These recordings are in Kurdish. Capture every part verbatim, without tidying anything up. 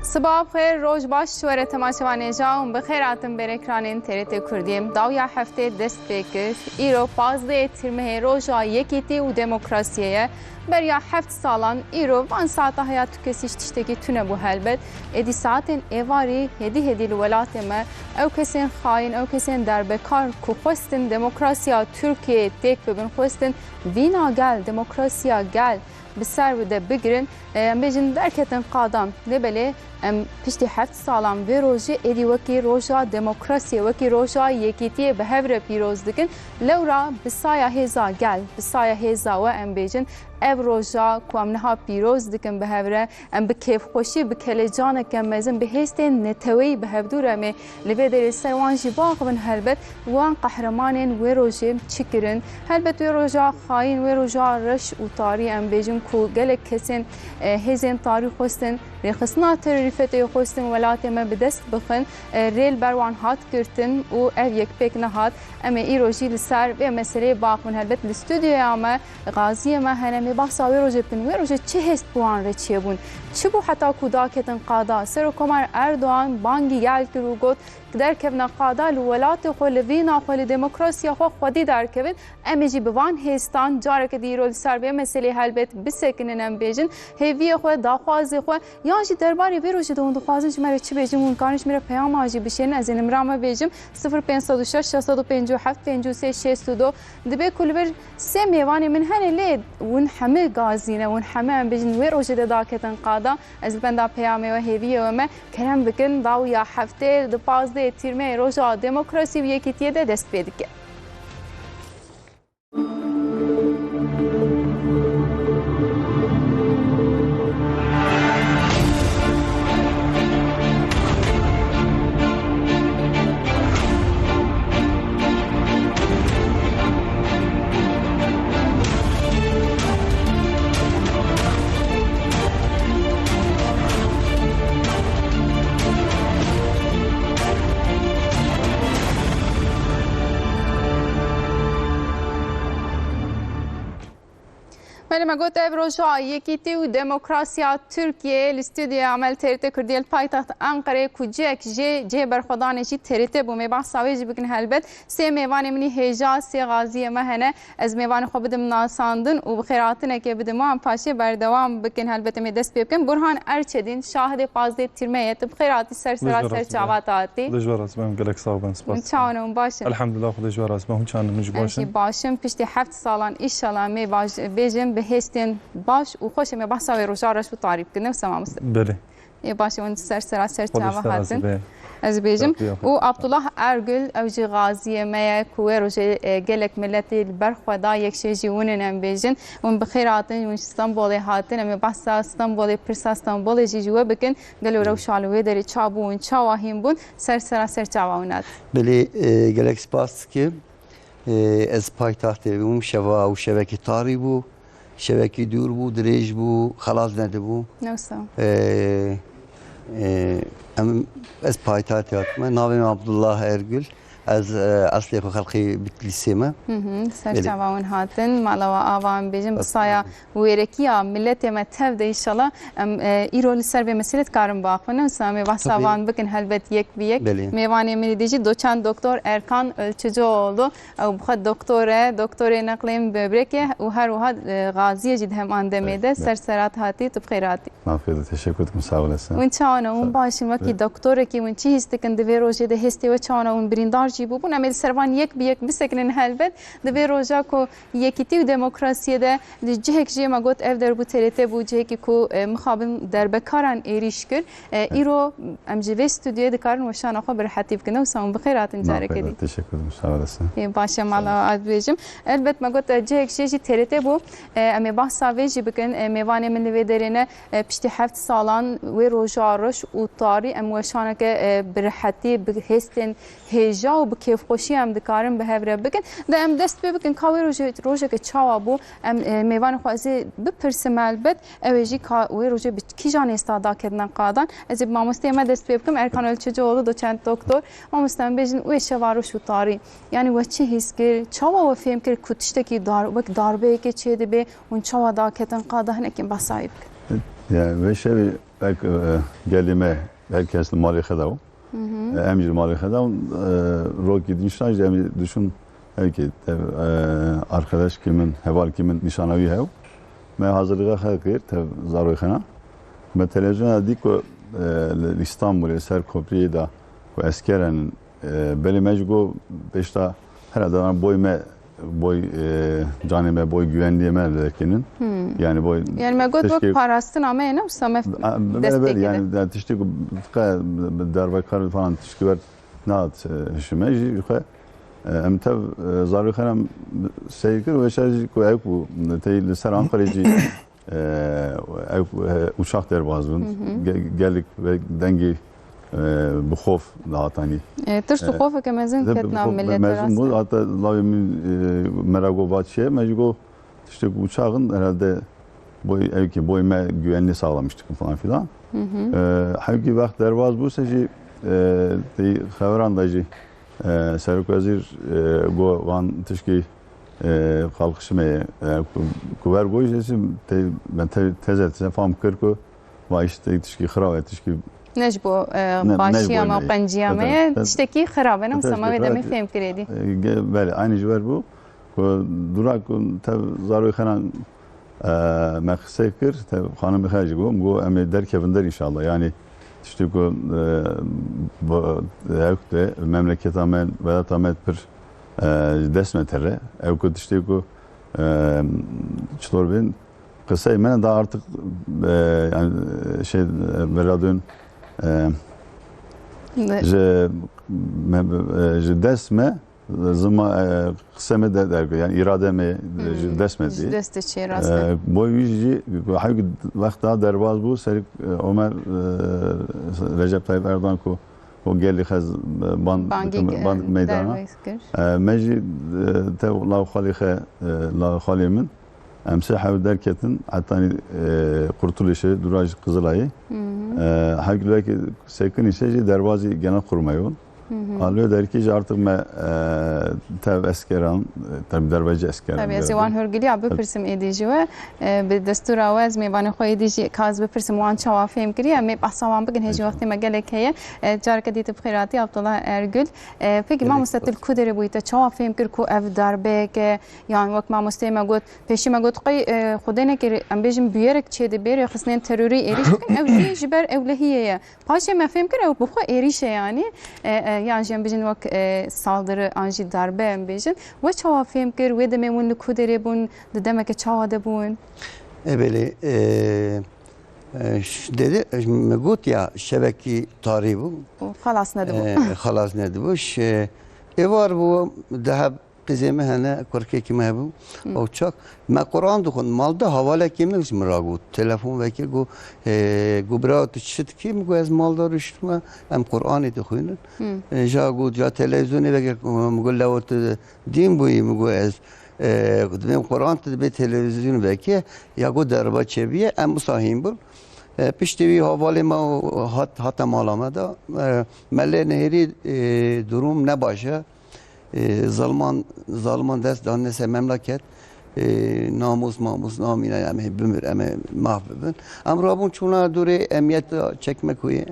Siba bi xêr, roj baş ji we re temaşevanê hêja, hûn bi xêr hatin ber ekranên T R T Kurdiyê. Dawiya heftê dest pê kir. Îro pazdehê Tîrmehê, roja yekîtî û demokrasiyê ye. Beriya heft salan îro van saeta heya tu kesî ji tiştekî tune bû helbet. Êdî saetên êvarî hêdî hêdî li welatê me ew kesên xayîn, ew kesên derbekar ku xwestin demokrasiya Tirkiyeyê têk bibin, xwestin vîna gel, demokrasiya gel bi ser de bigirin, e, em bêjin derketin qadan. Lê belê em piştî heft salan vê rojê êdî wekî roja demokrasiyê, wekî roja yekîtiyê bi hev re pîroz dikin. Lewra bi saya hêza gel, bi saya hêza we em bêjin, ev roja ku em niha pîroz dikin bi hev re, em bi kêfxweşî, bi kelecaneke mezin, bi hêstên neteweyî bi hevdû re em ê li vê derê ser wan jî biaxivin helbet. Wan qehremanên wê rojê çi kirin? Helbet wê roja xayîn, wê roja reş û tarî em bêjin ku gelek kesên, e, hêzên tarî xwestin rêxistina terorîfetê, xwestin welatê me bi dest bixin, e, rê li ber wan hat girtin û ev yek pêk nehat. Em ê îro jî li ser vê meseleyê biaxivin. Helbet li stûdyoya me qaziyê me hene, em ê behsa wê rojê bikin. Wê rojê çi hêst bi wan re çêbûn? Çi bû heta ku daketin qada? Serokkomar Erdogan bangî gel kir û got, derkevine qada, li welatê xwe, li vîna xwe, li demokrasiya xwe xwedî derkevin. Em ê jî bi van hêstan careke dî îro li ser vê meselê helbet bisekinin, em bêjin hêviyê xwe, daxwazê xwe, yan jî derbarê vê rojê de hûn dixwazin ji me re çi bêjin, hûn karin ji me re peyama jî bişênin. Ez ê nimra me bêjim, sifir pênc sed û şeş, şeş sed û pêncî û heft, pêncî û sê, şêst û du. Dibe ku li vir sê mêvanê min hene, lê hûn hemî gazî ne, hûn hemî, em bêjin, wê rojê de daketin qada. Ez li benda peyamê we, hêviyê we me. Kerem bikin, dawiya heftê di pazdehê Tîrmeyê, roja demokrasî û yekîtiyê de dest pê dike. Belê, me got ev roja yekîtî û demokrasiya Tirkiyeyê. Li stûdyoya me li T R T Kurdiyê li paytext Enqerê ku cihek jê cihê berxwedanê jî T R T bû. Em ê behsa wê jî bikin helbet. Sê mêvanê min î hêja, sê gaziyê me hene. Ez mêvanê xwe bidim nasandin û bi xêrhatinekê bidim wan, paşê berdewam bikin. Helbet em ê dest pê bikin. Burhan Erçedîn, şahidê pazdeh Tîrmeyê, tu bi xêr hatî, ser sera ser çava te hatî. Xwedê ji we razî be, gelek sax bin, spas. Çawan hûn baş in? Elhamdulillah, Xwedê ji we razî be. Hûn çawan in, hûn jî baş in? Ez jî baş im. Piştî heft salan, înşallah, em ê baş-, bêjin bi hêstên baş û xweş em ê behsa wê roja reş û tarî bikin. Ne wisa mamoste? Belê. Ê baş e, hûn ser sera ser çava hatin. Ez bêjim. Û Abdullah Ergül, ew jî gaziyê me ye ku wê rojê, e, gelek miletê li ber xwe da, yek jê jî hûn in, em bêjin. Hûn bi xêr hatin, hûn ji Stenbolê hatin. Em ê behsa Stenbolê, pirsa Stenbolê jî ji we bikin. Gelo rewşa li wê derê ça bû, hûn çawa hîn bûn? Ser sera ser çava hûn hatin. Belê, e, gelek spas dikim. E, ez paytextê bûm, şeva û şevekî tarî bû. Şevekî dûr bû, dirêj bû, xelas nedibû. Ne wisa. Ee, e, em, ez paytextê hatime. Navê min Abdullah Ergül. Ez, e, eslê xwe xelkê Bitlîsê me. Hı hı, ser çava hûn hatin. Mala we ava em bêjin, bi saya wêrekiya miletê me tev de înşallah em, e, îro li ser vê meselê dikarin biaxivin. Ne wisa em ê behsa van bikin helbet yek bi yek. Belê. Mêvanê min ê dî jî doçent doktor Erkan Ölçücüoğlu. Ew bi xwe doktor e, doktorê neqlên böbrek e û her wiha, e, gaziyê jî di heman demê de. Ser sera te hatî, tu bi xêr hatî. Mafê de, teşekkür ederim, sağ olasın. Hûn çawan e, hûn baş in, wekî doktorekî hûn çi hîs dikin di vê rojê de, hêstê we çawan e, hûn birîndar jî bûbûn? Em ê li ser van yek bi yek bisekinin helbet. Di vê roja ku yekîtî û demokrasiyê de di cihek jê me got ev der bû T R T bû, cihekî ku, e, mixabin derbekaran êrîş kir. E, îro em ji vê stûdyoyê dikarin weşana xwe bi rehetî bikin. Ne wisa hûn bi xêr hatin careke dî. Teşekkür ederim. Sağ olasın. Ê, baş e, mala ez bêjim. Elbet me got, e, cihek jê jî T R T bû. E, em ê behsa vê jî bikin. E, mêvanê min li vê derê ne, e, piştî heft salan wê roja reş û tarî em weşaneke, e, bi rehetî, bi hêstên hêja û bi kêfxweşî em dikarin bi hev re bikin. De em dest pê bikin ka wê rojê, rojeke çawa bû. Em, e, mêvanê xwe ez ê bipirsim elbet. Ew ê jî ka wê rojê bi kîjan hêsta daketina qadan. Ez ê bi mamosteyê me dest pê bikim. Erkan Ölçücüoğlu, doçent doktor. Mamoste, em bêjin wê şeva reş û tarî. Yanî we çi hîs kir? Çawa we fêm kir ku tiştekî dar-, wek darbeyekê çê dibe? Hûn çawa daketin qada? Hinekî behsa wê bikin. Yani vê şevê belk, e, gelê me her kes li malê xwe de bû. E, em jî li malê xwe de bûn. E, rokî din şan jî em jî dişûn, belkî te, e, arkadaşkî min, hevalkî min nîşana wî hew. Me hazirliga xwe kir, tev zaroyê xwe na. Me televizyona dî ku, e, li Îstanbulê ser kopriyê de ku esker henin, e, belê me jî got pêşta herhalde boy me, boy, e, canê me, boy güvenliğê me li derkênin. Hmm. Yani boy Yani me got wek tişkê parastina me ye, ne wisa me A, belê, destek belê, ede. Yani, yani tiştê ku qe derbekar falan tişkî wer nehat, e, hişime jî xwe, e, em tev, e, zarokê xwe em seyr kir, weşa jî ku ew ku tey li ser Ankarê jî, e, ew, e, uçak derbaz bûn. Hı hı. Ge-, gelek ve dengê, e, bi xof dihatanî. E, tirs û E, xofeke mezin de bi ketina xof milletê mezin rast bû. e. Hatta lawê min, e, me ra got va çi ye, me jî got tiştê ku uçaxin herhalde boy, ew ki boy me güvenliği sağlamıştık falan filan. Hı hı. E, hewkî wext derbaz bû se jî, e, tey xeberan da jî, e, Serok Wezîr, e, got van tişkî, e, kalkışime ye, e, ku, ku ver goy jî tey, ben te-, teze, teze fam kir ku va işte tişkî xirabe, tişkî Ne ji bo, e, Ne, ne ji bo başiya me û neyê. qenciya me Tabii, ye, tabii. tiştekî xirabe ne, Tabii, wisa me wê tabii. demê fêm kirê dî. E, ge-, belê, aynî ji wer bû. Ku dûra ku tev zaroyê xwe na, e, me qisey kir, tev xanimê xwe jî got, got, em ê derkevin der înşallah. Yani tiştê ku, e, bu, hewk de memleketa me, welata me pir, e, ji dest me tere. Ew ku tiştê ku, e, çitor bin, qisey me da artık, e, yani şey, e, bi radyoyên, e, Ne? ji me, e, ji dest me, zima, e, qise me de dergo, yani irade me, e, ji Hmm, dest me ji dî. dest de çê rast e. E, boy wî jî, hewk wext da derbaz bû, Serok, e, Omer, e, Recep Tayyip Erdoğan ku o gelî xez, e, ban, Bangî, ban e, meydana. derbas kir. E, me jî, e, tev law xalê xe, e, law xalê min, em sê hew derketin, hetanî, e, Kurtuluşê, dûra ji Qizilay. Hı hı. E, hewk li wekî sekinî se jî derbazî Genelkurmay bûn. Hı hı. A li wê derkî jî artık me, e, tev eskeran, e, tev derbacî eskeran Tabii, ez ê gördüm. wan hûrgiliya Tabii. bipirsim êdî ji we. E, bi destûra we ez mêvanê xwe êdî jî ka ez bipirsim wan çawa fêm kiriye, em ê behsa wan bikin, hê jî Peki. wextê me gelek heye. E, careke dî tu bi xêr hatî, Abdullah Ergül. E, peki, Gelek mamoste, tu li spas. ku derê bûyî, te çawa fêm kir ku ev darbeyek e, yan wek mamosteyê me got, pêşî me got, qey, e, Xwedê nekir, em bêjin bûyerek çê dibe, rêxistinên terorî êrîş bikin, ew jî ji ber ewlehiyê ye. Paşê me fêm kir ew bi xwe êrîş e, yanî, e, e, yan jî em bêjin wek, e, saldiri an jî darbe em bêjin. We çawa fêm kir? Wê demê hûn li ku derê bûn? Di demeke çawa de bûn? E, belê, e, e, ş-, dedi, e, me got ya şevekî tarî bû. Û xelas nedibû. E, xelas nedibû. Ş-, êvar bû, deheb Qîzê me hene, kurkekî me hebû, Hmm. ew çak. Me Quran dixwend, mal de havalekî min ji min re got. Telefon vekir, got, "Ê, got, bira, tu çi dikî?" Min got, "Ez mal de rûştime, em Quranê dixwînin." Hmm. Ê, ja got, "Ya televîzyonê vekir." Min got, "Lewo tu dîn bûyî?" Min got, "Ez, ê, got, divêm Quran tu dibê televîzyon vekê." Ya got, "Derba çêbûye, em wisa hîn bûn." Ê, piştî wî havalê me hat, hate mala me de. Ê, me lê nihêrî, ê, durum ne baş e. Ê, zalman, zalman dest danine ser memleket. Ê, namus, mamus namîne, em ê bimir, em ê mah bibin. Em rabûn çûna dûrê emniyet çekme kuyê.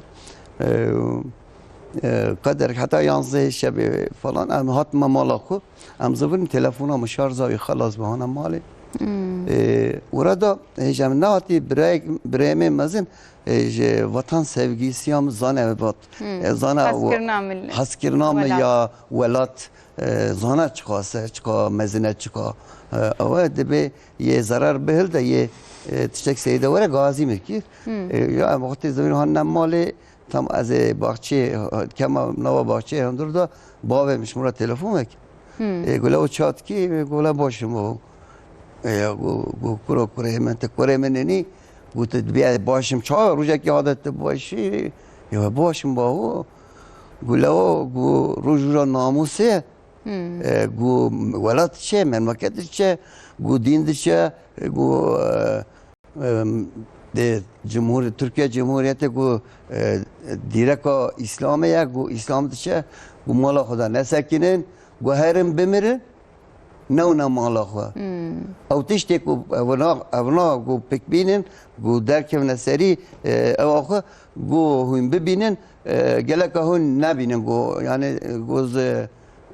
Ê, ê, qeder heta yanzdehê şevê falan em hatime mala xwe. Em zivin telefona min şarja wî xelas bihana malê. Hmm. Ê, ora da hêj em nehatî birayek, birayê me mezin, e, ji vatan sevgisiya min zane vat. Hmm. E, zana o Hezkirina millet. hezkirina min Welat. ya welat, e, zana çiqas e, çiqa mezin e, çiqa, e, ew e, dibê yê zerar bihil de yê, e, tiştek seyde were gazî min kir. Hmm. E, ya em wextê zivîn hanine malê, tam ez ê baxçê, kema nava baxçê hundir da bavê min ji min re telefon vekir. Hmm. E, gule o çatkî, e, gule başim o. E, ya, gu, gu, kuro kurê min, te kurê min nî, gu, tu dibî ez başim çawa, rojekî adet tu başî, ya başim bawo. Gu lewo, gu roj roja namûsê, Hmm. e, gu welat çê, memleket çê, gu dîn diçe, e, gu, e, e, de Cumhur-, Türkiye Cumhuriyeti gu, e, dîreka Îslamê ye, gu Îslam diçe, gu mala xwe de nesekinin, gu herin bimirin, newne mala xwe. Hmm. Ew tiştê ku evna, evna ku pik bînin, ku derkevne serî, e, ew axwe ku hûn bibînin, e, geleka hûn nebînin ku, yani, ku z-,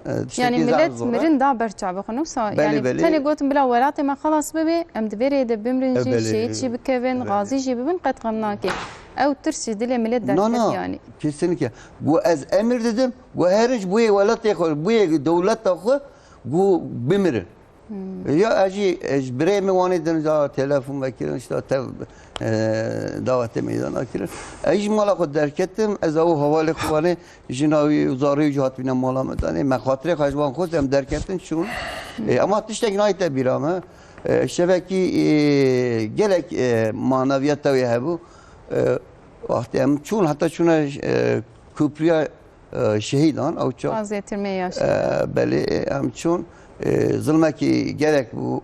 e, tiştekî Yani zaf milet zor e. mirin da ber çavê xwe, ne wisa? Belê, Yani belê. tenê gotin bila welatê me xelas bibe, em di vê rê de bimrin E, jî, belê. şehîd jî bikevin, Belê. gazî jî bibin, qet xem nake. Ew tirs jî dilê milet Na, na, derket yani. kesinlikle. Ku ez emir didim, ku her ji bo yê welatê xwe, bo yê dewleta xwe, ku bimirin. Hmm. Ya ez jî, ez ji birê min wanê din za telefon vekirin, işte tev, e, dawetê meydana kirin. Ez ji mala xwe derketim, ez ew hevalê xwe wanê, jina wî û zarê wî jî hatibîne mala me danê. Me xatirê xwe ji wan xwest, em derketin çûn. E, ama tiştek nayte bîra me. E, şevekî, e, gelek, e, maneviyeta wê hebû. E, wextê em çûn, heta çûne, e, Kupriya e, şehîdan, ew çax, Vazgetirmeye yaşlı. e, belê, em çûn, e, zilmekî gelek bû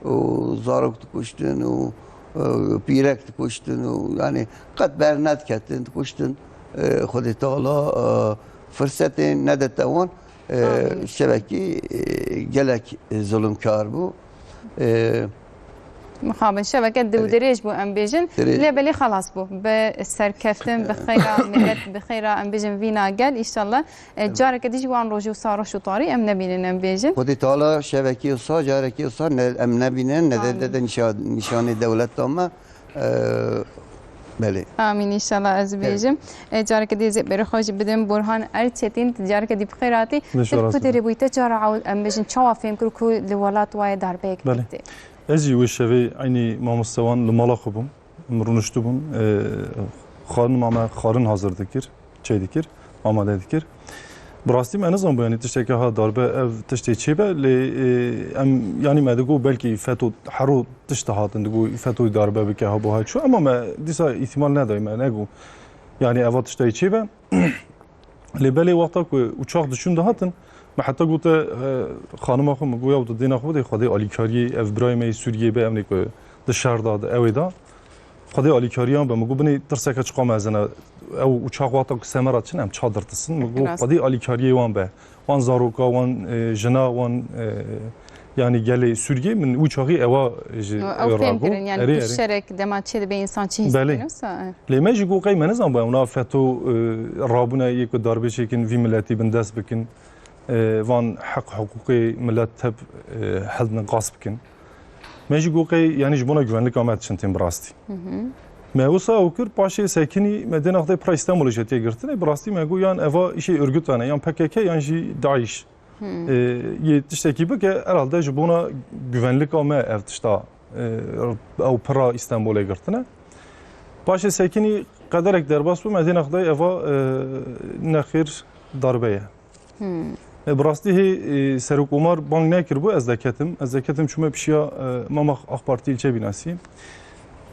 û zarok dikuştin û, e, pîrek dikuştin û, yani, qet bernediketin, dikuştin. E, Xwedê Teala, e, firsetê nedete wan. E, Amîn. şevekî, e, gelek zulumkar bû. E, Mixabin şeveke diw Belê. dirêj bû, em bêjin. Dirêj. Lê belê xelas bû. Bi serkeftin, bi xeyra milet, bi xeyra, em bêjin, vîna gel. Înşallah, e, Evet. careke dî jî wan rojî wisa reş û tarî em nebînin, em bêjin. Xwedê Teala şevekî wisa, carekî wisa ne, em nebînin, ne de, Evet. de, de nîşa-, nîşanê dewleta me. E, belê. Amîn, înşallah, ez Evet. bêjim. E, careke dî ez ê berê xwe jî bidim Burhan Erçetin, careke dî bi xêr hatî. Neşe Tu rast kutê be. rê bûyî te cara ew, em bêjin, çawa fêm kir ku li welat wayê darbeyek Belê. pêk tê? Ez jî wê şevê eynî mamoste wan li mala xwe bûm. Em rûniştibûn. E, xanima me xwarin hazir dikir, çê dikir, amade dikir. Bi rastî me nizanbû, yanî tişteke ha darbe ev tiştê çêbe, lê, e, em, yanî me digot belkî feto hero tişt hatin, digot feto darbe bike ha bo ha çû, ama me dîsa îhtimal nedayî, me negot, yanî eva tiştê çêbe. Lê belê wexta ku uçax diçûn dihatin, me heta gote, e, xanima xwe, min got, "Ya tu dêna xwe bidê Xwedê alîkariyê, ev birayê me yê Sûriyê be, em ê ku di şer da, di ewê da, Xwedê alîkariyan be." Min got, "Binê tirseke çiqa mezin e. Ew uçax wexta ku semera çin, em ça dirtisin." Min got, Rast. "Xwedê alîkariyê wan be. Wan zaroka, wan, e, jina, wan, e, yanî gelê Sûriyê." Min wî çaxî ewa ji Ew ew fêm ragot. kirin, yani Erê, tu erê. şerek dema çê dibe, însan çi hîs Belê. dike, wisa, e. Lê me jî got qey me nizanbû ewna feto, e, rabûne yê ku darbê çêkin, vî miletî bindest bikin, e, van heq hiqûqê milet tep, e, hildin qas bikin. Me jî got qey, yanî ji bona güvenlika me diçin tên bi rastî. Hı hı. Me wisa ew kir, paşê sekinî me dêna xwe pira Îstanbulê jê tê girtinê, bi rastî me got yan eva îşê örgüt vene, yan P K K, yan jî DAIŞ. Hmm. E, yê tiştekî bike, herhalde ji bona güvenlika me ev tişta, e, ew pira Îstanbulê girtine. Paşê sekinî qederek derbas bû, me dêna xwe dayî eva, e, nexêr darbe ye. Hmm. E, bi rastî hê, e, Serokkomar bang nekiribû, ez deketim. Ez deketim çûme pişiya, e, mama AK Partî ilçe bînasî.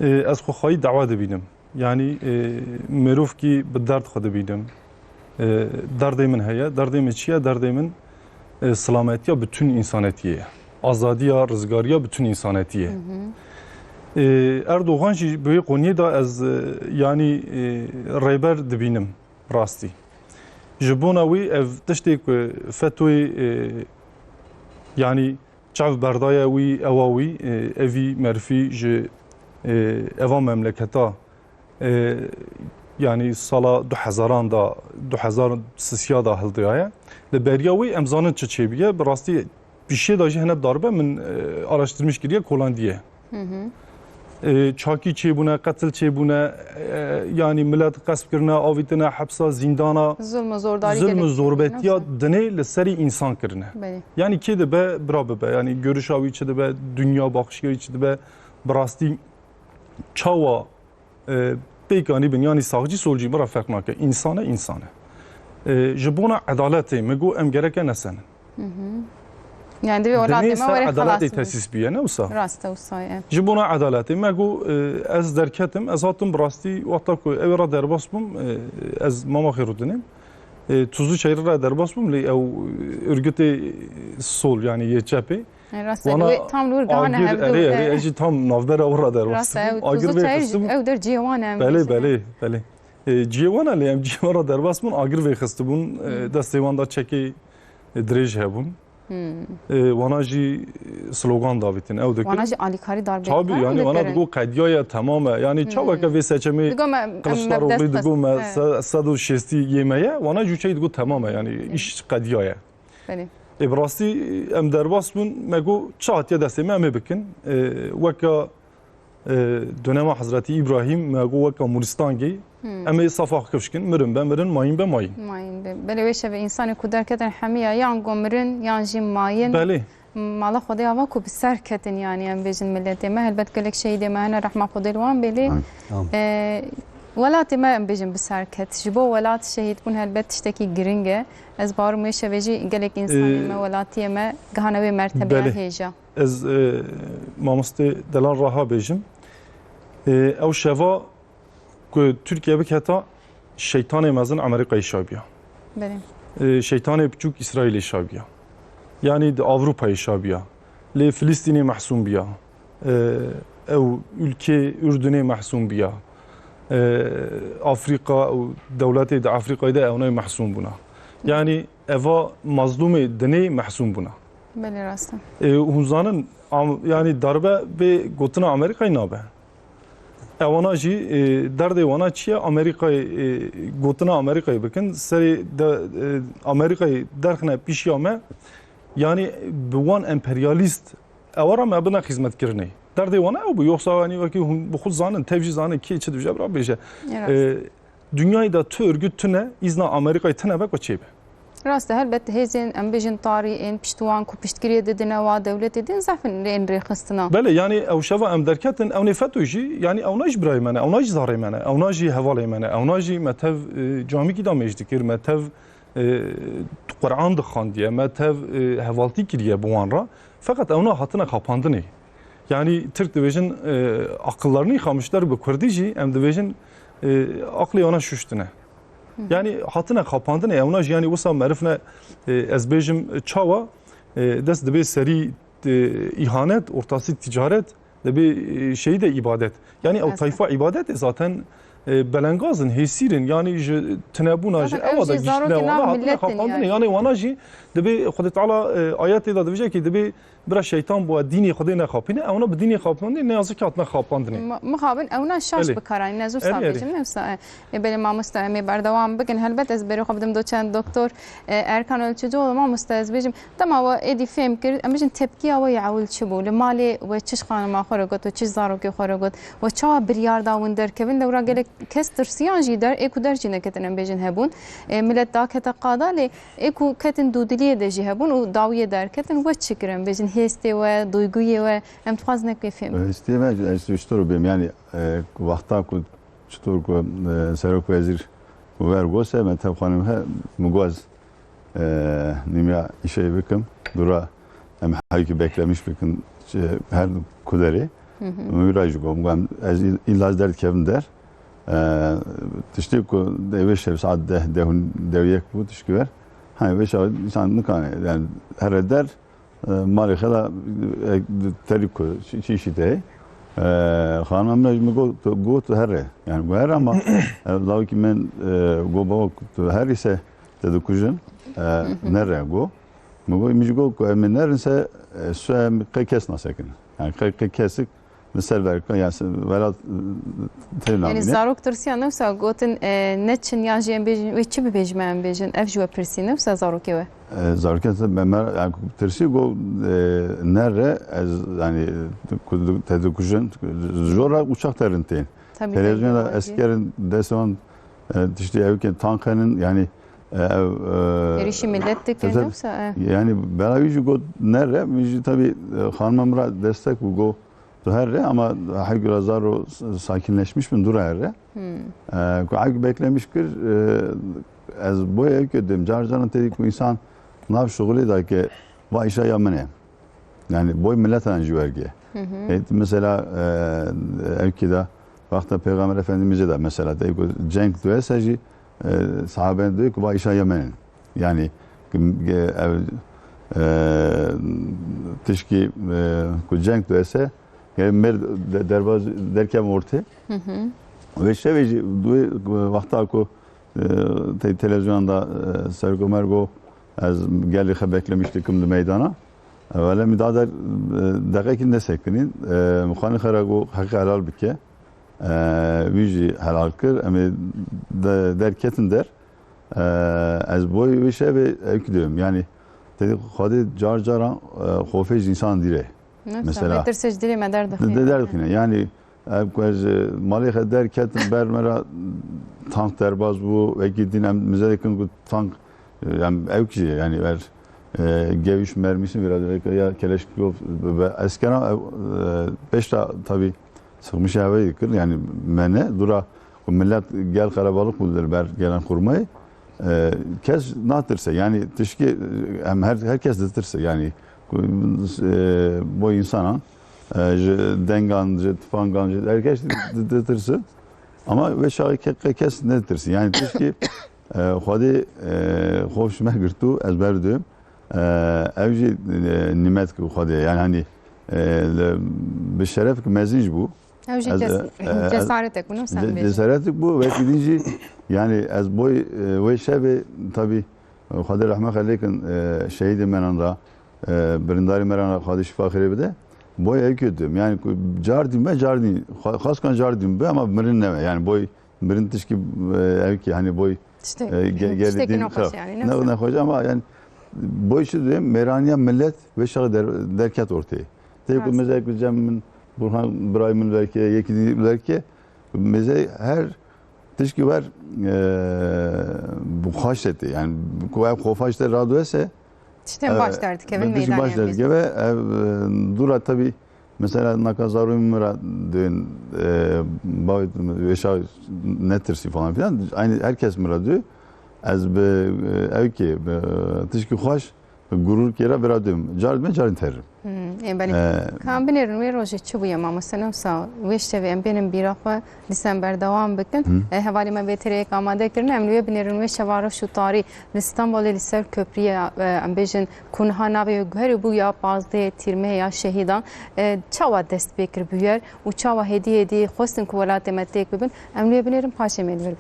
E, ez xwe xayî dawa dibînim. Yanî, e, mirovkî bi derd xwe dibînim. E, derdê min heye. Derdê min çi ye? Derdê min, e, silametiya bütün însanetiyê ye. Azadiya, rizgariya bütün însanetiyê. Hı hı. E, Erdogan jî bi wê qoniyê de ez, e, yanî, e, rêber dibînim rastî. Ji bona wî ev tiştê ku fetoyê, e, yanî çav berdaye wî, ewa wî, e, evî merfî ji, e, eva memleketa, e, yanî sala du hezaran da, du hezar sisiya da hildiyaye. Li beriya wî em zanin çi çêbûye. Bi rastî pişê de jî hene darbe min, e, araştirmiş kiriye Kolandiye. Hı hı. E, çakî çêbûne, qetil çêbûne, e, yanî milet qesp kirine, avîtine hepsa, zîndana, Zulm û zordarî zilm û gelek zorbetiya kirine. dinê li serî însan kirine. Belê. Yanî kê dibe bira bibe, yanî görüşa wî çi dibe, dinya baxişiya wî çi dibe, bi rastî çawa, e, pêk anî bin, yanî saxcî solcî min re ferq nake. Însan e, însan e. E, ji bona edaletê min got em gereke nesenin. Hı hı. Yani divê welatê Dinê me ser were edaletê xelas bin. tesîs bûye, ne wisa? Rast e, wisa ye. Ji bona edaletê me got, e, ez derketim, ez hatim bi rastî wexta ku ew ê re derbas bûm, e, ez mama xêr û dinê, e, Tuzlu Çayırê re derbas bûm, lê ew, e, örgütê sol, yani yê çepê. E, rast e, Wana wê tam li wir gihane agir, hevdu, erê, erê, e. ez jî tam navbera wir re derbas Rast e, bûm. ew Agir Tuzlu vê Çayır xistibûm. ew der cihê wan e, em Belê, bêjin. belê, belê. E, cihê wan e, lê em cihê wan re derbas bûn, agir vê xistibûn, e, Hı. destê wan da çekê, e, dirêj hebûn. Hmm. E, wana jî slogan davîtin, ew dikirin. Wana jî alîkarî darbe Tabii, yani wana dikirin. Digo qediyaye, temam e. Yani Hmm. çaweke vê seçimê Digo me, em Kılıçdaroğlu mevdest digo me Evet. se-, sed û şêstî yê me ye, wana jî çey digo temam e. Yani iş qediyaye. Belê. Ê, bi rastî em derbas bûn, me got, çi hatiye destê me, em ê bikin. E, weka, e, dönema Hezretî Îbrahîm, me got, weka Mûristangê, Hmm. em ê safa xwe kifş kin, mirin be mirin, mayîn be mayîn. Mayîn be. Belê wê şevê însanê ku derketin hemiya yan go mirin, yan jî mayîn. Belê. Mala Xwedê ava ku bi ser ketin, yani em bêjin miletê me. Helbet gelek şehîdê me hene, rehma Xwedê li wan bê lê. Amin. Amin. E, welatê me em bêjin bi ser ket. Ji bo welat şehîd bûn helbet tiştekî giring e. Ez bawerim wê şevê jî gelek însanê Ee, me, welatiyê me gihane wê mertebeya belê. Hêja. Ez, e, mamostê Delal Raha bêjim. E, ew şeva ku Tirkiye biketa, şeytanê mezin Amerîkayê şabiya. Belê. E, şeytanê biçûk Îsraîlê şabiya. Yani di Avrupayê şabiya. Lê Filistînê mehsûm biya. E, ew ülke Ürdünê mehsûm biya. E, Afrika û dewletê di Afrikayê de ewnay mehsûm bûna. Yani eva mazlûmê dinê mehsûm bûna. Belê rast e. E, hûn zanin, am-, yani darbe bê gotina Amerîkayê nabe. Ewana jî, e, derdê wana çi ye? Amerîkayê, e, gotina Amerîkayê bikin. Serê de, e, Amerîkayê derxine pîşiya me. Yani bi wan emperyalîst ewa re me bine xizmetkirinê. Derdê wana ew bû. Yoksa yani wekî hûn bi xwe zanin, tev jî zanin, kê çi dibêje, bira bêje. Evet. E, Dinyayê de tu örgüt tune, îzna Amerîkayê tune be ku çêbe. Rast e, helbet hêzên, em bêjin, tarî ên piştwan ku piştgiriyê didine wa dewletê din zehf in ên rêxistina. Belê, yani ew şeva em derketin, ew nê feto jî, yani ewna jî birayê me ne, ewna jî zarê me ne, ewna jî hevalê me ne, ewna jî me tev, e, camîkî de mêj dikir, me tev, e, Quran dixandiye, me tev, e, hevaltî kiriye bi wan re. Feqet ewna hatine xapandinê. Yani Tirk dibêjin, e, akıllarını yıkamışlar, bi Kurdî jî em dibêjin, e, aqlê wana şuştine. Yani hatine xapandinê, ewna jî yani wisa merifne, e, ez bêjim çawa, e, dest dibê serî, e, ihanet, ortasî ticaret, dibê, e, şeyî de ibadet. Yani ew tayfa ibadet e zaten, e, belengazin, hêsîrin, yani ji tinebûna, ji Zaten ew ewa jî de zarokê giştine, nav wana hatine miletin xapandinê. Yani. Yani wana jî dibê Xwedê Teala, e, ayetê de dibêje ki dibê Bira şeytan bû, dînê Xwedê nexapîne, ewna bi dînê xapandinê, ne yazî ki hatine xapandinê. Ma-, mixabin ewna şaş Elê. Bikaranîne, ez wisa Elê, elê. Bêjim, ne wisa, e, e, belê mamoste, em ê berdewam bikin. Helbet ez berê xwe bidim do çend doktor, e, Erkan Ölçücüoğlu, mamoste, ez bêjim, dema we êdî fêm kir, em bêjin tepkiya we ya ewil çi bû? Li malê we çi ji xanima xwe re got, we çi ji zarokê xwe re got? We çawa biryar da win derkevin? Lewra gelek kes tirsiyan jî der, ê ku der jî neketin, em bêjin hebûn. E, milet dakete qada lê Ê ku ketin dûdiliyê de jî hebûn û dawiyê derketin, we çi kir? Em bêjin hêstê we, duyguyê we, em dixwazin wê fêm. Hêstê me, ez ji te re bêm, yani, e, wexta ku çitor ku, e, Serok Wezîr ku ver gose, me tev xanim he, mi goz, e, nîmiya îşê bikim, dura em heyki beklemiş bikin, çi, her kuderê. Hı hı. Min wî re jî got, min got, em, ez î-, îlla ez derdikevim der. E, tiştê ku di vê şev saet deh, deh û, deh û yek bû, tişkî wer. Hani vê şev însan nikane, yani here der, e, malê xwe da, e, terî ku, çi, çi işî te heye. E, xanima min jî min got, tu, got tu here. Yani got here ama, e, lawikî min, e, got baba tu herî se te dikujin, e, nere got. Min got, min jî got ku em ê nerin se, e, su em qey kes nasekin. Yani qey, qey kesik Li ser verkan, yani se-, welat, e, tê Yani nabîne. Zarok tirsiya ne wisa gotin, e, neçin yan jî em bêjin, wê çi bibêjime em bêjin? Ev ji we pirsî ne wisa zarokê we? E, zarokê te me, me, yani tirsî got, e, nere ez, yani ku du-, te dikujin, jora uçak te rin tên. Tabii, Televizyonda tabii. Eskerin destê wan, e, tiştî ew ke tankenin, yani, e, ev, e, Êrîşî millet dikin tabii, tabii. Yoksa, e. Yani bela wî jî got nere, min jî tabii, e, xanima min re destek bû, got, Tu here ama heyk biraz zaro sakinleşmiş bin dura here. Hmm. E, ku heyk beklemiş kir, e, ez boya ki dem car caran tedi ku insan nav şuxulê da ki va işa ya min e. Yani boy milletan ji werge. Hı hı. E, mesela, e, ev ki da wexta Peygamber Efendimiz'e de mesela te ku cenk duese jî, e, sahaben diyor ki va işa ya min e. Yani, e, ev, e, tişkî, e, ku ceng tu ese, yani mer de-, derbaz derkem ortê. Hı hı. Ve şevê jî duê wexta ku, e, te-, televizyonda, e, sergo mergo Ez gelê xwe beklemiş dikim di meydana. E, wele min da der, e, deqekî nesekinîn. E, min xanî xwe re got, heqê helal bike. E, wî jî helal kir. Em ê de-, derketin der. E, ez boy wê şevê ew kî dibim. Yanî, te dî Xwedê car caran, e, xofê ji însan dîre. Ne Mesela, mesela, bê tirsê ji dilê me derdixîne. De-, derdixîne. Yanî, ev ku ez, e, malê xwe derketim, ber me re tank derbas bû, wekî din em mize dikin ku tank, e, em ew kişî, yanî, ber, e, gewîş mermîsin vira direkt ya Keleşnikov be, be, eskera ew, e, pêşta tabî sıkmış hevayê kir, yanî me ne, dura ku millet gel qerebalık bû li ber gelen xurmayê, e, kes natirse, yanî tişkî, e, em her, her kes ditirse, yanî ku, e, bo însanan, e, ji dengan, ji tifangan, ji her kes di-, di-, ditirse. Ama wê çaxê ke-, ke-, kes netirse. Yanî tişkî, e, Xwedê, e, xwe ji me girtû, ez berdûm. E, ew jî, e, nîmet ku Xwedê, yanî, hani, e, li, bi şeref ku mezin jî bû. Ew jî Ez, kes-, e, e, cesaretek bû, ne ce-, sen bêjî. Cesaretik bû, wekî din jî, yanî ez boy, e, wê şevê, tabî, e, Xwedê rehme xelêkin, e, şehîdê menan ra, e, birindarê meran ra Xwedê şifa xêrê bide. Boy ew kê dibim. Yanî ku car din be, car din. Xwe-, xweskan car din be, ama mirin nebe. Yanî boy mirin tişkî, e, ew kê, hani boy, Tiştek, e, ge-, gelê tiştekî din nexweş xirab. Yani, ne, nexweş. Nexweş ama yani boy çi dibim, mêraniya millet wê çaxê der-, derket ortê. Tê ku Rast. Mesela ku cem min, Burhan birayê min derke, yekî dî derke, mesela her tişkî wer, e, bi xweş te tê. Yani ku ev xwefaş te radwese, Tiştên e, baş derdikevin tiştî meydanê baş em bêjin. Derdikeve, ev, e, dûra tabî, mesela naka zarû min ra dön, e, bavê wêşa netirsî falan filan. Aynı herkes min ra diyor. Ez bi, e, ew kê, bi, tişkî xweş, gurûr kê re bira dibim. Car dibim, carên terim. Hmm, ê belê. Ee, Ka em binêrin wê rojê çi bûye, mamoste, ne wisa wê şevê em bênin bîra xwe, dîsa em berdewam bikin. Hı. E, hevalê me vê têreyek amade kirine, em li wê binêrin wê şeva reş û tarî li Stenbolê li ser köprüye, e, em bêjin ku niha navê wê guherî bû ya pazdehê tîrmehê ya şehîdan. E, çawa dest pê kir bûyer û çawa hêdî hêdî xwestin ku welatê me têk bibin, em li wê binêrin paşê em ê li vir bin.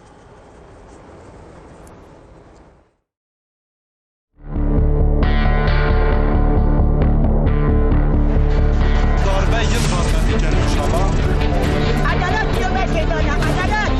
Darbe yek darbe dikin inşallah. Adalet diyor, ben şeytana, adalet.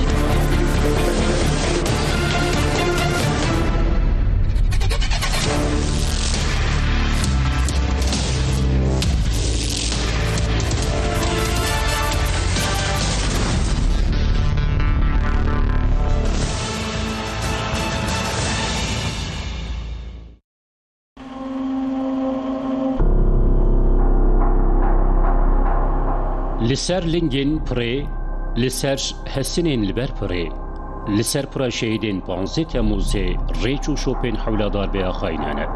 Li ser lingên pirê, li ser hesinên li ber pirê, li ser pira şehîdên panzdeh Temmûzê rêç û şopên hewla darbê axayîn hene.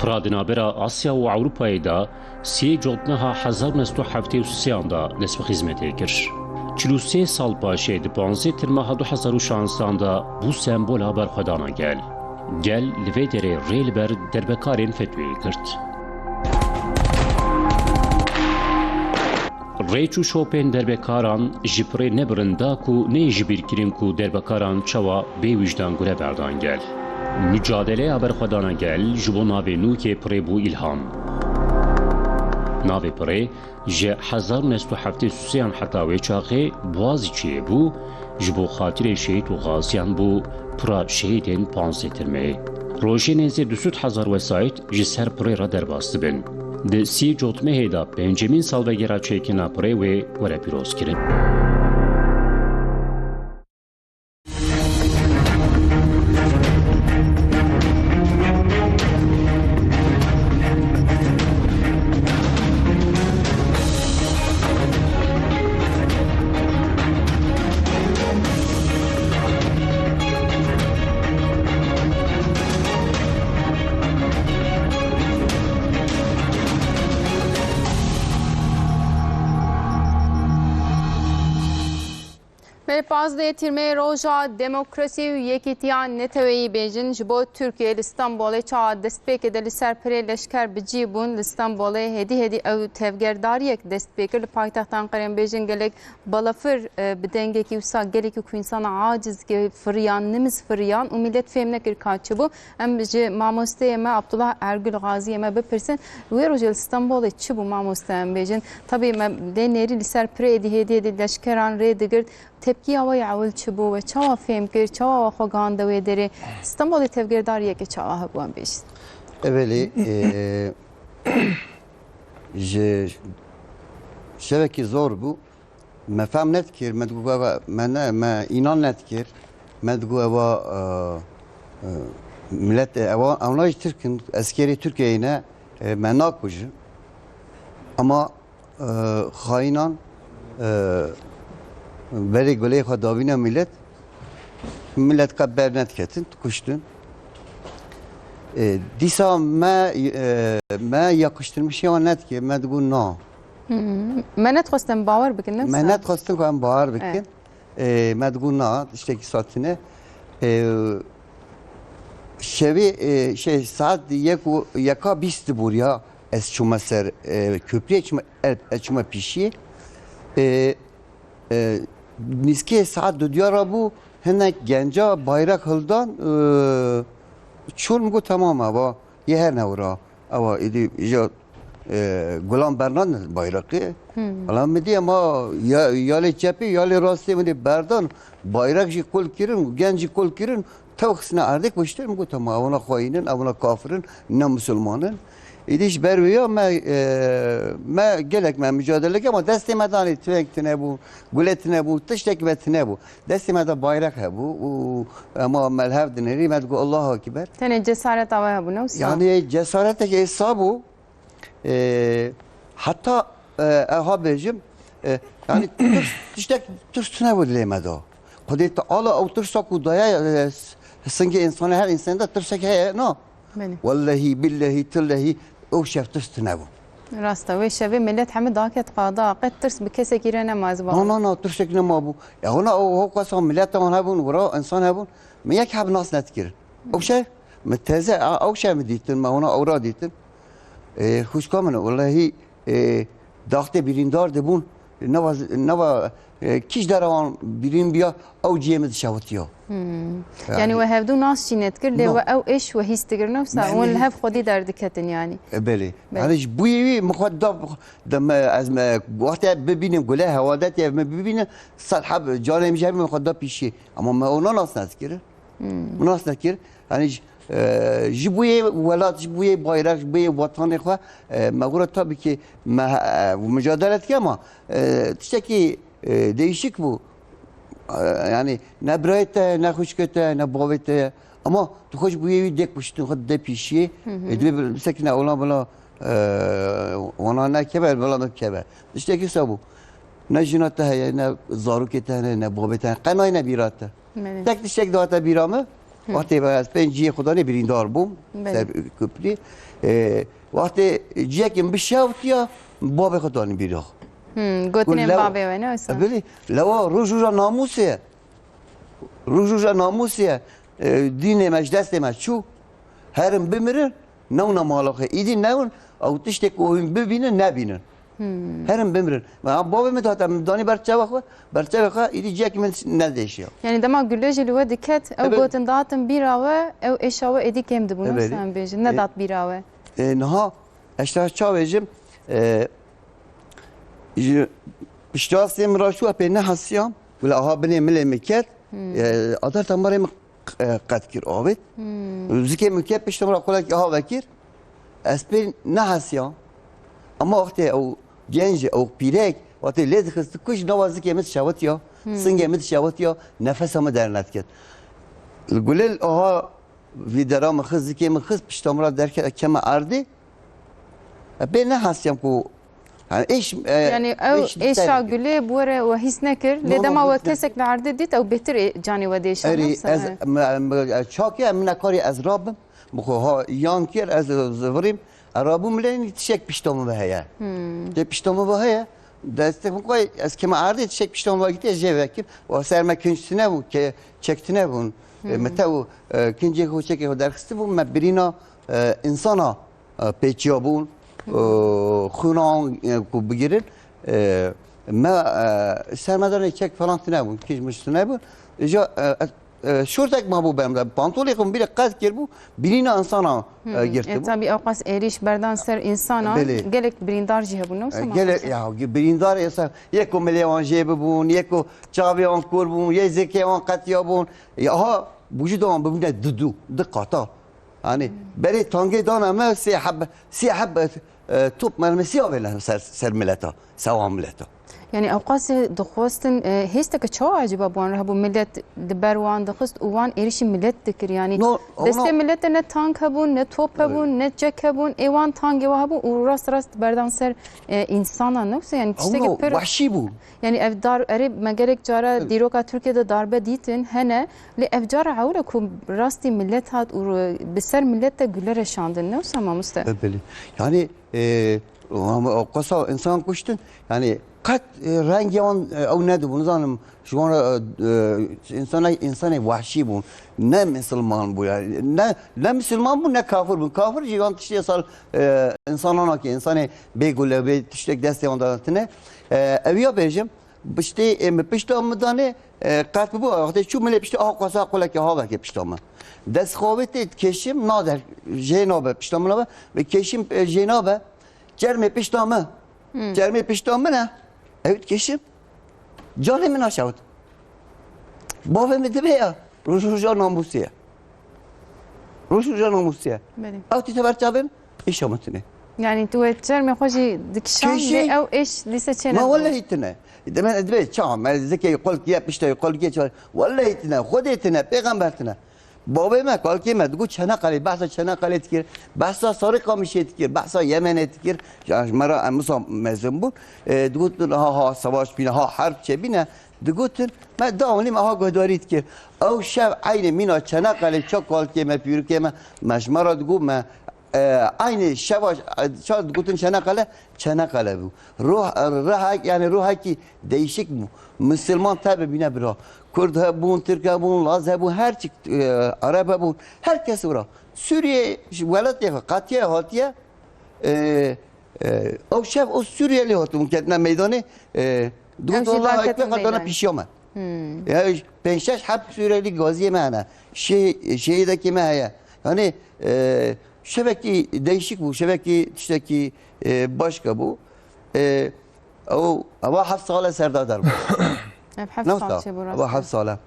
Pira di navbera Asya û Ewropayê de sê Cotmeha hezar û neh sed û heftê û sêyan de dest bi xizmetê kir. Çil û sê sal paşê di panzdeh Tirmeha du hezar û şanzdehan de bû sembola berxwedana gel. Gel li vê derê rê li ber derbekarên FETÖ'yê girt. Rêç û şopên derbekaran ji pirê nebirin da ku neyê ji bîr kirin ku derbekaran çawa bê wijdan gure berdan gel. Mucadeleya berxwedana gel ji bo navê nû yê pirê bû îlham. Navê pirê ji hezar û neh sed û heftê û sêyan heta wê çaxê Boğaziçi'yê bû, ji bo xatirê şehîd û xaziyan bû, pira şehîdên panzdeh Tirmeyê. Rojê nêzî du sed hezar wesayît ji ser pirê re derbas dibin. Di sî Cotmehê de pêncemîn salvegera çêkirina pirê wê were pîrozkirin. Belê, pazdeh Tîrmeyê roja demokrasî û yekîtiya neteweyî bêjin. Ji bo Tirkiyeyê li Stenbolê çawa destpêkê de li ser pirê leşker bi cî bûn, li Stenbolê hêdî hêdî ew tevgerdariyek dest pê kir. Li paytexta Enqerê em bêjin gelek balafir, e, bi dengekî wisa gelekî ku însana aciz ke firiyan, nimiz firiyan û millet fêm nekir ka çi bû. Em ji mamosteyê me Abdullah Ergul Gaziyê me bipirsin, wê rojê li Stenbolê çi bû mamoste em bêjin? Tabî me lê nêrî li ser pirê êdî hêdî hêdî leşkeran rê digirt. Tepkiya we ya ewil çi bû? We çawa fêm kir? Çawa we xwe gihande wê derê? Stenbolê tevgêrdariyeke çawa hebû em bêjin? Evelî, e, ji şevekî zor bû. Me fehm nedikir, me digot, me ne, me înan nedikir. Me digot, eva, e, e, millet, e, eva, ewna jî Tirk in, eskerê Tirkiyeyê ne, e, me nakujin. Ama, e, xayînan, e, berê guleyê xwe davîne millet, millet qet bernediketin, kuştin. E, dîsa me, e, me yakıştırmışê wan nedikir, me digot na. Hmm. Me nedixwestin bawer bikin, ne wisa? Me nedixwestin ku em bawer bikin. Evet. E, me digot na, tiştekî satine. E, şevê, e, şey, saet yek û, yeka bîst dibûr ya, ez çûme ser, e, köprüyê, çûme, e, ez çûme pîşiyê. E, e, nîskê saet dudiya ra bû, hinek genca bayrak hildan, e, çûn, min got, "Temam e, va, yê her newra." Ewa, êdî îja, e, gulan berdan bayraqê. Hmm. Hala min dî, ema ya, ya lê çepê, ya lê rastê min dî berdan, bayrak jî qul kirin, genc jî qul kirin, tew xistine erdê, kuştin, min got, "Ema ewna xayîn in, ewna kafir in, ne musulman in." Êdî ji ber wê ya me, e, me gelek me mücadele kir, ama destê me danê tüfeng tune bû, gule tune bû, tiştek me tune bû. Destê me de bayrak hebû û ema me li hev dinêrî, me digot, "Allahu Ekber." Tenê cesareta we hebû, ne wisa? Yani cesaretek êsa bû. E, heta, e, eha bêjim, e, yani tirs, tiştek tirs tune bû dilê me de. Xwedê Teala ew tirsa ku daye, e, s-, singê insana, her insanda tirsek heye, na? Belê. Wellehî, billehî, tillehî, ew şev tirs tune bû. Rast e, wê şevê millet hemû daket qada, qet tirs bi kesekî re nema ez bawer. Na, na, na, tirsek nema bû. Ya hona ew, ew kasa millet wan hebûn, wira insan hebûn, min yek heb nas nedikir. Ew şev, min teze, a, ew şev min dîtin, me hona ewra dîtin. E, xwişka min, wellehî, e, daxtê birîndar dibûn, neva, neva, e, kîş dera wan birîn biya, ew cihê min dişewitiya. Hmm. Yani, yani we hevdû nas jî nedikir, lê na, we ew êş we hîs dikir, ne wisa? Hûn li hev xwedî derdiketin yani. E, belê. Belê. Yani ji bûyê wî min xwe da, da me, ez me, wextê bibînim gule hewadetê ev min bibînim, sed heb canê min jî hebî min xwe da pîşê. Ama me ona nas nedikir. Hmm. Nas nekir. Yani ji, e, ji bo yê welat, ji bo yê bayrak, ji bo yê wetanê xwe, e, me gura tabii ki me, e, mücadele dike ama, e, tiştekî, e, değişik bû. E, yani ne birayê te, ne xwişkê te, ne bavê te. Ama tu xwe ji bo yê wî dê kuştin xwe dide pîşiyê. Hı hı. E, divê bi-, bisekine ola bila, e, wana ne keve, bila me keve. Tiştekî wisa bû. Ne jina te heye, ne zarokê te hene, ne bavê te hene. Qe nayne bîra te. Belê. Tek tiştek dihate bîra min. Hı. Wextê ez pênc cihê xwe danê birîndar bûm. Belê. Ser kuplî. Ee, wextê cihekî min bişewtiya, bavê xwe danî bîra. Hı, gotinên bavê we ne wisa? Bilî, lewa roj roja namûsê ye. Roj roja namûsê ye. Ee, dînê me ji destê me çû. Herin bimirin, newna mala xwe. Îdî newin, ew tiştê ku hûn bibînin, nebînin. Hmm. Herin bimirin. Me, ha, bavê min dihate, min danî ber çava xwe, ber çavê xwe, îdî cihekî min nedêşiya. Yani dema gule jî li we diket, ew gotin datin bîra we, ew êşa we êdî kêm dibû, ne wisa em bêjin, nedat bîra we. E, niha, ez te çawa bêjim, e, ji piştastê min re çû, pê nehesiyam, wila aha binê milê min ket, hmm, e, adeta marê min q-, e, qet kir, avêt. Hmm. Zikê min ket pişta min re qulekî aha vekir. Ez pê nehesiya. Ama wextê ew genc, ew pîrek, wextê lê dixist, kuş nava zikê min dişewitiya, hmm, singê min dişewitiya, nefesa min dernediket. Li gulê aha vî dera min xist, zikê min xist, pişta min re derket, keme erdê. E, pê nehesiyam ku, yani, êş, e, yani, ew êş êşa dikir. Gulê bi we re we hîs nekir. No, lê no, dema we hîs nekir. Kesek li erdê dît, ew bêtir ê-, canê we dêşa, erê, ne wisa? Ez, e? Me, me, çakê em minekarî ez rabim. Bi xwe ha yan kir, ez zivirîm. E, rabûm lê tiştek pişta min ve heye. Hmm. Tê pişta min ve heye. Destê xwe ez kema erdê tiştek pişta me vagîtê jê vekim. Û ser me kinc tune bû, ke çek tune bûn. E, me te û, e, kincê xwe çekê xwe derxistibû, me birîna, e, insana, e, pêçiya bûn. E, xûna wan, e, ku bigirin, e, me, e, ser me danê çek falan tune bûn, kinc miş tune bûn. Îja, e, e, şortek mabû ber min de. Pantolê xwe min bîre qet kiribû, birîna insana, e, girtibû. E, tabî ewqas êrîş berdan ser insana, Belê. Gelek birîndar jî hebûn, ne wisa E, gelek, mafeşe? Ya, birîndar insan, yê ku milê wan jê bibûn, yê ku çavê wan kor bûn, yê zikê wan qetiya bûn. Ya, aha, bûjî de wan bibûne du du, du qata. Yanî, berê tangê dana me sê heb, sê heb, e, top mermisî avêne ser, ser mileta, sewa mileta. Yanî ewqasê dixwestin, e, hêsteke çawa ecêba bi wan re hebû? Milet li ber wan dixist û wan êrişî milet dikir. Yanî No, destê ona milete ne tank hebûn, ne top hebûn, Evet. ne çek hebûn. Ê wan tangê wa hebû û rast rast berdan ser, e, însanan, ne wisa? Yanî tiştekî Ona pir wehşî bû. Yanî ev dar, erê me gelek cara Evet. dîroka Tirkiyê de darbe dîtin, hene. Lê ev cara ewil e ku rastî milet hat û bi ser milet de gule reşandin, ne wisa mamoste? E, belê. Yanî, e, ewqasa insan kuştin, yanî qet, e, rengê wan, e, ew nedibû, nizanim, ji wan re, e, e, insana-, insanê wehşî bûn. Ne misilman bû yanî. Ne, ne misilman bû, ne kafir bû. Kafir jî wan tiştê sal, e, insanana ki, insanê bê gule, bê tiştek destê wan de tine. E, ew ya bêjim, Piştê, ê, min pişta min danê, e, qet bû, wextê çû milê piştê aha qasa qulekê ha veke pişta min. Dest xwe tê dikêşim, nader, jê nabe, pişta min nabe, ve kêşim, e, jê nabe, çermê pişta min. Hmm. Çermê pişta min e, ew dikêşim, canê min naşewit. Bavê min dibe ya, roj roja namûsê ye. Roj roja namûsê ye. Belê. Ew tî teber çavê min, îşa min tune. Yanî tu wê çermê xwe jî dikişan, Kêşî. lê ew êş dîse çê Ma nebû. wellehî tune. Deme divê ça, me zikê qolkiye, piştê qolkiye çar. Wellehî tune, Xwedê tune, pêxember tune. Bavê me, kalkê me, digot Çanakkale, behsa Çanakkale dikir, behsa Sarıkamışê dikir, behsa Yemenê dikir. Ya ji me re em wisa mezin bûn. E, digotin, ha, ha, savaş bîne, ha, herb çêbîne. Digotin, me dawî me ha guhdarî dikir. Ew şev eynî mîna Çanakkale, ça kalkê me, pîrikê me, me ji me re digot me, e, eynî şeva, e, ça digotin Çanakkale, Çanakkale bû. Ruh, ruhek, yani ruhekî değişik bû. Misilman te bibîne bira. Kurd hebûn, Tirk hebûn, Laz hebûn, her çi, e, Arab hebûn. Her kes wira. Sûriye ji welatê xwe qetiye hatiye, e, E, ew şev û Sûriyelî hatin û ketine meydanê, e, digot, Ew jî Allah ekber, darketin qatana meydanê. pişiya me. Hmm. Ya, pênc şeş heb Sûriyelî gaziyê me hene. Şê-, şehîdekî me heye. Yani, e, şevekî değişik bû, şevekî tiştekî, e, başka bû. E, ew, ewa heft sale serdadar bû. Ev heft sal Newsa, çêbû ewa rast e. heft sale.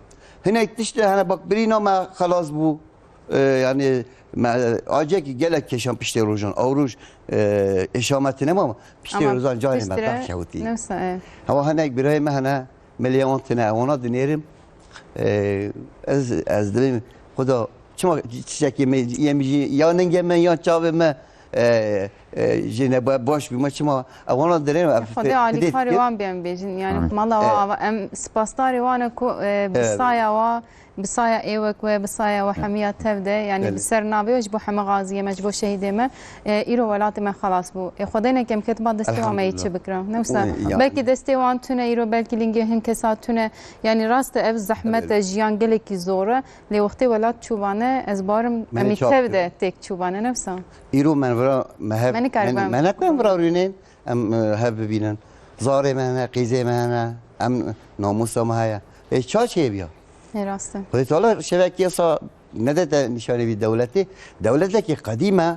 Hinek tişt hene bak birîna me xelas bû. E, yani, me, acekî gelek keşan piştê rojan. Ew roj, e, êşa me tine ma, piştê Ama rojan carê me piştre peh şewitî. newsa, e. Hewa hinek birayê me hene, milê wan tine, wana dinêrim. E, ez, ez dibêm, Xuda, çima çiçekê me, yemî jî, ya ningê me, ya çavê me, e, e, jê ne ba-, baş bî, me çima, e, wana dinêrim, e, Xwedê fe-, alîkarê fidê wan bê em bêjin. Yani, Amin. mala wa, Evet. ava, em spasdarê wan e ku, e, bi Evet. saya wa, Bi saya ê wek we, bi saya we hemiya tev de, yani Belê. bi ser navê we ji bo hemî gaziyê me, ji bo şehîdê me, e, îro welatê me xelas bû. Ê Xwedê neke em ketiba destê wan me yê Elhamdulillah. çi bikira. Ne wisa, Oy, ya. belkî destê wan tune îro, belkî lingê hin kesa tune. Yani rast e ev zehmet e, Belê. jiyan gelekî zor e. Lê wextê welat çûbane, ez barim Me em ê çap tev de kir. têk çûbane, ne wisa? Îro me vira me hev, Me nikaribe me, em me nekirin vira rûnên. Em, e, hev bibînin. Zarê me hene, qîzê me hene, em namûsa me heye. Ê, ça çêbiya? Ê, rast e. Xwedê Teala şevekî yasa nedete nîşanê vî dewletê. Dewletekî qedîm e,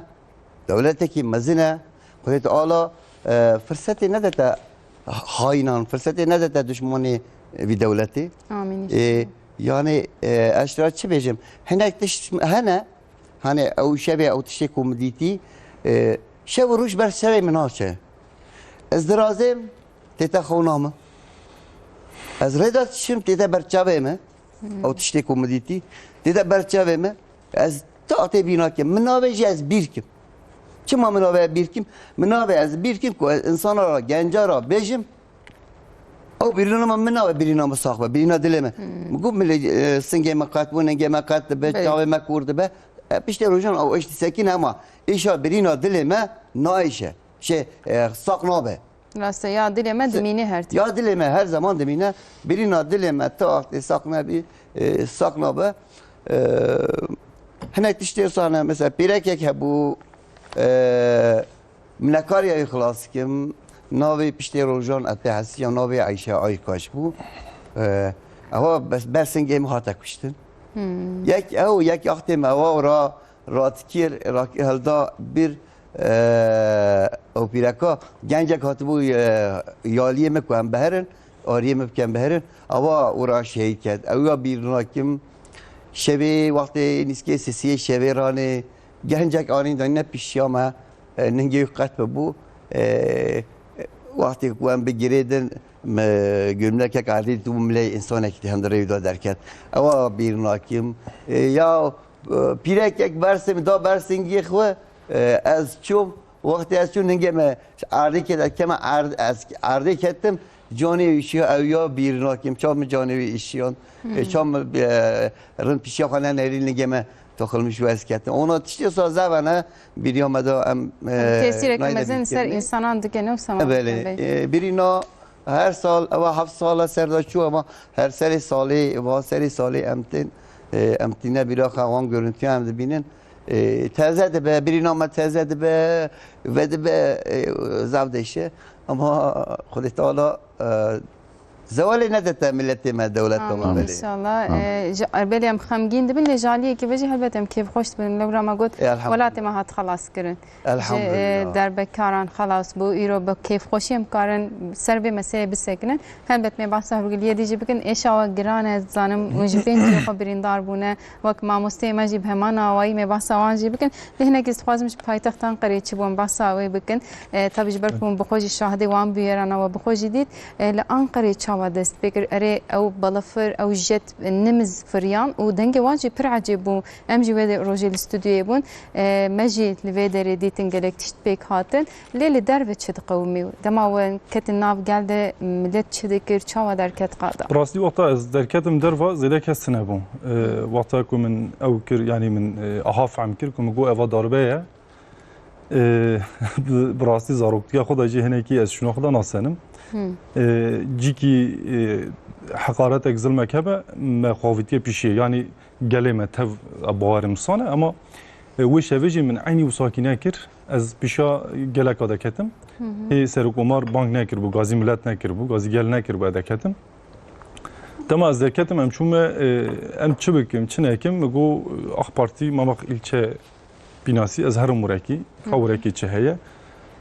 dewletekî mezin e. Xwedê Teala, e, firsetê nedete hayinan, firsetê nedete dişmonê vî dewletê. Amîn Ê, inşallah. yani, e, ez ji te re çi bêjim? Hinek tişt hene, Hani ew şevê ew tiştê ku min dîtî, e, şev û roj ber serê min naçe. Ez dirazêm, tête xewna min. Ez rê de dişim, tête ber çavê min. Hmm. Ew tiştê ku min dîtî, tête ber çavê min. Ez ta tê bîna kim. Min navê jî ez bîr kim. Çima min navê bîr kim? Min navê ez bîr kim ku ez insana ra, genca ra bêjim, Ew birîna me, min nabe birîna min sax be, birîna dilê me. Hmm. Min got, milê, e, singê me qet bû, ningê me qet dibe, Belê. çavê me kûr dibe. E, piştê rojan ew êş disekîne, ema îşa birîna dilê me naêşe. Şey, e, sax nabe. Rast e, ya dilê me dimîne her tim. Ya dilê me her zaman dimîne. Birîna dilê me ti wextê saq nebî, e, saq nabe. E, hinek tiştê sane, mesela pîrekek hebû, e, min nekariya wî xilas kim. Navê piştê rojan ez pê hesiya, navê Eyşe Aykaş bû. E, ewa bes, bersingê min hate kuştin. Yek ew, yek axtê me ewa ra radikir, rak-, helda bir, e, ew pîreka gencek hatibû, e, yaliyê min ku em biherin, ariyê min bikin biherin, ewa û ra şehîd ket. Ew ya bîr nakim. Şevê wextê nîskê sisiyê şevê ranê gencek anîn danîne pişiya me, e, ningê wî qet bibû. E, wextê ku em bi girê din, me gulmilekek erdê dibû milê însanekî di hundirê wî de derket. Ewa bîr nakim. E, ya, e, pîrekek bersê min da bersingê xwe, e, ez çûm. Wextê ez çûm ningê me erdê ket, ez keme erd, ez erdê ketim, canê wî şiya, ew ya bîr nakim. Çav min canê wî îşiyan. E, çav min, e, rind pişiya xwe nenerî ningê me toxilmiş wez ketin. Ona tiştê sa zevene bîriya me da em, e, Tesîreke nayde mezin ser bîrkirine. Însanan dike ne wisa? Belê. E, birîna her sal, ewa heft sala ser da çû, ama her serê salê, va serê salê em tên, e, em tîne bîra xwe wan görüntüya em dibînin. E, teze dibe, birîna me teze dibe, vedibe, e, zaf deşe. Ama Xwedê Teala, e, zewalê nedete miletê me, dewleta me. Amin, belê. Înşallah. E, ji, belê em xemgîn dibin, lê ji aliyekî ve jî helbet em kêfxweş dibin. Lewra me got, E, elhamdulillah. Welatê me hat xelas kirin. Ji, e, Elhamdulillah. Derbekaran xelas bû. Îro bi kêfxweşî em karin ser vê meseleyê bisekinin. Helbet me behsa hûrgiliyê dî jî bikin. Êşa we giran e, ez dizanim hûn ji pêncî xwe birîndar bûne. Wek mamosteyê me jî bi heman awayî me behsa wan jî bikin. Lê hinekî ez dixwazim ji paytexta Enqereyê çi bû em behsa wê bikin. E, tabî ji ber ku hûn bi xwe jî şahidê wan bûye, rana we bi xwe jî dît. E, li Enqereyê çawa dest pê kir? Erê, ew balafir, ew jet nimiz firiyan û dengê wan jî pir ecêb bû. Em jî wê de rojê li stûdyoyê bûn. E, me jî li vê derê dîtin gelek tişt pêk hatin. Lê li derve çi diqewimî? Dema we ketin nav gel de millet çi dikir, çawa derket qada? Bi rastî wexta ez derketim derva zêde kes tine bû. E, wexta ku min ew kir, yanî min, e, aha fehm kir ku min got eva darbe ye. E, bi, bi rastî zaroktiya xwe de jî hinekî ez şûna xwe de nasenim. E, cîkî, e, heqaretek zilmek hebe me xwavitiye pişiyê. Yanî gelê me tev, e, bawerim sane, ama, e, wê şevê jî min eynî wisa kî nekir. Ez pişa geleka deketim. Hê Serokkomar bang nekiribû, gazî milet nekiribû, gazî gel nekiribû ez deketim. Dema ez deketim, em çûme, e, em çi bikim, çi nekim, min got, AK Partî Mamak ilçe bînasî, ez herim wirekî, ka wirekî çi heye.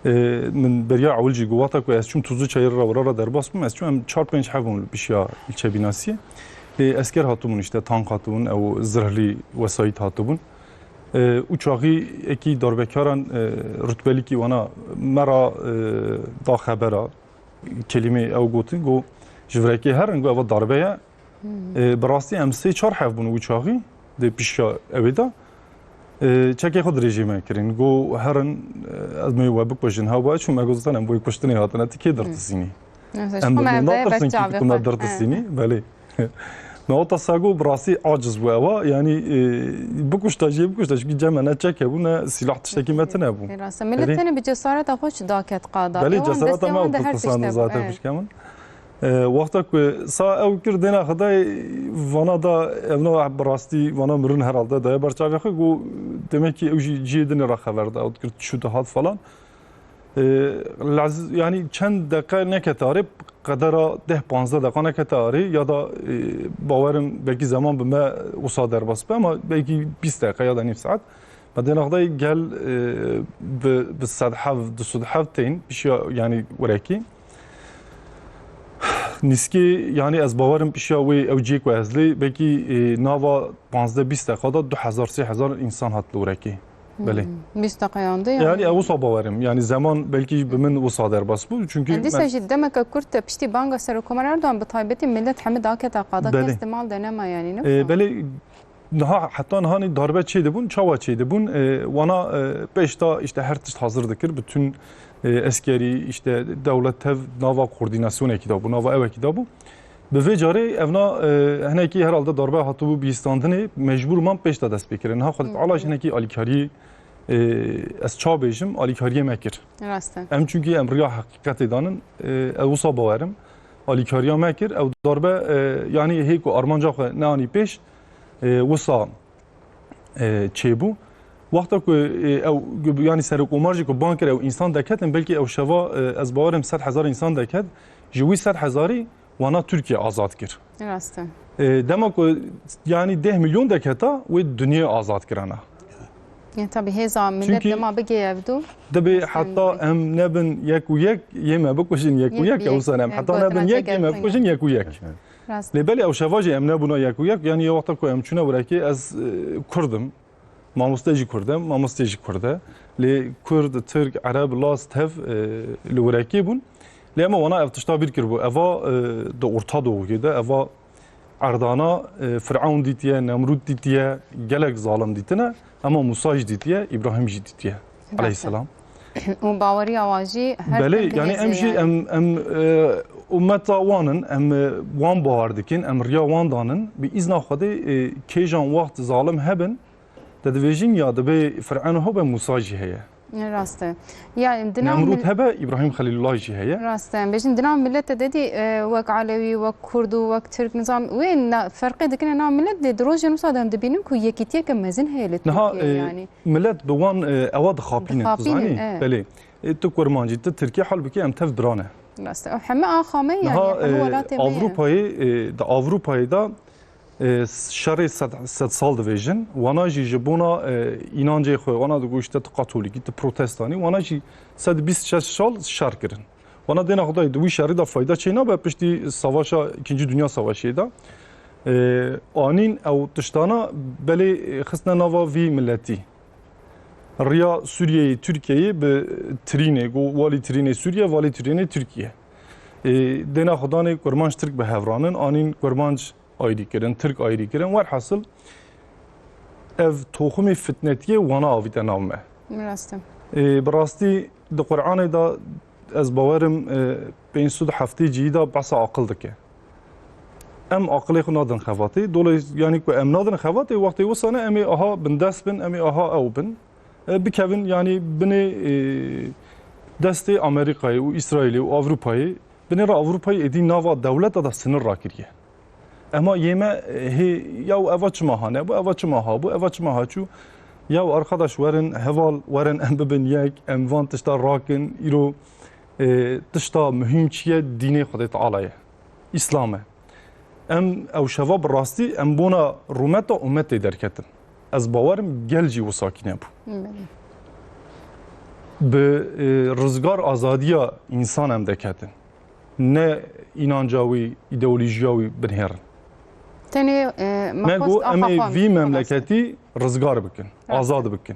E, min beriya ewil jî got, wexta ku ez çûm Tuzluçayê re wira re derbas bûm, ez çûm em çar pênc hev bûn li pişiya ilçe bînasiyê. Lê esker hatibûn, işte tank hatibûn, ew zirhlî wesayît hatibûn. E, û çaxî yekî darbekaran, e, rutbelikî wana me ra, e, da xebera, kelîmê ew gotin, got, ji virekê herin, got, eva darbe ye. E, bi rastî em sê çar hev bûn û çaxî di pişiya ewê de. E, çekê xwe dirêjî me kirin. Got, herin, e, ez me we bikujin. Ha, we çû me got, zaten em bo kuştinê hatine, tu kê dirtisînî? Em natirsin kî tu me dirtisînî, belê. Me wata Sago bi rastî aciz bû ewa, yanî, e, bikuşta jî bikuşta, çimkî cem me ne çek hebû ne sîlah tiştekî me tine bû. Rast e. Millet tenê bi cesareta xwe çi daket qada. Belê, cesareta me ew pir pisand zaten pişke min. E, wexta ku sa ew kir dêna Xwedayê vana da, evna bi rastî vana mirin herhalde daye ber çavê xwe, got, demek ki ew jî cihê dinê re xeber da, ew dikir çû dihat falan. E, lez-, yanî çend deqe nekete arê, qedera deh panzdeh deqa nekete arê, ya da, e, bawerim belkî zeman bi me wisa derbas be, ama belkî bîst deqe ya da nîv saet. Me dêna Xwedayê gel, e, bi, bi sed hev, du sed hev tên, pişiya, yanî werekî. Nîskê, yanî ez bawerim pişiya wê ew cihê ku ez lê, belkî, e, nava panzdeh bîst deqa da du hezar, sê hezar însan hat li werekê. Belê. Hmm, bîst deqeyan de yanî. Yanî ew wisa bawerim. Yanî zeman belkî bi min wisa derbas bû. Çunkî Dîsa jî demeke kurt e piştî banga Serokkomar Erdogan bi taybetî millet hemî dakete qada, kes di mal de nema yanî, ne? Ee, belê, niha, heta nihanî darbe çêdibûn, çawa çêdibûn? Ee, wana, e, pêş de işte her tişt hazir dikir. Bütün, e, eskerî, işte dewlet tev nava koordînasyonekî de bû, nava ewekî de bû. Bi vê carê evna, e, hinekî herhalde darbe hatibû bihîstandinê, mecbûr man pêş de dest pê kirin. Niha Xwedê Teala jî hinekî alîkariyê e, ez ça bêjim, alîkariyê me kir. Rast e. Em çunkî em riya heqîqetê danin, e, ez wisa bawerim. Alîkariya me kir, ew darbe, e, yanî hê ku armanca xwe neanî pêş, e, wisa, e, çêbû. Wexta ku, e, ew, yanî serokkomar jî ku ban kir ew însan deketin, belkî ew şeva, e, ez bawerim sed hezar însan deket, ji wî sed hezarî wana Tirkiye azad kir. Rast e. E, dema ku yanî deh milyon deketa, wê dinyê azad kirana. Ya tabii hêza millet Çünkü dema bigê ev du. Dibê Rast e. heta em nebin yek û yek, yê me bikujin yek û Yek yek, bi yek. ew sanem. E, Heta gotina nebin yek, yê me jêgertinga. bikujin yek û yek. Rast. Lê belê ew şeva jî em nebûna yek û yek, yanî ya wexta ku em çûne wirekê ez, e, Kurd im. Mamoste jî Kurd e, mamoste jî Kurd e. Lê Kurd, Tirk, Ereb, Laz, tev, e, li wirekê bûn. Lê ema wana ev tişta bîr kiribû. Eva, e, di Orta Doğuyê de, eva erdana, e, Firewn dîtiye, Nemrûd dîtiye, gelek zalim dîtine. Ema Musa jî dîtiye, Îbrahîm jî dîtiye. Elbette. Aleyhisselam. Û baweriya wan jî her Belê, tim yanî em dihêze jî yani. em, em, e, ummeta wan in, em, e, wan bawer dikin, em riya wan danin. Bi îzna Xwedê, e, kêjan wext zalim hebin, Te dibêjin ya dibê Fir'ewn hebe Musa jî heye. Rast e. Ya, em dina Nemrûd mil- hebe Îbrahîm Xelîlullah jî heye. Rast e. Em bêjin dina milete dedî, e, wek Elewî, wek Kurd û wek Tirk nizam wê na, ferqê dikine nav millet lê di rojên wisa de em dibînin ku yekîtiyeke mezin heye li Niha, Tirkiye e, yanî. Millet bi wan, e, ewa dixapînin, tu Dixapînin, zanî? e. Belê. E, tu Kurmancî, tu Tirkî hal bike em tev birane. Rast e. Heme axa me ye, Niha, heme e, welatê me ye. Avrupayê, e, di Avrupayê de e, şerê sed, sed sal divêjin. Wana jî ji bona, e, înancê xwe, wana digo işte tu katolîkî, tu protestanî, wana jî sed bîst şeş sal şer kirin. Wana dêna Xwedayê di wî şerî de fayda çê nabe, piştî savaşa, ikinci Dünya Savaşê de, e, anîn ew tiştana belê, e, xistine nava vî milletî. Riya Sûriyeyê, Tirkiyeyê bi Tirînê, go walî Tirînê Sûriye, walî Tirînê Tirkiye. E, dêna Xudanê Kurmanc Tirk bi hevranin, anîn Kurmanc ayrî kirin, Tirk ayrî kirin. Werhasil, ev toxumê fitnetiyê wana avîte nav me. Rast e. Ê, bi rastî di Qur'anê de ez bawerim, e, pênc sed heftê cihî de behsa aqil dike. Em aqilê xwe nadin xevatê. Dolê, yanî ku em nadin xevatê, wextê wisa ne em ê aha bindest bin, em ê aha ew bin. E, bikevin, yanî binê, e, destê Amerîkayê û Îsraîlê û Ewropayê. Binê re Ewropayê êdî nava dewleta de sinir rakiriye. Ema yê me, e, hê, yaw eva çima ha nebû, eva çima ha bû, eva çima ha çû? Yaw arkadaş werin, heval werin em bibin yek, em van tişta rakin, îro, e, tişta muhîm çi ye? Dînê Xwedê Teala ye. Îslam e. Em ew şeva bi rastî em bona rûmeta umetê derketin. Ez bawerim gel jî wisakî nebû. Belê. Bi, e, rizgar azadiya însan em deketin. Ne înanca wî, îdeolojiya wî binihêrin. Tenê, e, Me mapost got em axa ê xwe vî em memleketî rizgar bikin, Rast. azad bikin.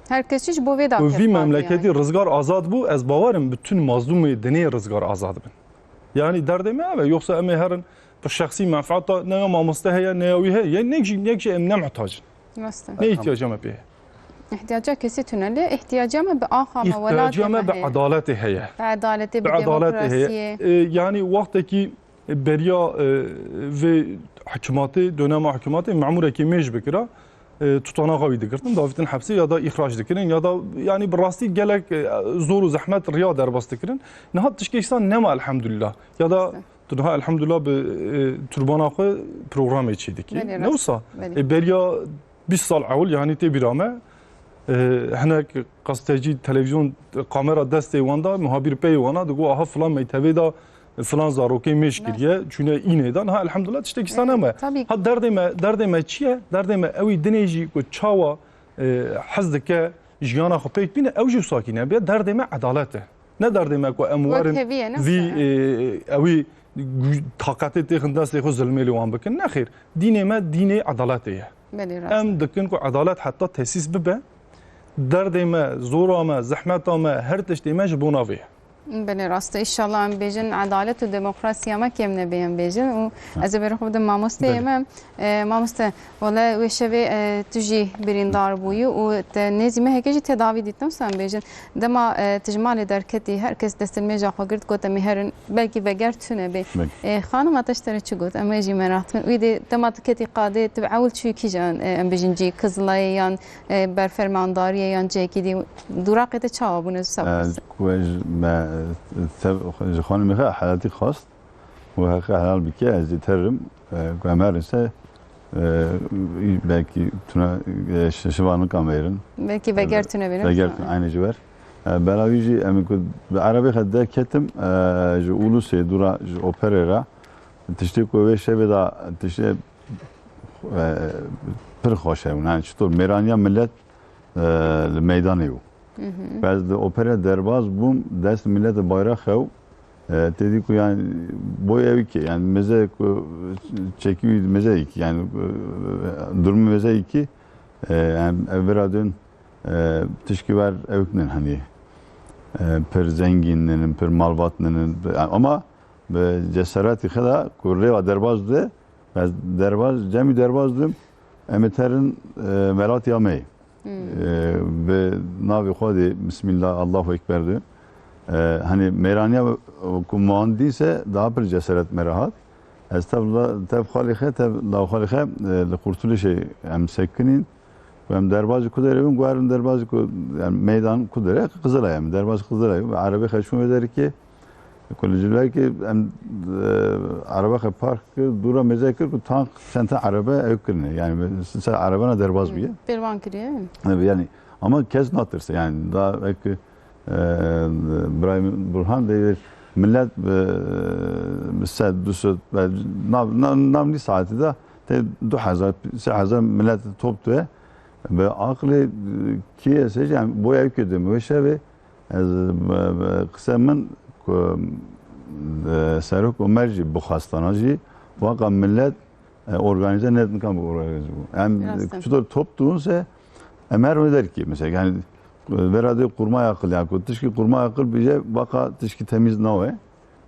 Her kesî ji bo vê Ku dakir vî partiye memleketî yani. rizgar azad bû, ez bawerim bütün mazlûmê dinê rizgar azad bin. Yani derdê me ev e, yoksa em ê herin bi şexsî menfaata ne ya mamoste heye, ne ya wî heye. Yani nek jî, nek jî em ne muhtac in. Rast e. Ne ihtiyaca me pê heye. Ihtiyaca kesî tune lê, ihtiyaca me bi axa me, welatê İhtiyaca me me bi heye. edaletê heye. Bi edaletê, bi Bi edaletê heye. demokrasiyê. E, yani wextekî beriya, e, vê hikûmatê, dönema hikûmatê memûrekî mêj bikira, e, tutanaxa wî digirtin, davîtin hepsê ya da îxrac dikirin ya da yani bi rastî gelek, e, zor û zehmet riya derbas dikirin. Niha tişkê îsan nema elhamdülillah. Ya da Rast e. tu niha elhamdülillah bi, e, turbana xwe programê çê dikî. Belê, Ne rast. wisa? Belê. E, beriya bîst sal ewil yani tê bîra me, e, hinek gazetecî, televîzyon, kamera destê wan da, muhabîr peyê wan a, digo aha filan mektebê da filan zarokê mêj Rast. kiriye, çûne înê da. Niha elhamdülillah tiştekî îsan Evet, neme. tabii ki. Ha derdê me, derdê me çi ye? Derdê me ew ê dinê jî ku çawa, e, hez dike jiyana xwe pêk bîne, ew jî wisa kî nebe. Derdê me edalet e. Ne derdê me ku em Wek werin hevî ye, ne vî, wisa ye. e, ew ê gu-, taqetê têxin destê xwe zilmê li wan bikin. Nexêr, dînê me dînê edaletê ye. Belê, rast. Em dikin ku edalet heta tesîs bibe, derdê me, zora me, zehmeta me, her tiştê me ji bona vê ye. Belê, rast e. Înşallah em bêjin, edalet û demokrasiya me kêm nebe, em bêjin. Û ez ê berê xwe bidim mamosteyê Belê. me. E, mamoste, wele wê şevê, e, tu jî birîndar bûyî û te nêzî mehekê jî tedavî dîtin, wisa em bêjin. Dema, e, tu ji malê derketî, her kes destilmêja xwe girt, got, "Em ê herin, belkî veger tune bê." Belkî. E, xanim, te ji te re çi got? Em ê jî merak dikin. Wî dê dema tu ketî qadê, tu bi ewil çûyî kîjan, e, em bêjin cî, Kizlayê yan, e, berfermandariyê yan cihekî dî, duraqê te çawa bûne, wisa E, bipirsin? Ku ez, me, te, ji xanimê xwe helaltî xwest û heqê helal bike, ez dê terim, e, ku em herin se, e, belkî tune, e, şi-, şiva nika mêrin. Belkî veger tune bêne, Veger wisa. tune, aynê ji wer. E, bela wî jî, em ku bi erebê xwe derketim, e, ji Ulusê dûra, ji operê re, tiştê ku wê şevê de, tiştê, e, pir xweş hebûn. Yani çitor mêraniya millet, e, li meydanê bû. Hı hı. Ez li opera derbas bûm, dest milletê bayrax xew. E, têdî ku yani boy ew ki, yani meze ku çekî meze ki, yani, e, durumu meze ki, e, yani ev vira dön, e, tişkî wer ew kin hani, e, pir zengîn nin, pir malbat nin, ama bi cesaretî xwe de ku rêva derbas de, ez derbas, cemî derbas dim, em ê terin, e, welatî ya me. Hmm. E, bi navê Xwedê, Bismillah, Allahu Ekber de. E, hani mêraniya ku mandî se daha pir cesaret me re hat. Ez tev la-, tev xalê xe, tev law xalê xe, e, li Qurtulişê em sekinîn. Û em derbazî ku derê bin, guherin derbazî ku, yani meydan ku derê, Qizilay em. Derbazî Qizilay. Erebê xe çûn vê derê ki, ku li Civlekê em, e, ereba xe park kir, dûra mêze kir ku tank çend te erebe ew kirine. Yani ser erebana derbaz bûye. Pêlvan kiriye. Evet, yani ama kes natirse yani daha belki, e, Brahim Burhan de millet, e, sed, du sed, nav, nav, nav nî saetî de te du hezar, sê hezar millet top tuye. Bi aqlê, e, kê ez hêjî, em boya ew kê dime wê şevê, ez, e, e, qise min ku, e, Serok Omer jî bixwestana jî, waka millet, e, organîze nedin kan bi organîze bû. Em Rast e. çitor top dûn se, em her wê derkî, mesela, yani, e, vera de qurmay aqil, yani, ku tişkî qurmay aqil bije, waka tişkî temiz nawe.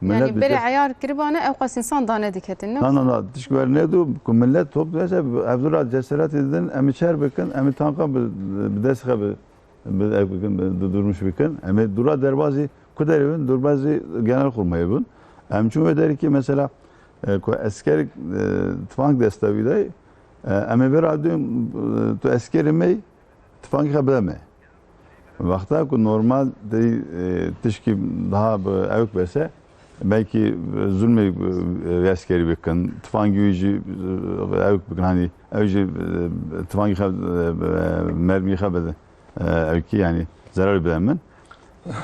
Millet Yani bi berê dest- eyar kiribane, ew qas insan dane diketin, ne? Na, na, na, tişk wer nedu, ku millet top dese, ev dura ceseretê din, em ê çer bikin, em ê tanka bi, bi dest xe bi, bi, ev bikin, bi, bi durmuş bikin. Em ê dura derbazî, ku derê bin, durbazî genel kurmayê bin. Em çûn wê derê ki mesela, e, ku esker, e, tfank desta wî dey, e, em ê vera dûn, e, tu eskerê me, tifangê xwe bide me. Wexta ku normal derî, e, tişkî daha bi ewk bese, belkî zulmê, e, eskerî bikin, tifangî wî jî, e, ewk bikin, hani ew jî, e, tifangî xwe, e, mermî xwe bide, e, ewkî, yani zerar bide min.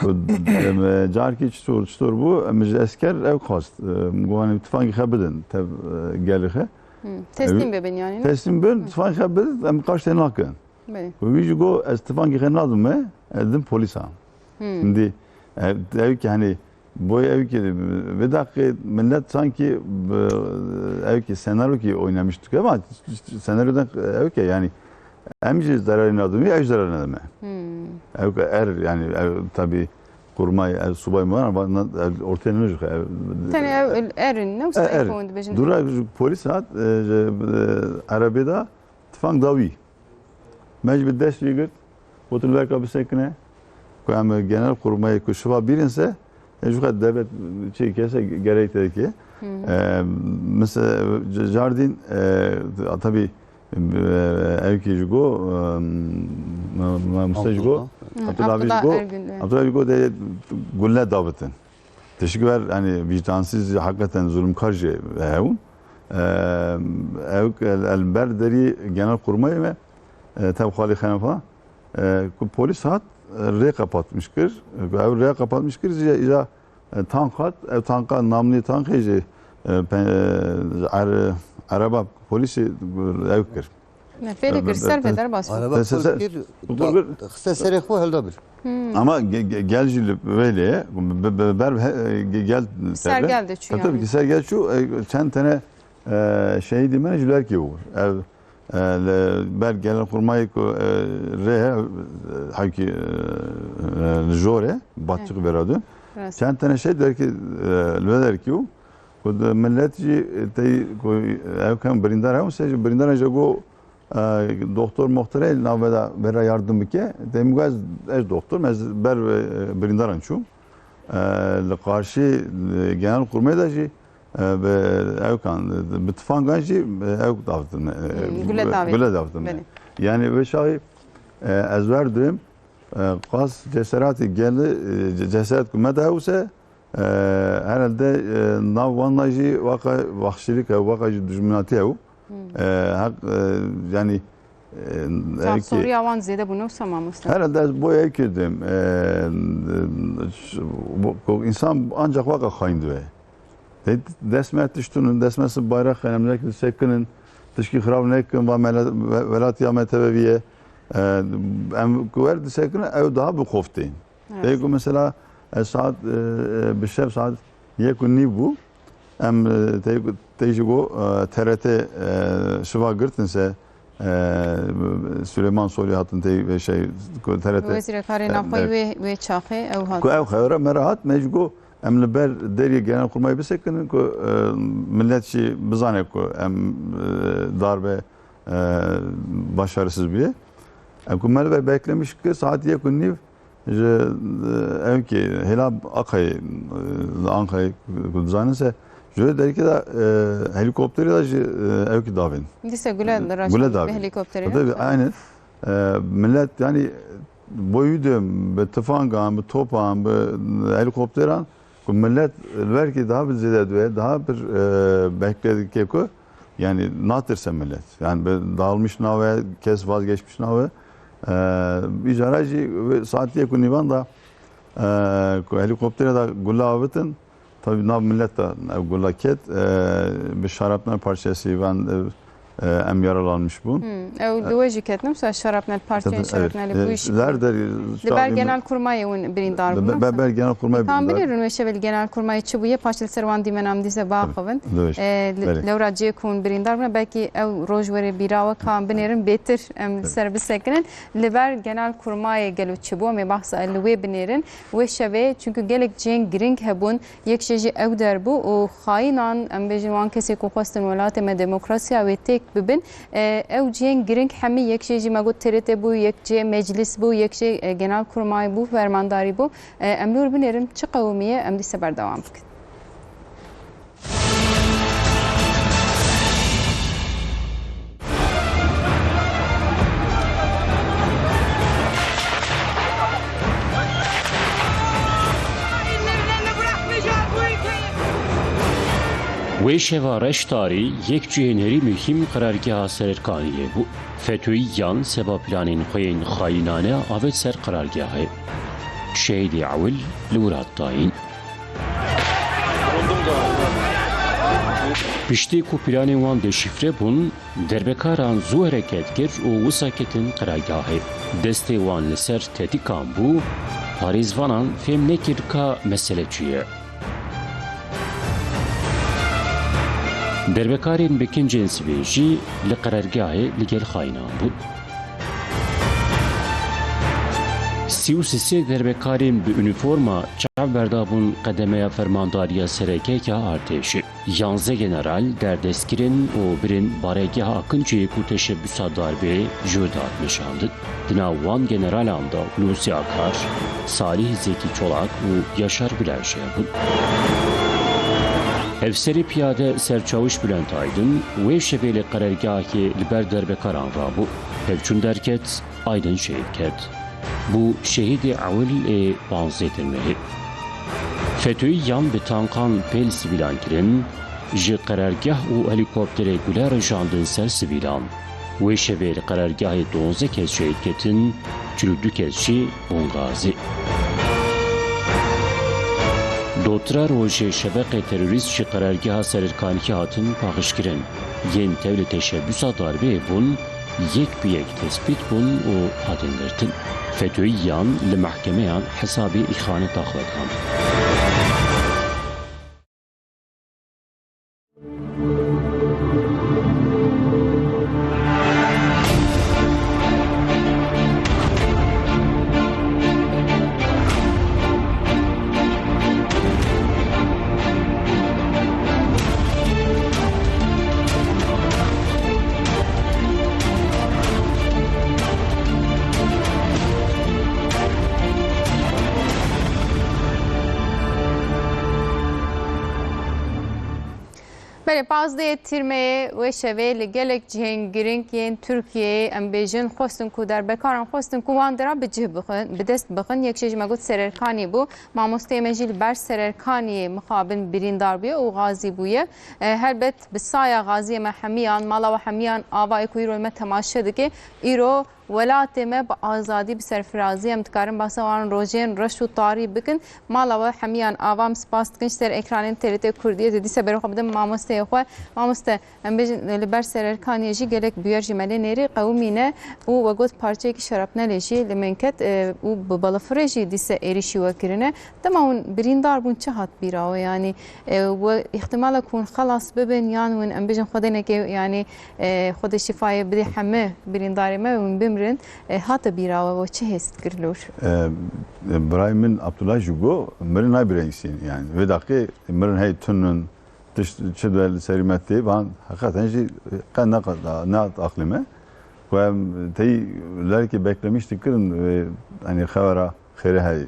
Ku, em, e, carkî çitor, çitor bû, em ji esker ew xwest, e, min got, hani tifangî xwe bidin, tev, e, gelê xwe. Hmm, teslîm bibin yani, ne? Teslîm bin, tifangî xwe bidin, em qaştê nakin. Belê. Û wî jî got, "Ez tifangê xwe nadim me, ez dim polîsan." Hmm. Şimdi, e, ew ki hani, boy ew ki, vê daqê millet sanki, e, ew ki senaryo ki oynamış diyor ama senaryodan ew ki yani, em jî zararê nadime, ew jî zararê nadime. Hmm. Ew ki er yani, ew, tabii kurmay, ev subay mı var ama ev ortaya ne çıkıyor? Ev, Tenê ev er in, ne e, wisa er. Ev dibêjin? Dura polîs hat, e, ji, e, erebê de tifang da wî. Me jî bi dest wî girt, got, "Li ber ka bisekine, ku em genel kurmayê ku şiva bîrin se, e, ji xwe devlet çê kese gerek te dike." Hı hı. E, mesela, c-, cardîn, e, tabii, e, ev ki ji go, e, ma-, mamoste ji go, Abdullah. Hı, Abdullah ji Abdullah go, Ergün, evet. Abdullah ji go de gulle davitin. Teşekkür, hani vicdansız, hakikaten zulümkar jî hewin. Eee, ew el, el ber derî genel kurmayê me, e, tev xalî xene falan, e, ku polis hat, e, rê kapatmış kir. Ku ew rê kapatmış kir, îca, îca, e, tank hat, ev tanka, namlî tankê jî, e, pe-, e, er-, ereba polîsê ew kir. Ne, fêrê kir, ser vê derbas bû. Araba Te-, se-, se-, kir, kir. Xiste serê xwe hilda bir. Hmm. Ama ge-, ge-, gel jî li vê lê, be-, be-, ber he-, ge-, gel Ser tebe. Gel de çû Tabii, tabii yani. Ki ser gel çû, e, çend tane, e, şehîdî me ji ber kê bû. Ev, e, li ber genel kurmayê ku, e, rê he, e, hewkî, e, e, li jor e, batçik Evet. beradun. Rast. Çend tane şey derkî, e, li vê derkî û ku di millet jî, e, tey ku ew kem birîndar hewn se jî birîndaran jî got, e, doktor moxtirê navê de vera yardim bike. Tey min got ez, ez doktor, ez ber, e, birîndaran çûm. E, li qarşî, e, genel kurmê de jî, e, bi ew kan, bi tifangan jî, e, ew davtin me, e, Hmm, gule davêt. gule davtin me. Belê. Yani wê çaxî, e, ez wer duyim, e, qas ceseratê geli, e, ce-, ceserat ku me de ew se, e, herhalde, e, nav wan jî waka vahşilik ew, waka jî dijminatî ew. Hmm. E, heq, e, yani, e, Tam erkê- soruya wan zêde bûne wisa mamoste. Herhalde ez bo ev kê duyim. E, bu, bu, insan ancak waka xayîn dibe. Te dest me tiştûnin, dest me sib bayrax xenemlek disekinin, tişkî xirab nekin, va mele-, ve-, velatiya me tebeviye. E, em ku wer disekinin, ew daha bi xof tên. Evet. Tey ku mesela, e, saet, e, e, bi şev saet yek û nîv bû. Em, e, tey ku, tey ji go, e, T R T, e, şiva girtin se, e, Süleyman Soylu hatin tey ve şey, ku T R T Wezîrê Karê e, Navxweyî e, wê, wê çaxê ew hat. Ku ew xebera me re hat, me ji go em li ber deriyê Genelkurmayê bisekinin ku, e, millet jî bizane ku em, e, darbe, e, başarısız bûye. Em ku me li ber beklemiş kir, saet yek û nîv ji, e, ew kê hêla Aqayê, e, li Anqayê ku dizanin se, ji wê derkê de, e, helîkopterê de jî, e, ew kê davên. Dîse gule E, raşt gule bi davên. Helîkopterê. Tabii, aynı. E, millet yani boyu de bi tifangan, bi topan, bi helikopteran ku millet li ber kê daha bir zêde dibe, daha bir, e, bekledike ku yani natirse millet. Yani bi dağılmış nave, kes vazgeçmiş nave. E, îcara jî wê saet yek û nîvan da, e, ku helikoptera da gula avitin, Tabii nav millet de ev gula ket, e, bi şarapnel parçesi van, e, e, em yaralanmış bûn. Hmm, ew E, li we jî ketin, mesela şarapnel parçeyên Tabii, evet. şarapnelê E, bû jî. Ler der, Li ber genel kurmayê hûn birîndar bûn, Be-, be-, ber genel kurmayê Tam birîndar. Bilêrin wê şevê li genel kurmayê çi bûye, paş li ser wan dîmenam dîse biaxivin. Tabii. E, li, Belê. Lewra ciyê ku hûn birîndar bûne, belkî ew roj were bîra we ka em binêrin bêtir em Tabii. ser bisekinin. Li ber genel kurmayê gelo çi bû, em ê behsa li wê binêrin. Wê şevê, çunku gelek cihên girîng hebûn, yek jê jî ew der bû û xayînan, em bêjin wan kesê ku xwestin welatê me demokrasiya wê têk bibin, e, ew cihên girîng hemî yek jê jî me got T R T bû, yek cê meclis bû, yek jê, e, genel kurmay bû, fermandarî bû. E, em li wir binêrin çi qewimiye, em dîse berdewam bikin. Wê şeva reş tarî yek cihên herî muhîm qirargeha Serêrkaniyê bû. FETÖ'yiyan seba planên xwe yên xayînane avêt ser qirargehê. Şehîdê ewil li wir hat dayîn. Piştî ku planên wan deşîfre bûn, derbekaran zû hereket kir û wisa ketin qirargahê. Destê wan li ser tetîkan bû, parêzvanan fêm nekir ka mesele çi ye. Derbekarên bi kincên sivê jî li qirargahê li gel xayînan bûn. Sî û sê derbekarên bi unîforma çav berdabûn qedemeya fermandariya sereke ya artêşê. Yanzdeh general derdest kirin û birin baregeha Akinceyê ku teşebbûsa darbeyê ji wir dihat meşandin. Di nav wan generalan de Hulusi Akar, Salih Zeki Çolak û Yaşar Güler jî hebûn. Hevserê piyade Serçawiş Bülent Aydın wê şevê li qerargahê li ber derbekaran rabû. Pevçûn derket, Aydın şehîd ket. Bû şehîdê ewil ê panzdeh mehê. FETÖ'yiyan bi tankan pêl sivîlan kirin, ji qerargeh û helîkopterê gule rijandin ser sivîlan. Wê şevê li qerargehê duwazdeh kes şehîd ketin, çil û du kes jî bûn gazî. Dotira rojê şebeqê terorîst ji qerargeha Serêrkaniyê hatin paqijkirin. Yên tevlî teşebbûsa darbeyê bûn, yek bi yek tespît bûn û hatin girtin. FETÖ'yiyan li mehkemeyan hesabê îxaneta xwe dan. Pazdehê Tîrmeyê wê şevê li gelek cihên girîng yên Tirkiyeyê, em bêjin, xwestin ku derbekaran xwestin ku wan dira bi cih bixin, bi dest bixin. Yek jê ji me got Sererkanî bû. Mamosteyê me jî li ber Sererkaniyê mixabin birîndar bûye û xazî bûye. E, helbet bi saya xaziyê me hemiyan, mala we hemiyan ava ye ku îro li me temaşe dike. Îro Welatê me bi azadî, bi serfirazî, em dikarin behsa wan rojên reş û tarî bikin. Mala we hemiyan ava, em spas dikin ji ser ekranên T R T Kurdiyê. Dê dîsa berê xwe bidim mamosteyê xwe. Mamoste, em bêjin, li ber Sererkaniyê jî gelek bûyer jî me lê nêrî qewimîne û we got parçeyekî şerapnelê jî li min ket, e, û bi balafirê jî dîsa êrîşî we kirine. Dema hûn birîndar bûn, çi hat bîra we? Yanî, e, we îhtimala ku hûn xelas bibin yan hûn, em bêjin, Xwedê neke, yanî, e, Xwedê şîfayê bidê heme birîndarê me, hûn bimrin. E, hate bîra we, we çi hêst kir lor? E, birayê min Abdullah jî got, mirin nayê birayê însên. Yanî, vê daqê mirin hey tun in, tişt çi de li serî me tê, van heqeten jî qe ne, ne aqlê me. Ku em tey lerkê beklemiş dikirin, e, yanî xebera xêrê hey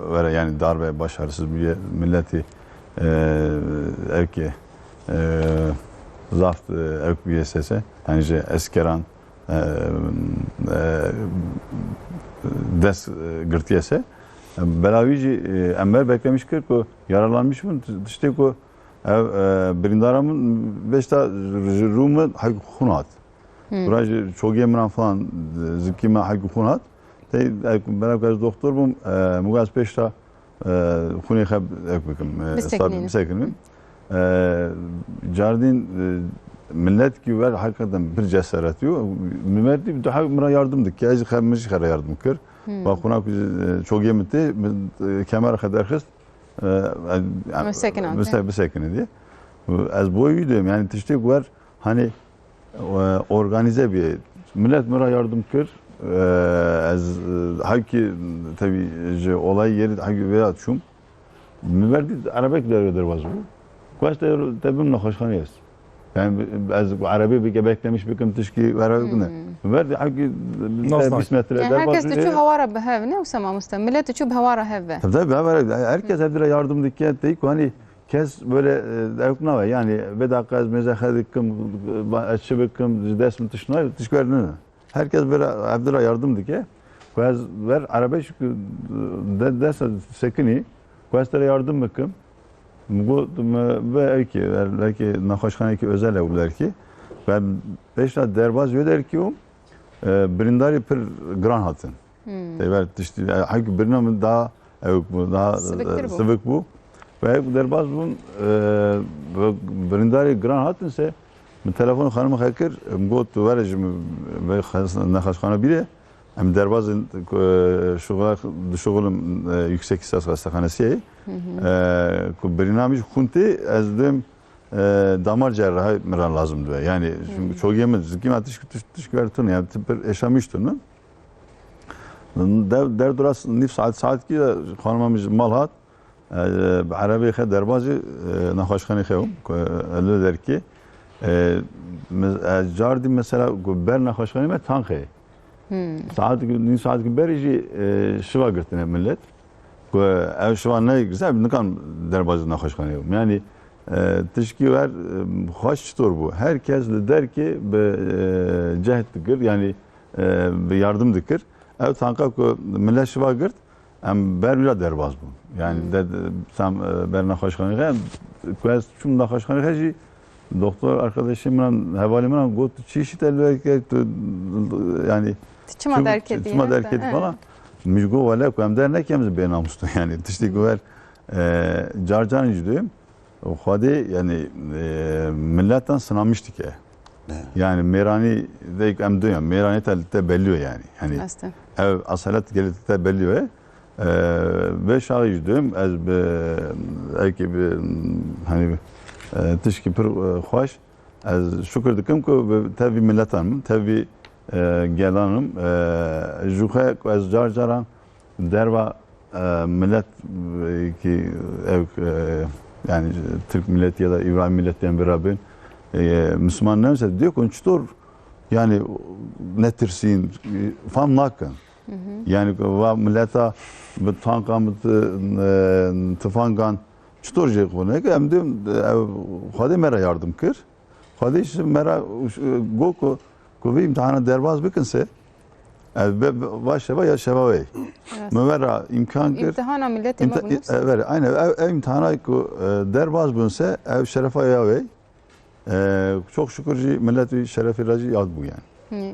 were, yanî darbe başarısız bûye, milletî, e, ewkê, e, zaf, e, ewk bûye sese. Yanî ji eskeran, e, e, dest, e, girtiye se. Bela wî jî, e, em ber beklemiş kir ku yaralanmış bûn, tiştê ku ev, e, birîndara min beşta ji rû min hek xûn hat. Hmm. Bira ji çogê min an falan, zikî me hek xûn hat. Tey, e, bera ku ez doktor bûm, e, min got ez pêşta, e, xûnê xwe ek bikim, e, Biseknînim. Biseknînim. E, cardîn, e, millet ki ver hakikaten bir cesaret yo. Millet di daha mira yardım dike. Ez xwe, min jî xwe yardım kir. Hmm. Ba xûna ku, e, çogê min tê, min, e, kemer xwe derxist. E, e, Bisekine, bisekine diye. Ez boy wî diyim. Yani tiştê ku ver, hani, e, organize bî. Millet min re yardım kir. E, ez, e, hewkî, tevî ji olayê yerî hewkî vêya çûm. Min ber dît erebek derve derbas bû. Ku ez te, te bim nexweşxanê ez. Yani ez erebê bike beklemiş bikim tişkî were bikine. Hmm. Min ber dît hewkî bîst metre derbas bû. Yani herkes diçû hewara bi hev, ne wisa mamoste? Millet diçû bi hewara hev ve. Tabii, tabii, hev, her, herkes hev dire yardım dike. Tey ku hani kes böyle, e, ewk nawe. Yani vê daqa ez mêze xwe dikim, ez çi bikim, ji dest min tişt nayê, tişt wer nine. Herkes böyle evdira yardım dike. Ku ez ver erebê şik de, dest sekinî. Ku ez te re yardım bikim. Min got, me ve ewkî, ver, belki nexweşxanekî özel ew belki. Ben pêşta derbaz wê derkî û, e, birindarî pir giran hatin. Hmm. Teyber tiştî, e, hek birina min daha ewk bû, daha, Siviktir e, bû. Sivik bû. Ve hek derbaz bûn, e, ve birindarî giran hatin se, min telefon xanimê xwe kir, min got, tu were ji min ve xes-, nexweşxane bîre, em derbazin, e, şuxula, dişuxulim, e, yüksek lisans hastahanesi. Hı hı. E, ku birina min jî xûn tê, ez dêm, e, damar cerrahî min re lazim dibe. Yani, çünkü Hmm. çogê min, zikî me tişk, tişk, tişk ver tune, yani tip bir eşamiş tune. Der, der duras nîv saet, saet ki de xanima min ji mal hat. E, bi erebê xe derbazî, e, nexweşxanê xe bûm, ku, e, li derkê. E, me-, e, cardî mesela ku ber nexweşxanê me tanqê. Hmm. Saet ki, nîv saet ki berî jî, e, şiva girtine millet. Ku ev şiva ne güzel, nikan derbazî nexweşxanê bûm. Yani, e, tişkî wer, e, xweş çitor bû. Her kes li derkê bi, e, cehd dikir, yani, e, bi yardım dikir. Ev tanka ku millet şiva girt, em ber wî re derbaz bûn. Yani Hmm. de, de, tam, e, ber nexweşxanê xe, ku ez çûm nexweşxanê xe jî doktor arkadaşê min an, hevalê min an got, "Tu çi işî te li ber kir, tu, yani, Tu çima çi, derketî, çima ha? Derketî?" Evet. Falan. Min jî got, "Wele ku em der nekem, ez bênamus tu." Yani tiştê ku ver, e, car caran jî duyum. Xwedê, yani, e, milletan sınamış dike. Evet. Yani mêranî de em duyum, mêranî te, te belliyo yani. Yani Aslında. Ev asalet gelê te belliyo. E, vê şaxî jî duyum, ez bi, ewkî bi, hani, e, tişkî pir, e, xweş, ez şukir dikim ku bi tevî milletan min, tevî, e, gelan min, e, ji xwe ku ez car caran derva, e, millet, e, ki ev, e, yani Türk milleti ya da İbrahim milleti yan bir Rabbin, e, Müslüman neyse diyor ki, "Çitor yani netirsîn, e, fam nakin." Hı hı. Yani va milleta bi tankan, bi t-, e, tifangan, Çitor jê xwe neke, em dê, ew, Xwedê me re yardim kir. Xwedê ji me re got ku, ku vê îmtihana derbas bikin se, ev be, be, va şeva ya şeva wê. Rast. Me me re îmkan kir. Îmtihana miletê me Îmti-, bû, ne wisa? E, ver, aynen, ev, ev îmtihana ku, e, derbas bûn se, ev şerefa ya wê. E, çok şükür jî millet wî şerefê re jî yad bû yani.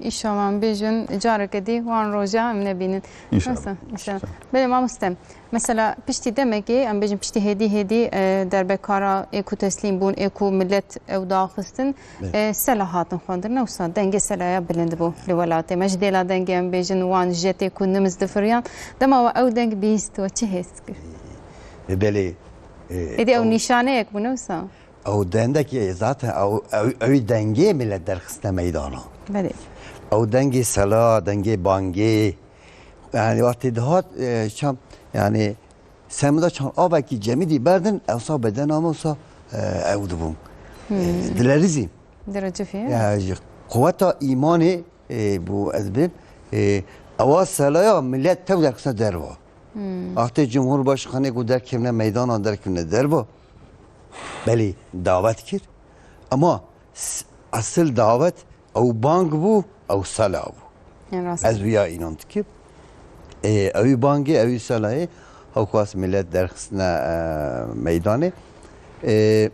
Înşallah em bêjin careke dî wan roja em nebînin. Înşallah. Nasıl? Înşallah. Înşallah. Belê mamoste. Mesela piştî demekê, em bêjin piştî hêdî hêdî, e, derbekara ê ku teslîm bûn, ê ku millet ew daxistin, Belê. e, sela hatin xwendin, ne wisa dengê selaya bilind bû li welatê me. Ji dêla dengê em bêjin wan jetê ku nimiz difiriyan. Dema we ew deng bihîst, we çi hêz kir? E, belê, e, Êdî ew ew nîşaneyek bû, ne wisa? Ew dendekî zaten ew, ew, ew dengê millet derxistine meydana. Belê. Ew dengê sela, dengê bangê. Yani wextê dihat, e, çam, yani semida çan avekî cemidî berdin, ewsa bedena me wisa, e, ew dibûn. Hmm. E, dilerizîn. Derecifî. Ya, ji quweta îmanê, e, bû ez bêm. E, ewa selaya millet tev derxistine derva. Hmm. Wextê Cumhurbaşkanê ku derkevne meydana derkevne derva. Belê dawet kir. Ama s-, esil dawet ew bang bû, ew sela bû. Ya rast. Ez wiya înan dikim. Ê, ew bangê, ew selayê, hewkas millet derxistine, e, meydanê. Ê,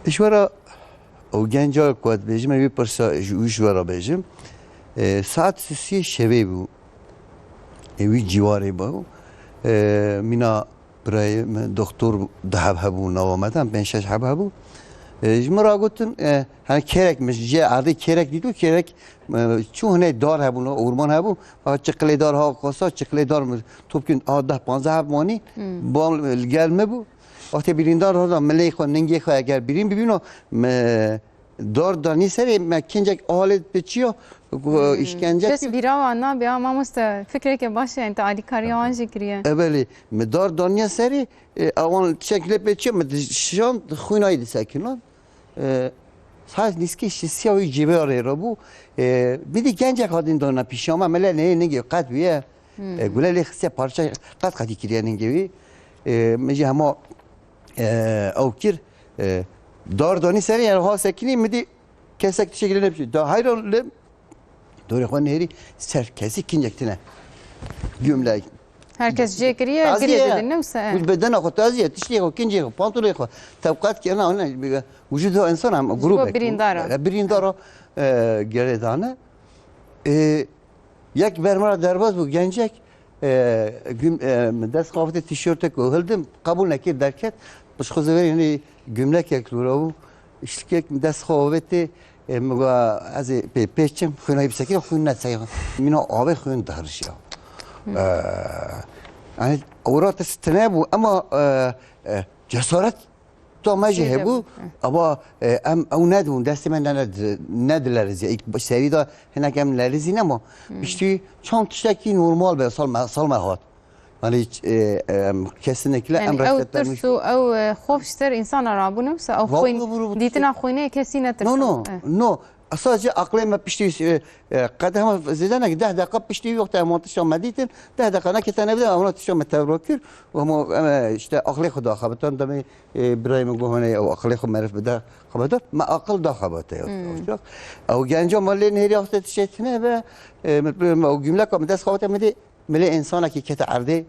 ji we re ew genca ku ez dibêjim, ew pirsa ji, ji we re bêjim. Ê, saet sisiyê şevê bû. Ê, wî ciwarê bû. Ê, mîna Birayê min doktor du heb hebû nava me de, em pênc şeş heb hebû. E, ji min re gotin, e, hani kêrek min, ji erdê kêrek dît û kêrek, e, çû hine dar hebûn, orman hebû. Ha çiqilê dar ha kosa, çiqilê dar min top kin, ha deh panzdeh heb manî. Hmm. Bal li gel me bû. Wextê birîndar hada milê xwe, ningê xwe eger birîn bibîno, me Dar danî serê me kincek alê piçiya, ku Hmm. işkence Kes kir. Bîra wan nabe, ha mamoste, fikreke baş e, yani te alîkariya wan jî kiriye. Ebelê, me dar daniya serê, e, awan şekle piçiya, me di şan xwînayî disekinan. E, saet nîskê şisiya wî cîvê rê re bû. E, bidî gencek hadin dana pîşa me, mele neyê ningê qet wî ye. Hmm. E, gule lê xistiye parça qet qetî kiriye ningê wî. E, me jî hema e, ew kir, e, dar danî serê, yani ha sekinî, min dî kesek tiştekî lê nepişî. Da heyran lê dorê xwe nêrî ser kesî kincek tine. Gümlek. Herkes cê kiriye, Taziye girê ya. Didin, ne wisa, e? Gul bedena xwe taziye, tiştê xwe, kincê xwe, pantolê xwe. Tewqat kirina, ona, vücudu insan hem Ji bo grubek. Birîndara. E, birîndara, e, gerê dane. E, Yek ber me re derbas bû, gencek, e, güm-, e, dest xwe avêtê tişortek û hildim, qebûl nekir derket. Pişt xwe ziverî hinî gumlekek li wira bû. Îşlikek dest xwe avêtê, e, min got, ez ê pê, pê çim, xwîna wî bisekînim, xwîn nesekînim. Mîna avê xwîn dihirişiya. Hmm. E, yani, ewra te tine bû, ama, e, e, cesaret To me jî Sêde hebû, bû. Eva, e, em ew nedibûn, destê me ne, ne, nedilerizî. Îlk serî de hinek em lerizî nema. Hmm. Piştî çend tiştekî normal be, sal me, sal me hat. Yani, e, em, kesinlikle Yani em ew rexsetlenmiş. Tirs û ew, e, xof ji ser însana rabû, ne wisa ew Rabû, xwîn, rabû, rabû, dîtina xwînê kesî netirsa. No, no, Eh. no. Sadece aqlê me piştî, e, e, qede hema zêde neke, deh deqa piştî yoxte hema tişta me dîtin, deh deqa nekete nevde, hema tişta me tevro kir, û hema, em, e, işte aqlê xwe da xebitan, demê, e, birayê min got, hene ew aqlê xwe meriv bide xebata, me aqil da xebata ya. Hmm. Ew genca me lê nêrî axte tiştê tine ve, e, me, me, ew gümleka me dest xebata me dê, Milê însanekî kete erdê.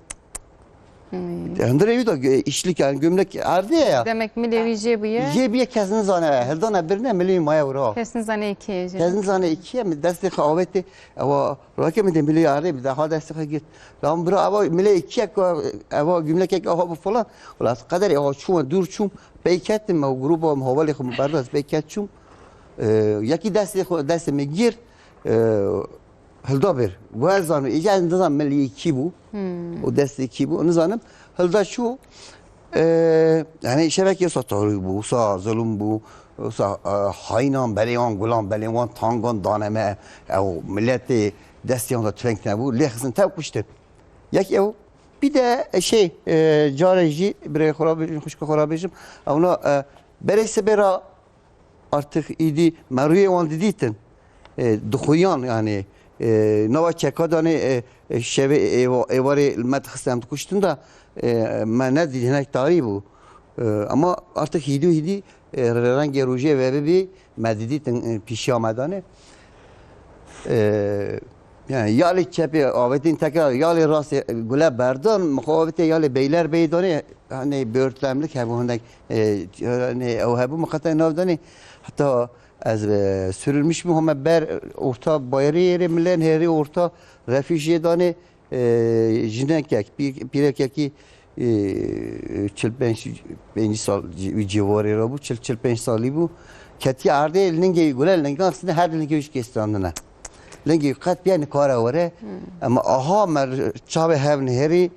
Hmm. Hundirê wî de ge-, îşlik, yani gümlek erdê ye ya. Demek milê wî jê bûye. Jê bûye, kes nizane, hildane birine milê wî maye wira. Kes nizane kê ye jê. Kes nizane kê ye, min destê xwe avêtê, ewa, rake min dê milê erdê, bi daha destê xwe girt. Lan bira, ewa milê kê ye ku, ewa gümlekek aha bû falan. Wala qederê, ewa çûme dûr çûm, pey ketim, ew gruba min hevalê xwe min berda, ez pey ket çûm. E, yekî destê xwe, destê min girt. E, Hilda bir. Wer zano, îca ez nizam milî kî bû. Hmm. O destê kî bû, nizanim. Hilda çû, e, yani şevekê wisa tarî bû, wisa zulum bû, wisa, e, haynan belê wan gulan, belê wan tangan daneme, ew milletê destê wan da tüfeng nebû, lê xistin tev kuştin. Yek ew, bir de, e, şey, e, carê jî, birê xwe ra bêjim, xwişka xwe ra bêjim, ewna, e, berê sibê ra Artık îdî me rûyê wan didîtin. E, dixuyan, yani, e, nava çeka danê, e, e, şevê êva-, êvarê li me dixistin, em dikuştin de, E, me nedît, hinek tarî bû. E, ama artık hîdû hîdî, e, rengê rojê ve bibî, me didît, e, pîşiya me danê. E, yani yalê çepê avêtin tekrar, yalê rastê gule berdan, mixo avêtê yalê beyler bey danê, hani börtlemlik hebû hindek, e, hani ew hebû miqete nav danê. Hatta ez, e, sürülmüş mü home ber orta bayırı yeri milen heri orta refî jê danê. E, jinekek, pî-, pîrekekî, e, çil pênc, pêncî sal ci-, wî ciwarê re bû, çil, çil pênc salî bû. Ketiye erdê, lingê gule, lingan sine her lingê wî ji kê strandine. Lingê wî qet piya nikare were. Hmm. Ama aha me r-, çavê hev nihêrî,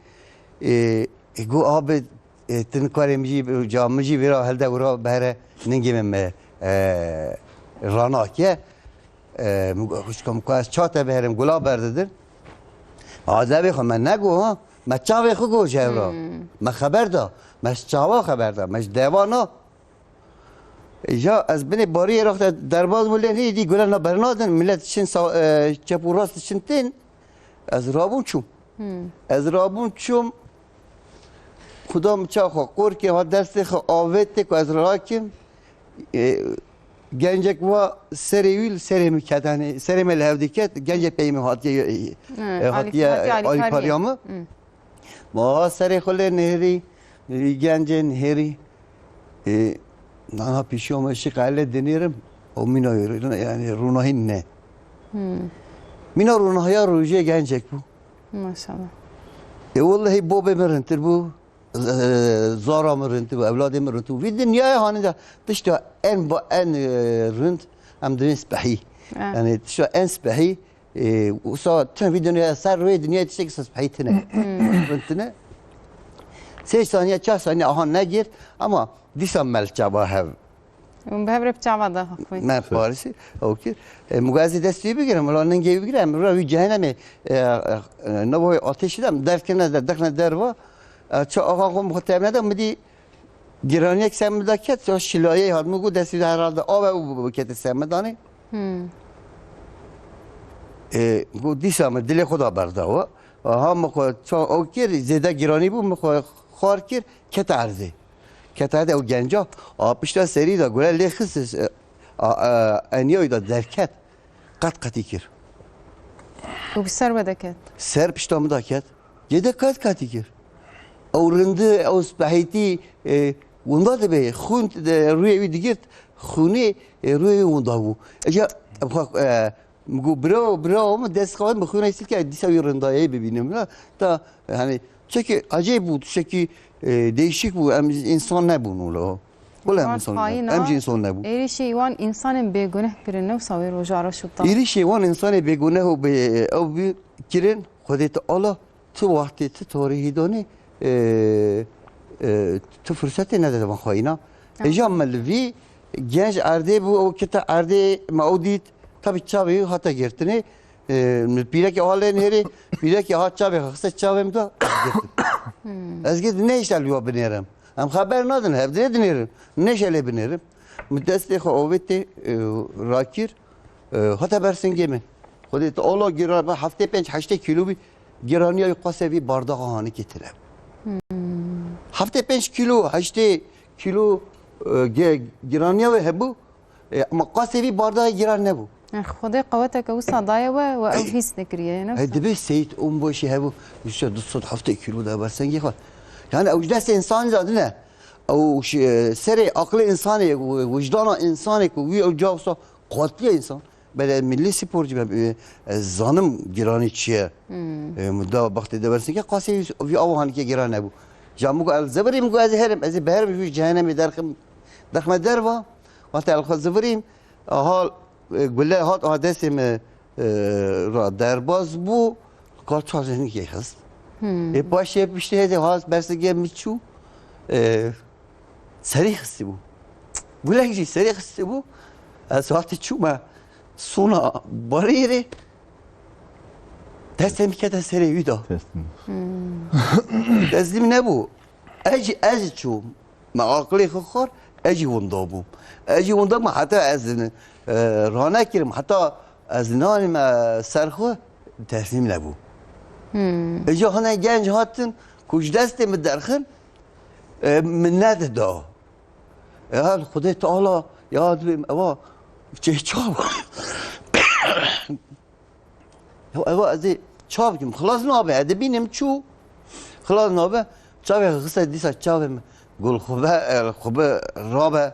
e, e, got, "Abi, e, tu nikarê min jî, ca min jî vêra helde wira bere lingê min me, e, ranake." E, min got, "Xwişka min, ku ez ça te biherim, gula berdidin." Adebê xwe me nego, ha? Me çavê xwe got ji hev re. Hmm. Me xeber da. Me ji çawa xeber da. Me ji deva na. E, ya ez binê bariyê raxte derbaz bû lê nî dî gule na bernadin. Millet çin sa-, e, çep û rast çin tên. Ez rabûn çûm. Hmm. Ez rabûn çûm. Xuda min ça xwe qor kir, ha destê xwe avêtê ku ez rakim. E, gencek wa serê wî li serê min ket, hani serê me li hev diket, gencê pey min hatiye, e, Evet, e, hatiye alîkariye, alîkariya min. Hmm. Ma ha serê xwe lê nihêrî, wî gencê nihêrî. E, nana pîşiya me şî qele dinêrim, o mîna, yani rûnahî ne. Hmm. Mîna rûnahiya rojê gencek bû. Maşallah. E, wellehî bobê min rintir bû. E, zara min rind bû, ewladê min rind bû. Vî dinyayê hanî de tişta en ba en, e, rind em dibên spehî. Eh. Yani tişta en spehî, e, wisa tune vî dinyayê ser rûyê dinyayê tiştekî spehî tune. Hmm. Rind tune. Sê saniye, çar saniye aha negir ama dîsa me li çava hev. Hûn bi hev re bi çava de xwe. Me Parisî ew kir. E, min got ez ê destê wî bigirim, wila ningê wî bigirim, wila wî cehenemê, e, e, e, navoyê ateşî de min derkirine de, dexne derva. E, çi axa xwe min xwe temine de, min dî giraniyek ser min de ket, o şilayê hat, min got destê wî de herhalde av e û bikete ser min danê. Hmm. E, got dîsa min dilê xwe da berdawa. Aha min xwe ça ew kir, zêde giranî bû, min xwe xwar kir, kete erzê. Kete de ew genca, a pişta serî de gule lê xist, e, a, e, eniya wî de derket. Qet qetî kir. Û bi ser we de ket? Ser pişta min de ket. Yê de qet qetî kir. Ew rindi, ew spehîtî, e, winda dibe. Xûn de rûyê wî digirt, xûnê, e, rûyê wî winda bû. Eja, e, Min got, "Bira, bira, min dest xwe min xwîna silke, dîsa wî rindayê bibînim." Na, ta, hani, çekî ecêb bû, tiştekî, e, değişik bû, em însan nebûn wilo. Wila em Wan însan, xayîn em a. Jî însan nebûn. Êrîşî wan însanên bêguneh kirin, ne wisa wê roja re şûta. Êrîşê wan însanê bêguneh û bê, ew bî kirin, Xwedê Teala tu wextê tu tarîhî danî, e, e, tu firsetê nede van xayîna. Tamam. Êja me li vî genc erdê bû, ew kete erdê me ew dît, tabî çavê wî hate girtinê. E, min pîrekê ha lê nihêrê, pîrekê ha çavê xwe xiste çavê min da, girtin. Hmm. Ez gê nehişte li wa binêrim. Em xeber nadin, hevdê dinêrin. Nêşe lê binêrim. Min destê xwe avêtê, e, rakir, e, hate ber singê min. Xwedê Teala giran, heftê pênc heştê kîlo bî, giraniya wî qasê vî bardaxa hanikê tune. Hmm. Heftê pênc kîlo, heştê kîlo, e, ge-, giraniya wê hebû, e, ama qasê vî bardaxê giran nebû. Xwedê qeweteke wisa daye we, we ew hîs nekiriye, ne Hey, wisa? Dibê Seyîd Onbaşî hebû, wisa du sed heftê kîlo de ber sengê xwe. Yani ew ji destê însanî de dine. Ew şi-, serê aqilê însanê, wijdana însanê ku wî ew ca wisa qatiye însan. Belê milli sporcu be, e, e, zanim giranî çi ye. Hmm. E, min da baxtê de bersin ke qasê vî ava hanike giran nebû. Ja min got, "El zivirî," min got, "Ez ê herim, ez ê bi herim ji wî cehenemê derxim, dexme derva." Wextê el xwe zivirîm, aha, e, gule hat, aha destê min, e, ra derbas bû, ka çar jenikê xist. Hmm. E, paşê piştê hêdê hat, bersingê min çû. E, Serî xistibû. Gulek jî serî xistibû. Ez hatî çûme sona barîrê. Destê min kete serê wî de. Teslim. Teslim nebû. Ez jî, ez jî çûm. Me aqilê xwe xwar, ez jî winda bûm. Ez jî winda bûm, heta ez, e, ranekirim, heta ez nanîme ser xwe, teslîm nebû. Hmm. Îca hene genc hatin, ku ji destê min derxin, e, min nedida. Ya Xwedê Teala, ya dibêm ewa çê çav. Ya ewa ez ê çav kim? Xilas nabe, ez dibînim çû. Xilas nabe. Çavê xise dîsa çavê min. Gul xwe be, el xwe be, rabe.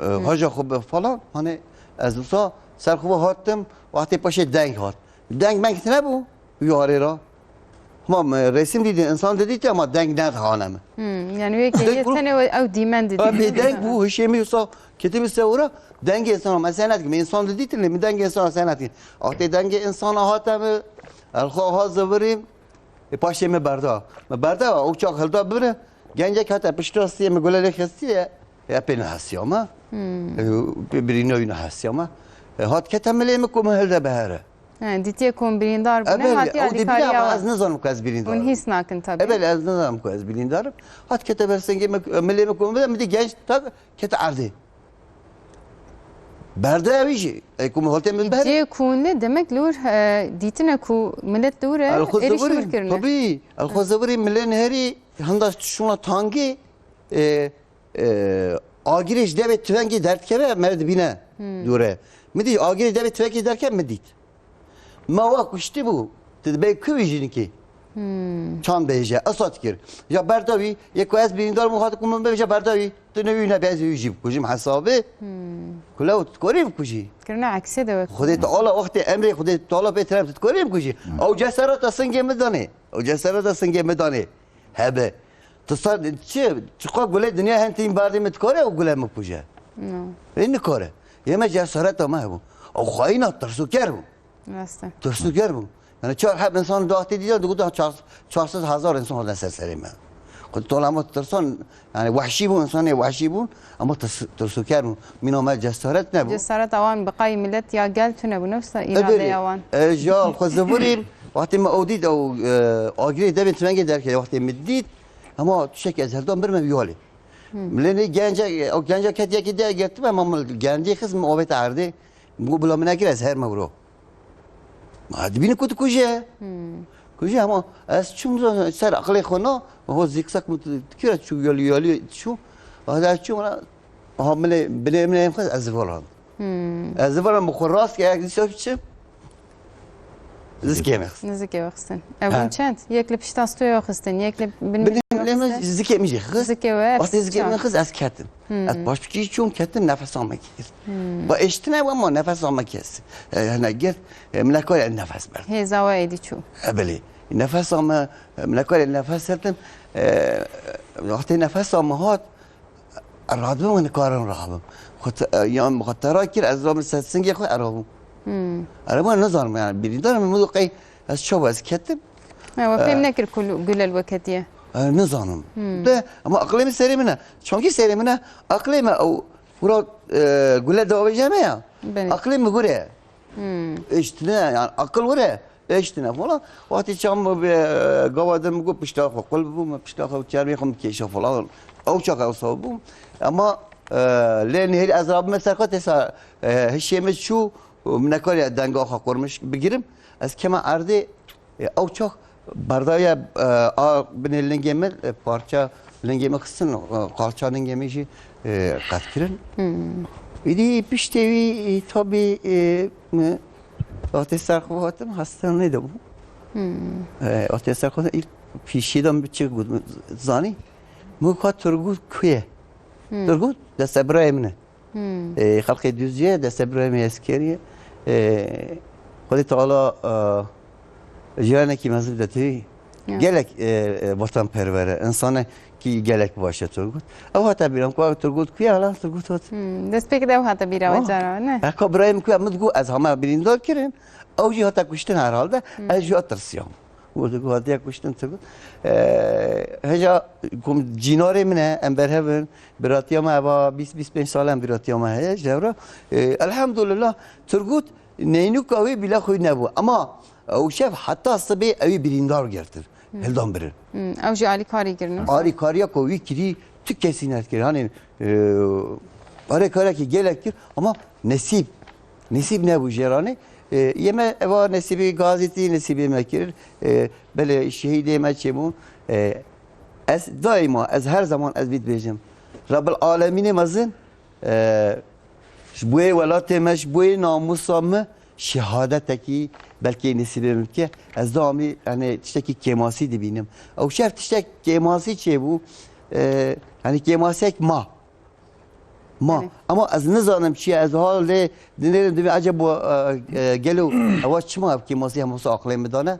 E, haja xwe be falan. Hani ez wisa ser xwe hatim, wextê paşê deng hat. Deng meng tine bû, wî arê ra. Hema me resim dîtin, insan didît ama deng nedihane min. Hmm, yani wê Deng kêliyê kuru- tenê ew dîmen didît. Ha, bê deng bû, hişê min wisa ketibî sewra, dengê insana me senet kim. Insan didîtin lê min dengê insana senet kim. Wextê dengê insana hate mi, el xwe ha zivirîm, e, paşê me berda. Me berda, o çax hilda bibire, gencek hate pişt rastiyê me gule lê xestiye, e, pê nehesiya me. Hmm. E, pê birîna wî nehesiya me. E, hat kete milê me ku me hilde behere. He, dîtiye ku hûn birîndar bûne, Ebelê, hatiye ew dê bîne alîkariya ama wan. Ez nizanim ku ez birîndar Hûn im. Hîs nakin tabii. Ebelê, ez nizanim ku ez birîndar im. Hat kete ber sengê me, milê me ku min bide, min dî genç tak kete erdê. Berde wî jî. Ey ku min holtê min berde. Cê ku ne demek li wir, e, dîtine ku milet li wir e, El xwe êrîş zivirî, wir kirine. Tabii. El xwe zivirî milê neherî, henda şûna tangê, e, e, agirê ji devê tüfengê derdikeve, me dibîne Hmm. dûre. Min dî agirê ji devê tüfengê derkeve, min dît. Me wa kuştî bû. Tu dibê ku wî jinikê? Hmm. Çand bêje, esat kir. Ya berda wî, yê ku ez birîndar bûm, hate ku min bêje berda wî. Tu ne wî ne be ez wî jî bikujim hesabê. Hmm. Kule û tu korî bikujî. Kirine eksê de wek. Xwedê Teala wextê emrê Xwedê Teala pê tirem tu korî bikujî. Hmm. Ew cesereta singê min danê. Ew cesereta singê min danê. Hebe. Tu sa çi? Çiqa gule dinya hen tîn berdî min dikare û gule min kuje. No. Ê nikare. Yê me cesareta me hebû. Ew xayîna tirsûker bû. Rast e. Tirsûker bû. Yani çar heb insan daxtê dîdan digotin çar, çar sed hezar insan hatin ser serê me. Xwedê Teala me tirsan, yani wehşî bû, insanê wehşî bû, ama tirs-, tirsûker bû. Mîna me cesaret nebû. Cesaret awan bi qay milet ya gel tune bû, ne wisa Ebelê, îradeya wan. E, jal, xwe zivirîm, wextê me ew dît, ew, e, agirê devê tüfengê derkeve, wextê min dît, hema tiştekî ez hildan bir me wî halê. Hmm. Milê nê gence, ew gence ket yekî de girtime, hema min gendî xist min avête erdê. Min got, bila min nekir, ez her me wiro. Ma dibînim ku dikuje. Hmm. Kuje, hema ez çûm ser aqilê xwe na, ho zikzak min dikir, ez çû yolî yolî çû. Hadi ez çûm, ha milê, binê min em xwe ez zivolan. Hmm. Ez zivolan bi xwe rast ke ek dîsa biçim. Zikê me xist. Zikê we xistin. Ev Ha. bûn çend? Yek li pişta stûyê we xistin, yek li bin Binê min xistin. Zikê min jî xist. Zikê we Wextê zikê min çand. Xist ez ketim. Hmm. Ez paşpikî çûm ketim nefesa me kir. Hmm. Ba eştine we ma nefesa me kes. E, hene girt, e, min nekare nefes ber. Hêza we êdî çû. E, belê. Nefesa me, e, min nekare nefes hertim. E, wextê nefesa me hat, radibim, nikarim rabim. Xwe te-, e, yan xwe tera kir, ez rabim ser singê xwe, erabim. Hmm. Erabim, nizanim yani, birîndar im, min got qey ez çawa ez ketim. Ha, we fêm E, nekir ku gule li we ketiye? E, nizanim. Hmm. De, ama aqilê min serê min e. Çankî serê min e, aqilê me ew, hura, e, gule davêje me ya. Belê. Aqilê min gure. Hmm. Eştine, yani akıl gure. Eştine falan. Wextê çam bi, e, gava de min got pişta xwe qul bû, min pişta xwe çermê xwe min kêşa falan. Ew çax ew saw bû. Ama, e, lê nihêrî ez rabime ser xwe têsa, e, hişê min çû, min nekariya denga xwe qurmiş bigirim. Ez kema erdê, e, ew çax berdaye, e, a binê lingê min, e, parça lingê min xistin, e, qalça lingê min jî, e, qet kirin. Hmm. Îdî piştê wî, e, tabî, e, mi, wextê ser xwe hatim, hastanê de bû. Hmm. E, wextê ser xwe ilk pîşî de min çi got, zanî? Min got, Turgut ku ye? Hmm. Turgut destebirayê min e. Hmm. E, xelkê Duziyê, destebirayê min eskerî ye. E, Xwedê Teala, e, jiyanekî mezin de tê. Ya. Gelek, e, e, vatanperwer e, insanekî gelek baş e Turgut. Ew hate bîra min, ku ew Turgut ku ye, hala Turgut hat. Hmm. Destpêkê de ew hate bîra we Ah. cara, ne? Heka birayê min ku ye, min digot, ez hema birîndar kirim. Ew jî hate kuştin herhalde. Hmm. Ez jî hat tirsiyam. Got, got, hatiye kuştin, tu got. E, hêja ku cînarê min e, em berhev in, biratiya me eva bîst, bîst pênc sal e em biratiya me heye, ji hev re. E, elhamdulillah, Turgut neynûka wê bila xwe nebû. Ema ew şev heta sibê ew ê birîndar girtir. Hmm. Hildan birin. Hmm, ew jî alîkarî kirin. Alîkariya ku wî kirî, tu kesî nedikir. Hani, e, alîkarekî gelek kir, ama nesîb, nesîb nebû jê re. E, yê me eva nesîbê gazîtî nesîbê me kir. E, belê şehîdê me çêbû. E, ez daîma, ez her zaman ez vî dibêjim. Rebbil Alemînê mezin, e, ji bo yê welatê me, ji bo yê namûsa me şehadetekî belkî nesîbê min bike. Ez daîmî, yani, tiştekî kêmasî dibînim. Ew şev tiştek kêmasî çêbû. E, yani kêmasiyek ma. Ma. Evet. Ama ez nizanim çi ye, ez hal lê dinêrim dibê, ecebo, e, e, gelo ewa çima ev kêmasî hemûsa aqlê min dane?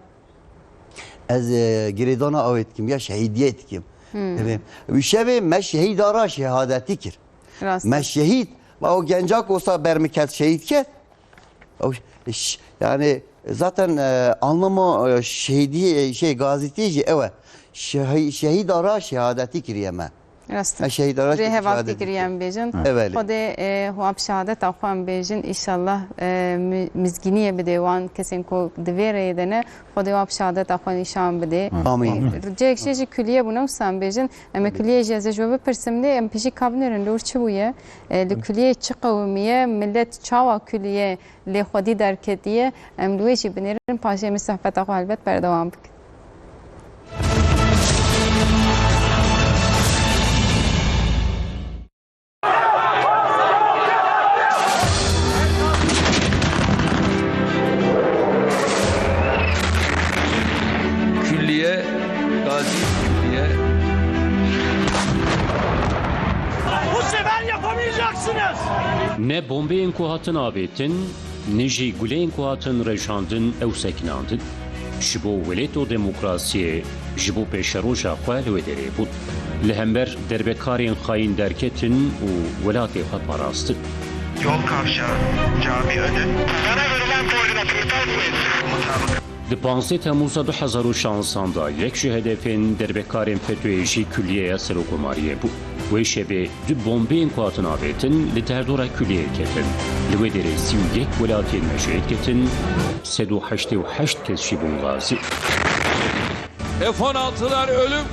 Ez, e, girêdana awê dikim ya şehîdiyê dikim. Hmm. Dibê, wî şevê me şehîda ra şehadetî kir. Rast. Me şehîd, ma o gencak olsa ber min ket şehîd ket. Ew ş-, yani zaten, e, anlama, e, şehîdî, e, şey, gazîtî jî ew e. Şehî-, şehîda ra şehadetî kiriye me. Rast e. Me şehîda ra şehadetî kiriye em bêjin. Evet. Xwedê, e, hûn şehadeta xwe em bêjin. Înşallah, e, mi-, mizgîniyê bidê wan kesên ku di vê rêyê de ne. Xwedê wan bi şehadeta xwe nîşan bidê. Amîn. Cihek jê jî kulîye bûne, wisa em bêjin. Em ê kulîye jî ez ê ji we bipirsim lê em pêşî ka binêrin li wir çi bûye? E, li kulîyê çi qewimiye? Milet çawa kulîye lê xwedî derketiye? Em li wê jî binêrin, paşê em ê sohbeta xwe helbet berdewam bikin. Külliye, Gazi Külliye. Bu sefer yapamayacaksınız. Ne bombeyên ku hatin avêtin, ne jî guleyên ku hatin reşandin ew sekinandin. Ji bo welêt û demokrasiyê, ji bo pêşeroja xwe li wê derê bûn. Li hember derbekarên xayîn derketin û welatê xwe parastin. Yol kavşağı, cami önü. Bana verilen koordinatı iptal etmeyin. Mutabık. Di panzdeh Temmûza du hezar û şanzan de yek ji hedefên derbekarên FETÖ'yê jî kulliyeya Serokkomariyê bû. Wê şevê du bombeyên ku hatin avêtin li derdora kulliyê ketin. Li wê derê sî û yek welatiyên me jê ketin, sed û heştê û heşt kes jî bûn gazî. F on altılar ölüm.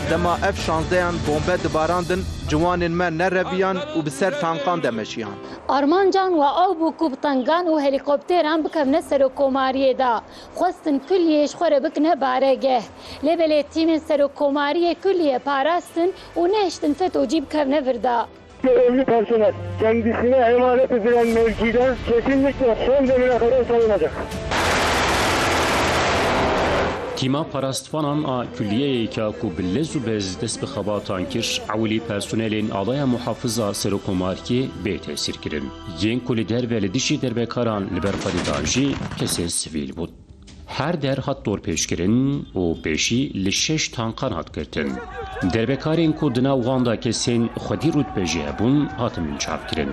Dema F şanzdehan bombe dibarandin, ciwanên me nereviyan û bi ser tankan de meşiyan. Armancan we ew bû ku bi tankan û helîkopteran bikevne Serokkomariyê de. Xwestin kulliyê ji xwe re bikine baregeh. Lê belê tîmên Serokkomariyê kulliyê parastin û nehiştin FETÖ'cî bikevne vir de. Önemli personel kendisine emanet edilen mevkide kesinlikle son demine kadar savunacak. Tîma parastvanan a kulliyeyê ku bi lez û bez dest bi xebatan kir, ewilî personelên Alaya Muhafiza Serokkomariyê bê tesîr kirin. Yên ku li derve li dijî derbekaran li ber xwe didan jî kesên sivîl bûn. Her der hat dorpêçkirin û pêşî li şeş tankan hat girtin. Derbekarên ku di nav wan de kesên xwedî rûtbe jî hebûn, hatin binçavkirin.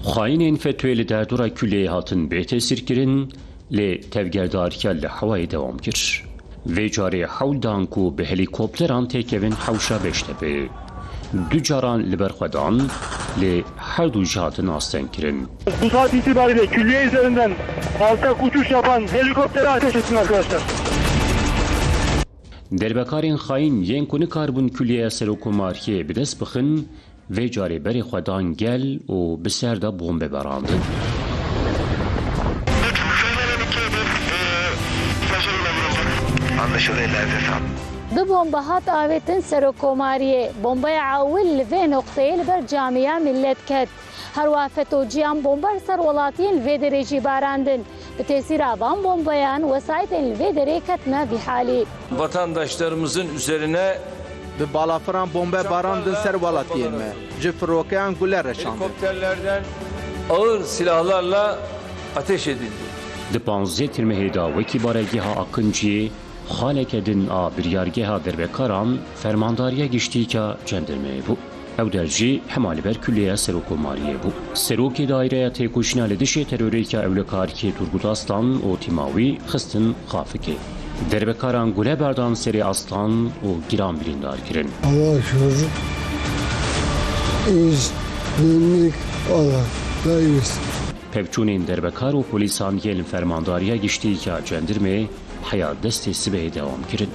Xayînên FETÖ'yê li derdora kuleyê hatin bê tesîrkirin, lê tevgerdariya li hewayê dewam kir. Vê carê hewl dan ku bi helîkopteran têkevin hewşa Beştepê. Du caran li ber xwe dan, lê her du jî hatin astengkirin. Bu saat itibariyle külliye üzerinden kaltak uçuş yapan helikoptere ateş etsin arkadaşlar. Derbekarên xayîn yên ku nikaribûn kulliyeya Serokkomariyê bi dest bixin, vê carê berê xwe dan gel û bi ser de bombe berandin. Anlaşıldı, ellerinize sağlık. Du bombe hat avêtin Serokkomariyê. Bombeya ewil li vê noqteyê li ber camiya Millet ket. Herwiha FETÖ'ciyan bombe li ser welatiyên li vê derê jî barandin. Bi tesîra van bombeyan wesayîtên li vê derê ketine vî halî. Vatandaşlarımızın üzerine Bi balafiran bombe barandin ser welatiyên me. Ji firokeyan gule reşandin. Helikopterlerden ağır silahlarla ateş edildi. Di panzdeh Tirmehê de wekî baregeha Akinciyê, xaleke din a biryargeha derbekaran, Fermandariya Giştî ya Cendirmeyê bû. Ew der jî hema li ber kulleya Serokkomariyê bû. Serokê Daireya Têkoşîna li Dijî Terorê ya Ewlekariyê Turgut Aslan û tîma wî xistin Xafikê. Derbekaran gule berdan serê Aslan û giran birîndar kirin. Allah'a şükür, iyiyiz, dinlendik, Allah da iyiyiz. Pevçûnên derbekar û polîsan yên li Fermandariya Giştî ya Cendirmê heya destê sibehê dewam kirin.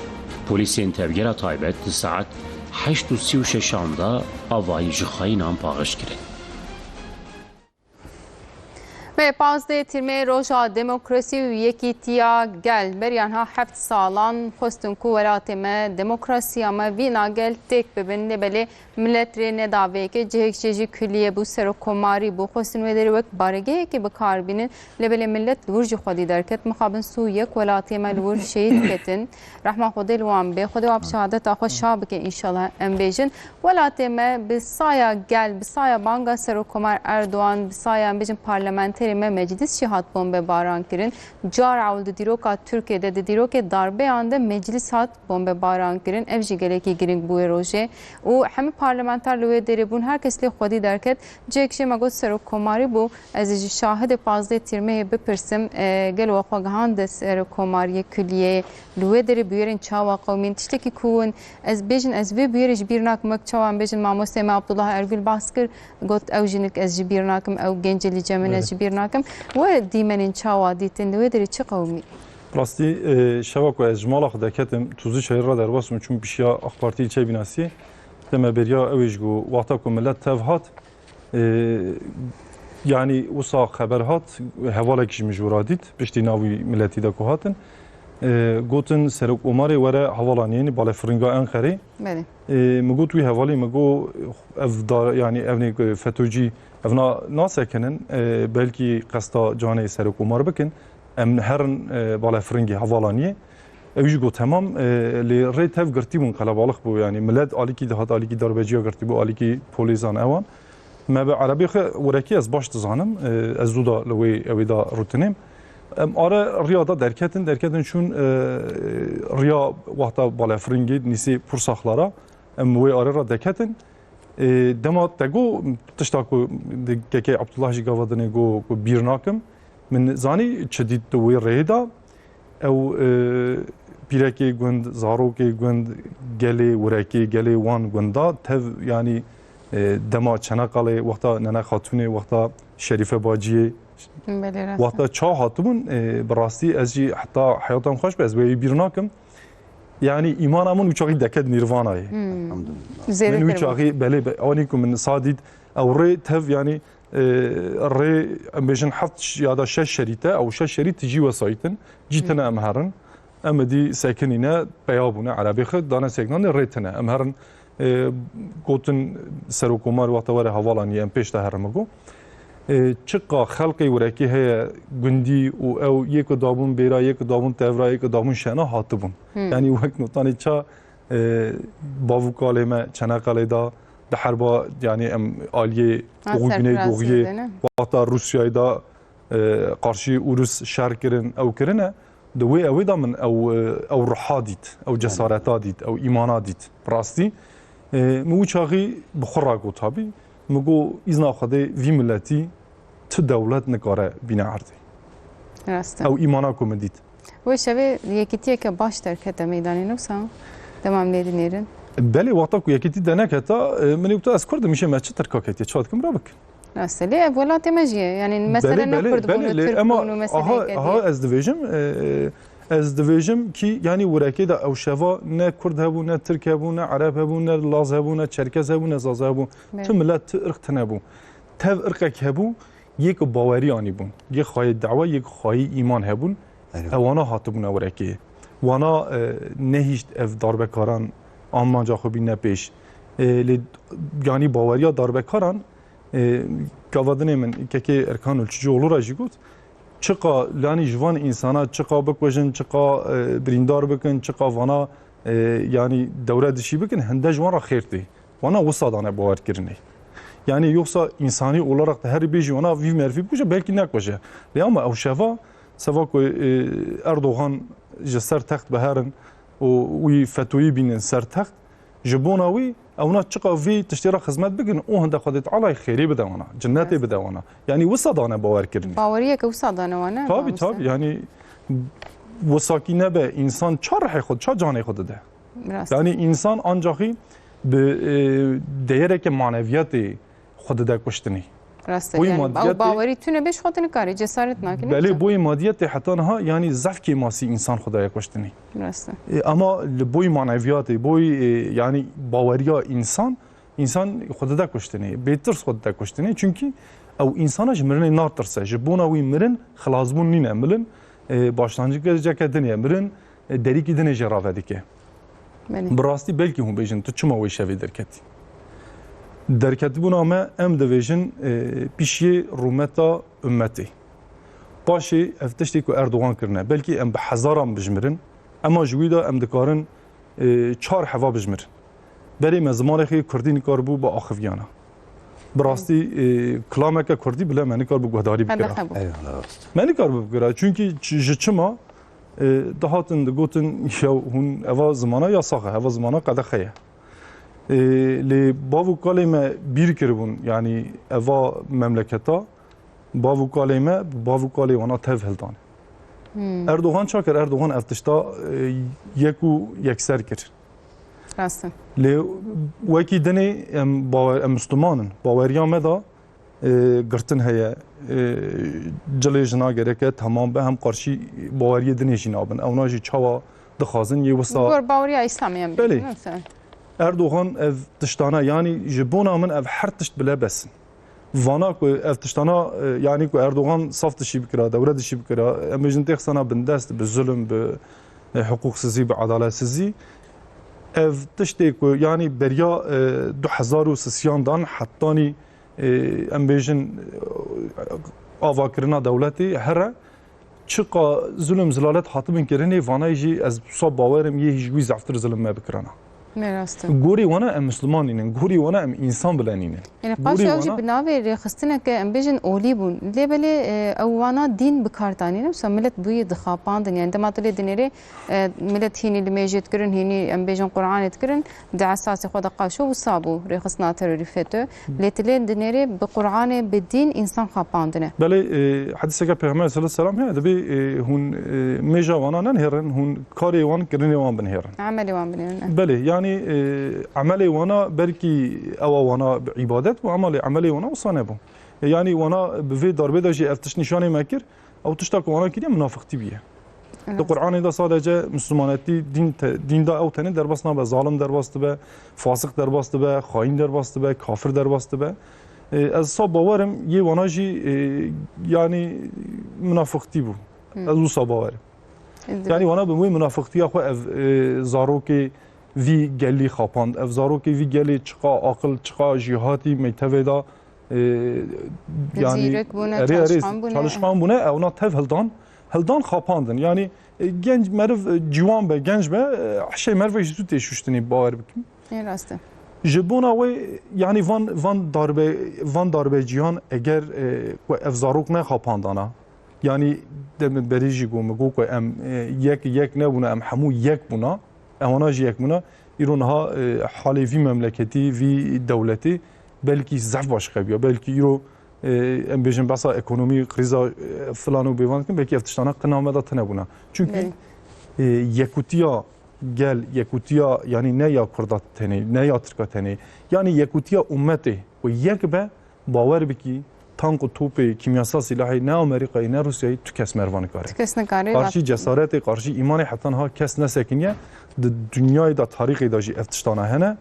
Polîsên tevgera taybet di saet heşt û sî û şeşan de avayî ji xayînan paqij kirin. Me pazdeh Tîrmeyê roja demokrasî û yekîtiya gel. Beriya niha heft salan xwestin ku welatê me demokrasiya me vîna gel têk bibin. Lê belê millet rê neda vê yekê. Cihek jê jî kulîye bû, serokkomarî bû. Xwestin wê derê wek baregehekê bi kar bînin. Lê belê millet li wir jî xwedî derket. Mixabin sû yek welatê me li wir şehîd ketin. Rehma Xwedê li wan bê. Xwedê wan bi şehadeta xwe şa bike înşallah em bêjin. Welatê me bi saya gel, bi saya banga Serokkomar Erdogan, bi saya em bêjin parlamenterê me meclis jî hat bombebaran kirin. Car ewl di dîroka Tirkiyê de, di dîrokê darbeyan de meclis hat bombebaran kirin. Ev jî gelekî girîng bû wê rojê. Û hemî parlamenter li wê derê bûn, her kes lê xwedî derket. Cihek jê me got serokkomarî bû. Ez ê ji şahidê pazdeh Tîrmeyê bipirsim, e, gelo we xwe gihande serokkomariyê kuliyê, li wê derê bûyerên çawa qewimîn? Tiştekî ku hûn, ez bêjin, ez vê bûyerê ji bîr nakim, wek çawa em bêjin, mamosteyê me Abdullah Ergül behs kir, got, ew jinik ez ji bîr nakim, ew gencê li cem min ez ji bîr nakim. We dîmenên çawa dîtin, li wê derê çi qewimî? Rastî, e, şeva ku ez ji mala xwe derketim, tûzî şehîr re derbas bûm, çûm pişiya AK Partî li çê bînasiyê, dema beriya ew ê ji ku wexta ku millet tev hat, e, yanî wisa xeber hat, hevalek ji min ji wira dît, piştî navî miletî de ku hatin. E, gotin, Serok Omarê were hevalaniyê, balefirînga Enqerê. Belê. E, min got wî hevalî, min got, ev dar, yanî ev nê FETÖ'cî, ev na, nasekinin, e, belkî qesta canê Serok Omar bikin. Em herin, e, balefirîngê hevalaniyê. Ew jî got, temam, e, lê rê tev girtî bûn, qelebalix bû, yanî millet alîkî dihat, alîkî darbeciya girtî bû, alîkî polîsan ewan. Me bi erebê xwe wirekî ez baş dizanim, e, ez zû da li wê ewê da rûtinêm. Em are riya da derketin, derketin çûn, e, riya wexta balefirîngê nîsê Pursaxlara, em wê are re deketin. E, dema te got, tişta ku di Kekê Abdullah jî gava dinê got ku bîr nakim. Min zanî çi dît di wê rêyê de. Ew, e, pîrekê gund, zarokê gund, gelê wirekê, gelê wan gunda tev, yanî, e, dema Çeneqalê, wexta Nene Xatûnê, wexta Şerîfe Baciyê, Belê, rast e. Wexta ça hatibûn, e, bi rastî ez jî heta heyatan xweş be, ez wê bîr nakim. Yanî îmana min wî çaxî deket nîrvanayê. Hmm. Elhamdulillah. Zêdetir Min wî bû. Çaxî belê be, anî ku min sa dît, ew rê tev, yanî, e, rê, em bêjin heft ş-, ya da şeş şerît e, ew şeş şerît tijî wesayîtin, cî tine em herin. Em ê dî sekinîne, peya bûne, erebê xwe dane sekinandê rê tine. Em herin, e, gotin Serokkomar wexta were hevalaniyê, em pêş de herin, min got. E, çiqa xelqê wirekê heye, gundî û ew yê ku dabûn bêra, yê ku dabûn tevra, yê ku dabûn şena hatibûn. Hmm. Yanî wek notanê ça, e, bav û kalê me Çeneqelê da, di herba, yanî em aliyê Ha, Doğu Güneydoğu'yê, serfirasiyê de ne? Wexta Rûsyayê da, e, qarşî Urus şer kirin, ew kirine, di wê ewê de min ew, e, ew ruha dît, ew cesareta dît, ew îmana dît. Rastî, e, min wî çaxî bi xwe re got, tabî, min got, îzna Xwedê vî miletî tu dewlet nikare bîne erdê. Rast e. Ew îmana ku min dît. Wê şevê yekîtiyeke baş derkete meydanê, ne wisa? Dema em lê dinêrin. Belê, wexta ku yekîtî deneketa, e, min ê wita ez Kurd im, îşê me çi Tirka ketiye, çawa dikim re bikin. Rast e. Lê ev welatê me jî ye. Yanî mesele Belê, ne belê, Kurd bûn belê, û lê Tirk ema bûn û meseleyeke aha, aha, dî ye. Ez dibêjim, e, ez dibêjim ki, yanî wirekê de ew şeva ne Kurd hebû, ne Tirk hebû, ne Ereb hebû, ne Laz hebû, ne Çerkez hebû, ne Zaza hebû. Belê. Tu milet, tu irq tune bû. Tev irqek hebû, yek baweriyanî bûn. Yek xwayê dawa, yek xwayê îman hebûn. Erê. Ewana hatibûne wirekê. Wana, e, nehîşt ev darbekaran amanca xwe bîne pêş. E, lê, yanî baweriya darbekaran, e, gava dinê min kekê Erkan Ulçicioğlu re jî got, çiqa, yanî ji van însana çiqa bikujin, çiqa, e, birîndar bikin, çiqa vana, e, yanî dewre dişî bikin, hinde ji wan re xêr tê. Wana wisa dane bawerkirinê. Yanî yoksa însanî olarak te herî bêjî wana vî merivî bikuje, belkî nekuje. Lê ama ew şeva, seva ku, e, Erdogan ji ser text biherin û wî FETÖ'yî bînin ser text, ji bona wî ewna çiqa vî tiştê re xizmet bikin û hinde Xwedê Teala xêrê bide wana, cinnetê bide wana. Yanî wisa dane bawerkirinê. Baweriyeke wisa dane wana, Tabî, mamoste. Tabî, yanî wisakî nebe, însan ça rihê xwe, ça canê xwe dide? Rast. Yanî însan ancaxî bi, e, değereke maneviyatê xwe dide kuştinê. Rast e, Boyê yanî madiyetê ew bawerî tune be ji xwe tu nikarî cesaret nakî, ne Belê, wisa? Boyê madiyetê heta niha, yanî zehf kêmasî însan xwe daye kuştinê. Rast e. E, ama li boyê maneviyatê, boyê, e, yanî baweriya însan, însan xwe dide kuştinê, bêtirs xwe dide kuştinê. Çimkî Ew însana ji mirinê natirse. Ji bona wî mirin xilasbûn nîne. Mirin, e, başlangîceke din e. Mirin, e, derîkî din e jê rave dike. Belê. Bi rastî belkî hûn bêjin, tu çima wê şevê derketî? Derketibûna me, em dibêjin, e, pişiyê rûmeta ummetê. Paşê ev tiştê ku Erdogan kirine, belkî em bi hezaran bijmirin, ema ji wî de em dikarin, e, çar heva bijmirin. Berê me zimanê xwe yê kurdî nikaribû biaxiviyana. Bi rastî, e, kilameke kurdî bile me nikaribû guhdarî bikira. Qedexe bû. Eyvallah, rast. Me nikaribû bikira. Çunkî çi-, ji çima, e, dihatin digotin, ya hûn eva zimana yasax e, eva zimana qedexe ye. E, lê bav û kalê me bîr kiribûn, yanî eva memleketa, bav û kalê me, bi bav û kalê wana tev hildan. Hmm. Erdogan ça kir? Erdogan ev tişta, e, yek û yekser kir. Rast e. Lê wekî dinê em bawer, em Misliman in. Baweriya me de, e, girtin heye. E, cilê jina gereke temam be, hem qarşî baweriyê dinê jî nabin. Ewna jî çawa dixwazin yê wisa. Gor baweriya Îslamê em Belê. bêjin, mesela. Erdogan ev tiştana, yanî ji bona min ev her tişt bile bes in. Vana ku ev tiştana, e, yanî ku Erdogan saf dişî bikira, dewre dişî bikira, em bêjin têxisana bindest bi zulm, bi, e, hiqûqsizî, bi edaletsizî. Ev tiştê ku yanî beriya, e, du hezar û sisiyan dan hetanî, e, em bêjin, e, avakirina dewletê here, çiqa zulm zilalet hatibin kirinê, vanayê jî ez wisa bawer im yê hîj wî zeftir zulm me bikirana. Ne rast e. Gorî wana em Misliman nînin, gorî wana em însan bile nînin. Yani Gorî paşê ew jî wana bi navê rêxistineke em bêjin olî bûn. Lê belê, e, ew wana dîn bi kar danîne. Mesela milet bûyî dixapandin. Yani dema tu lê dinêrê, e, milet hînî limêjê dikirin, hînî em bêjin Qur'anê dikirin. Di esasê xwe de qaşo wisa bû rêxistina terorî FETÖ. Lê tu lê dinêrê bi Qur'anê, bi dîn însan xapandine. Belê, e, hedîseke Pêxember sallallahu aleyhi ve sellem heye, dibê, e, hûn, e, mêja wana nenihêrin, hûn karê wan, kirinê wan binihêrin. Emelê wan binihêrin. Belê, yanî, e, emelê wana belkî ewa wana bi îbadet bû, ema lê emelê wana wisa nebû. E, yanî wana bi vê darbê de jî ev tişt nîşanê me kir, ew tişta ku wana kiriye, munafiqtî bûye. Di Qur'anê de sadece Mislimanetî dîn te-, dîn de ew tenê derbas nabe. Zalim derbas dibe, fasiq derbas dibe, xayîn derbas dibe, kafir derbas dibe. E, ez saf bawer im, yê wana jî, e, yanî munafiqtî bû. Ez wisa bawer im. Yanî wana bi wê munafiqtiya xwe ev, e, zarokê vî gelî xapand. Ev zarokê vî gelê çiqa aqil, çiqa jîhatî mektevê de, e, yanî Zîrek bûne, erê, erê, çalışkan bûne. çalışkan bûne, ewna tev hildan, hildan xapandin. Yanî, e, genc meriv, e, ciwan be, genc be, e, hişê merivê jî zû tê şuştinê, bawer bikim. Ê, rast e. Ji bona wê, yanî van, van darbe, van darbe cihan eger, e, ku ev zarok nexapandana, yanî demin berî jî got, min got ku em, e, yek, yek nebûna, em hemû yek bûna, em wana jî yek bûna. Îro niha, e, halê vî memleketî, vî dewletî belkî zehf başqe bûya. Belkî îro, e, em bêjin behsa ekonomî, krîza, e, filan û bêvan dikin, belkî ev tiştana qina me de tune bûna. Çimkî, Belê. e, yekûtiya gel, yekûtiya, yanî ne ya Kurda tenê, ne ya Tirka tenê, yanî yekûtiya ummetê ku yek be, bawer bikî, tank û topê, kîmyasal silahê ne Amerîkayê ne Rûsyayê tu kes meriva nikare. Tu kes nikare, Qarşî vat- cesaretê, qarşî îmanê heta niha kes nesekiniye. Di dinyayê de, tarîxê de jî ev tiştana hene.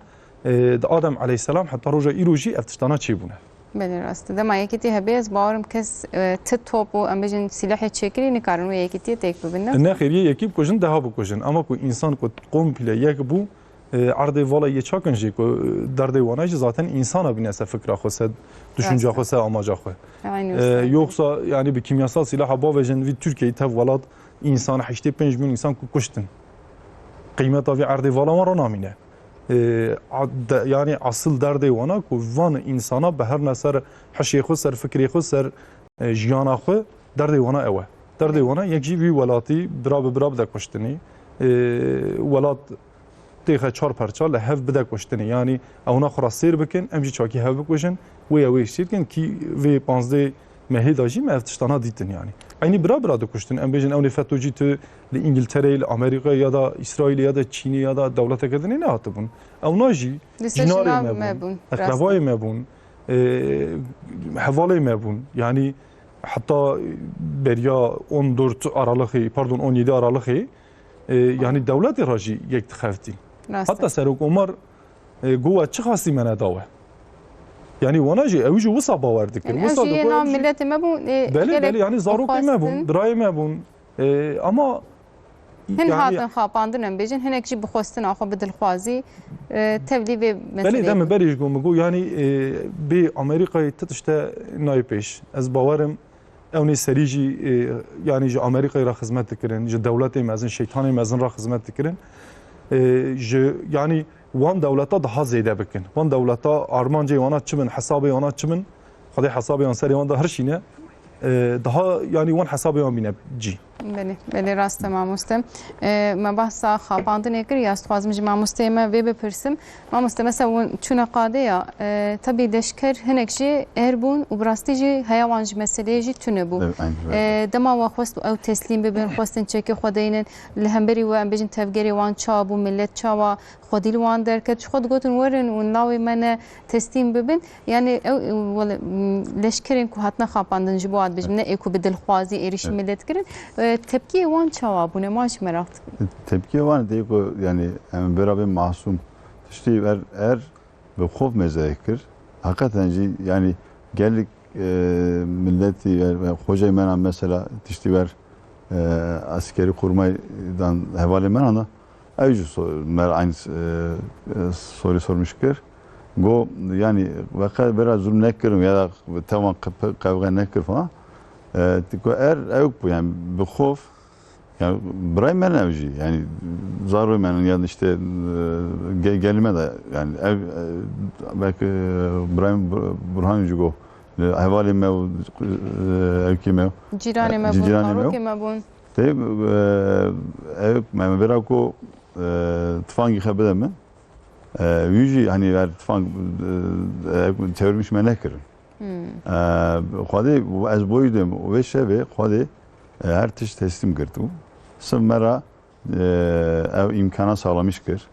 E, di Adem aleyhisselam heta roja îro jî ev tiştana çêbûne. Belê rast e. Dema yekîtî hebe, ez bawerim kes, e, ti top û em bêjin silahê çêkirî nikarin wê yekîtiyê têk bibin, ne? Ne xêr, yê yekî bikujin, deha bikujin. Ama ku însan ku komple yek bû, e, erdê vala yê çakin jî ku derdê wana jî zaten însana bîne ser fikra xwe, ser düşünca Rast e. xwe, ser amaca xwe. Eynî E, wisa. Yoksa yanî bi kîmyasal silaha bavêjin vî Tirkiyeyê tev welat însan heştê pênc milyon însan ku kuştin. Qîmeta vî erdê vala wan ranamîne. E, a-, de, yanî esil derdê wana ku van însana biherine ser hişê xwe, ser fikrê xwe, ser, e, jiyana xwe, derdê wana ew e. Derdê wana yek jî vî welatî bira bi bira bide kuştinî. E, welat têxe çar perça li hev bide kuştinî. Yanî ewna xwe ra sêr bikin, em jî çakî hev bikujin, wê ya wê sêr dikin, kî vê panzdeh mehê de jî me ev tiştana dîtin yanî. Eynî bira bira dikuştin. Em bêjin ewnê FETÖ'cî tu li Îngiltereyê, li Amerîkayê ya da Îsraîlê ya da Çînê ya da dewleteke dinê nehatibûn. Ewna jî Li ser cînarê jina me bûn, me bûn, rast e. eqrebayê me bûn, e, hevalê me bûn. Yanî heta beriya on dört Aralıkê, pardon, on yedi Aralıkê, e, yanî dewletê re jî yek dixeftî. Rast e. Heta Serok Omar, e, got, we çi xastî me neda we? Yanî wana jî, ew jî wisa bawer dikir. Yani ew jî yê nav miletê me bûn, e, belê, gelek belê, yanî zarokê me bûn, birayê me bûn. E, ama hin yani hatin xapandin em bêjin, hinek jî bi xwestina xwe, bi dilxwazî, e, tevlî vê meseleyê. Belê, deme berê ji got, min got, yanî, e, bê Amerîkayê ti tişte nayê pêş. Ez bawerim ew nê serî jî, e, yanî ji Amerîkayê re xizmet dikirin, ji dewletê mezin, şeytanê mezin re xizmet dikirin. E, ji, yanî wan dewleta daha zêde bikin. Wan dewleta armancê wana çi bin, hesabê wana çi bin, Xwedê hesabê wan serê wan de hirşîne. E, daha, yanî wan hesabê wan bîne cî. Belê, belê, rast e mamoste. E, me behsa xapandinê kir, ya ez dixwazim ji mamosteyê me vê bipirsim. Mamoste, mesela hûn çûne qadê ya, e, tabî leşker hinek jî er bûn û bi rastî jî heya wan ji meseleyê jî tune bû. Evet, aynen öyle. E, dema we xwest ew teslîm bibin, xwestin çekê xwe deynin, li hemberî we, em bêjin, tevgerê wan çawa bû, millet çawa xwedî li wan derket, ji xwe digotin, werin hûn lawê me ne, teslîm bibin. Yani ew, wele, m, leşkerên ku hatine xapandin, ji bo, ad bijim, ne ê ku bi dilxwazî êrîşî millet kirin. E, tepkiyê wan çawa bûne? Ma jî meraq dikim. Tepkiyê wan tê ku, yani, em bera bê masûm tiştî er, er bi xof mêze kir. Heqeten jî, yani, gelek, e, milletî, yani, xwecay me na mesela tiştî ver, e, eskerî kurmay dan hevalê me na, ew jî so-, me re aynı, e, e, soru sormuş kir. Go, yani, ve qe-, vera zulm nekirin ya da tevan qe-, qevga nekir falan. E, ti ku er, ew bû, yani, bi xof, yani, biray me ne ew jî, yani, zarokê me ne, yani, işte, e, ge-, gelî me de, yani, ev, e, belki, e, Birayê Bur-, Burhan jî go, e, hevalê me û, e, evkê me û, cîranê me bûn, zarokê me bûn. Tê, e, ev, me, me vera ku, e, tifangî xe bide min. E, wî jî, hani, ver tifang, e, e, çevirmiş me nekirin. Hmm. E, Xwedê, ez boyî dem, wê şevê, Xwedê, e, her tişt teslîm girtibû. Siv me ra, e, ev îmkana sağlamış kir.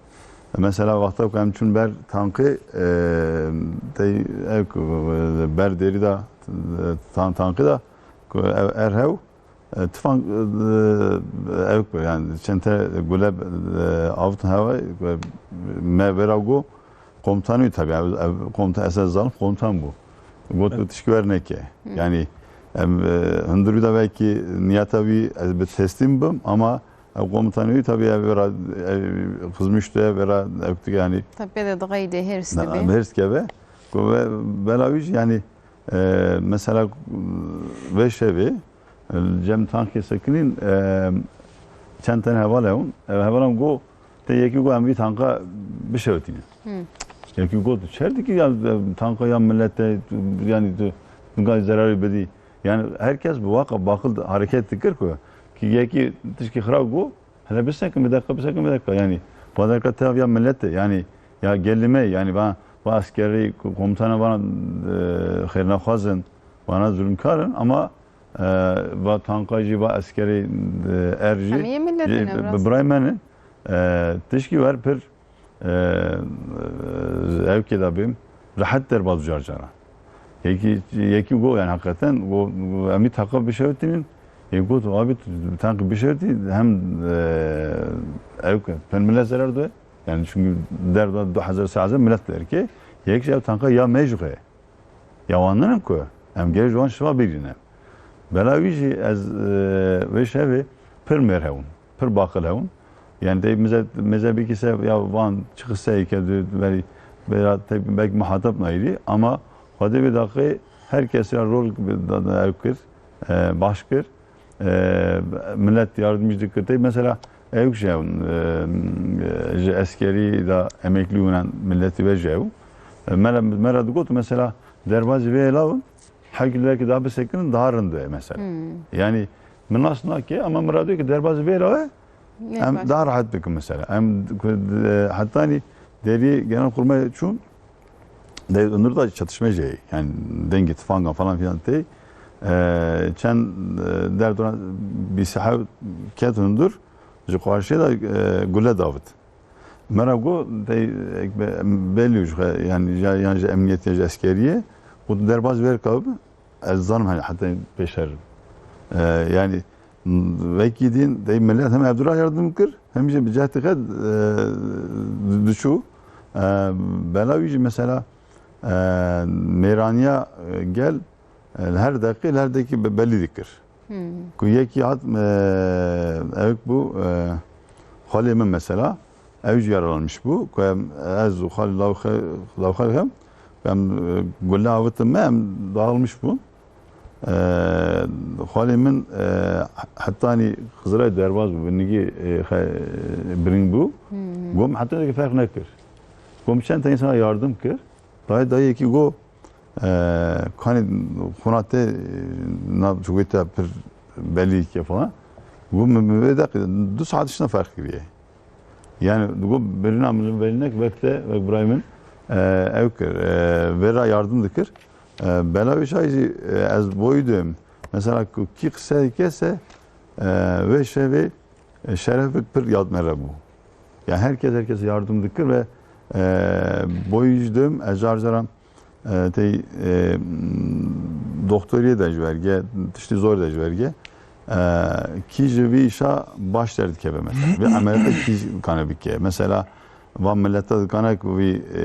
Mesela, wexta ku em çûn ber tankê, e, tey, ev, ber derî da, e, tan-, tankê da, ku ev er hew, E, tifang, e, ew ku, yani, çend te gule, e, avtin hewa, e, me vera go, komutanî tabii, ev, ev komutan, esas zalim komutan bû. Got, evet, tişkî wer neke. Hı. Yani, em, e, hundirî de belki niyeta wî ez bi teslim bim ama ev komutanî tabii ev vera, ev xizmiş de vera, ev yani. Tabii de dixeyde hêrs dibe. Hêrs keve. Ku ve bela wî jî yani, e, mesela, vê şevê, Cem tankê sekinîn, e, çend tane heval hebûn. E, hevalan got, te yekî got, em vî tanka bişewitînin. Hmm. Yekî got, çer dikî ya, e, tanka ya millet te, yani tu, tu gay zerarê bidî. Yani herkes bi waka baqil hareket dikir ku, ki yekî tişkî xirab got, hele bisekin bir dakika, bisekin bir dakika. Yani, va dakika te ya millet te, yani, ya gelime, yani, va, va askeri, komutana vana, e, xêrnexwazin, vana zulmkarin, ama E, va tanka jî, va eskerê, e, er jî, hemî yê miletê ne, bi, bi birayê me ne. E, tişkî wer pir, e, ew kê da bêm, rehet derbaz car cara. Yekî, yekî got, yani, hakikaten, got, em vî tanka bişewitînin, yê got, abi, tu tanka bişewitî, hem, e, ew ke, pir millet zerar doye, yani, çünkü derda du hezar, sê hezar millet derke, yek jî ew tanka ya me jixwe. Ya wan ninin ku em gerê ji wan şiva bigirîne. Bela wî jî ez, e, vê şevê pir mêr hewin, pir baqil hewin. Yani tey mize, mize bikî se ya van çi qiseyê ke di verî bela tey belkî muhatap nayîrî ama Xwedê vê daqê her kes ya rol da, da ew kir, e, baş kir. E, millet yardımcı dikir. Tey mesela ew şey, e, e, ji eskerî da emekli bûnan milletî ve ji ew. E, mera, mera digot mesela derbazî vê elav, her ki belki daha bisekinin daha rind e mesela. Hmm. Yani min nas nake ama mera diyor ki derbazî vê elav, em daha rahat bikin mesela. Em, e, hatta hani derî genel kurmay çûn, de, onur da çatışma jî, yani dengê tifangan falan filan tê. E, çend, e, derdora bîsî hev ket hundur, ji qarşiyê de, e, gule davit. Mera got, dey, e, be-, belî ji xwe, yani, ya, yan ji emniyetê, ya ji eskeriyê, got, derbaz ver kabi, ez zanim, hani, heta pêşer. E, yani, Wekî din, dey millet hem ev dura yardım kir, hem jî bi cehd dixet, e, diçû. E, bela wî jî mesela, e, mêraniya, e, gel, e, li her deqî, li her deqî be-, belî dikir. Hmm. Ku yekî hat, e, ewk bû, e, xalê min mesela, ew jî yaralanmış bû. Ku em, ez û xalê lawxe-, lawxer hem, em, e, gule avitin me, em dağılmış bûn. E, xalê min, e, hetanî Xizirayê derbaz bû, binigî, e, xe-, biring bû. Hmm. Gom heta ki ferq nekir. Gom çend tane insana yardım kir. Dayê dayê ki go, e, kanî xuna te, e, na çuwê te pir belî ke falan. Go mi, mi vê de du saet şina ferq kiriye. Yani go birina min velinek wek te, wek birayê min, e, ew kir, e, vera yardım dikir. E, bela wê şayî jî, e, ez boyî duyum. Mesela ku kî qise dike se, e, wê şevê, e, şerefek pir yad me re bû. Yani herkes herkese yardım dikir ve, e, boyî jî duyum, ez car caran, e, tey, e, doktoriyê de ji verge, tiştî zor de ji verge. E, kî ji vî işa baş derdikeve mesela. Vî emeliyata kî kane bike. Mesela, van millete dikane ku vî, e,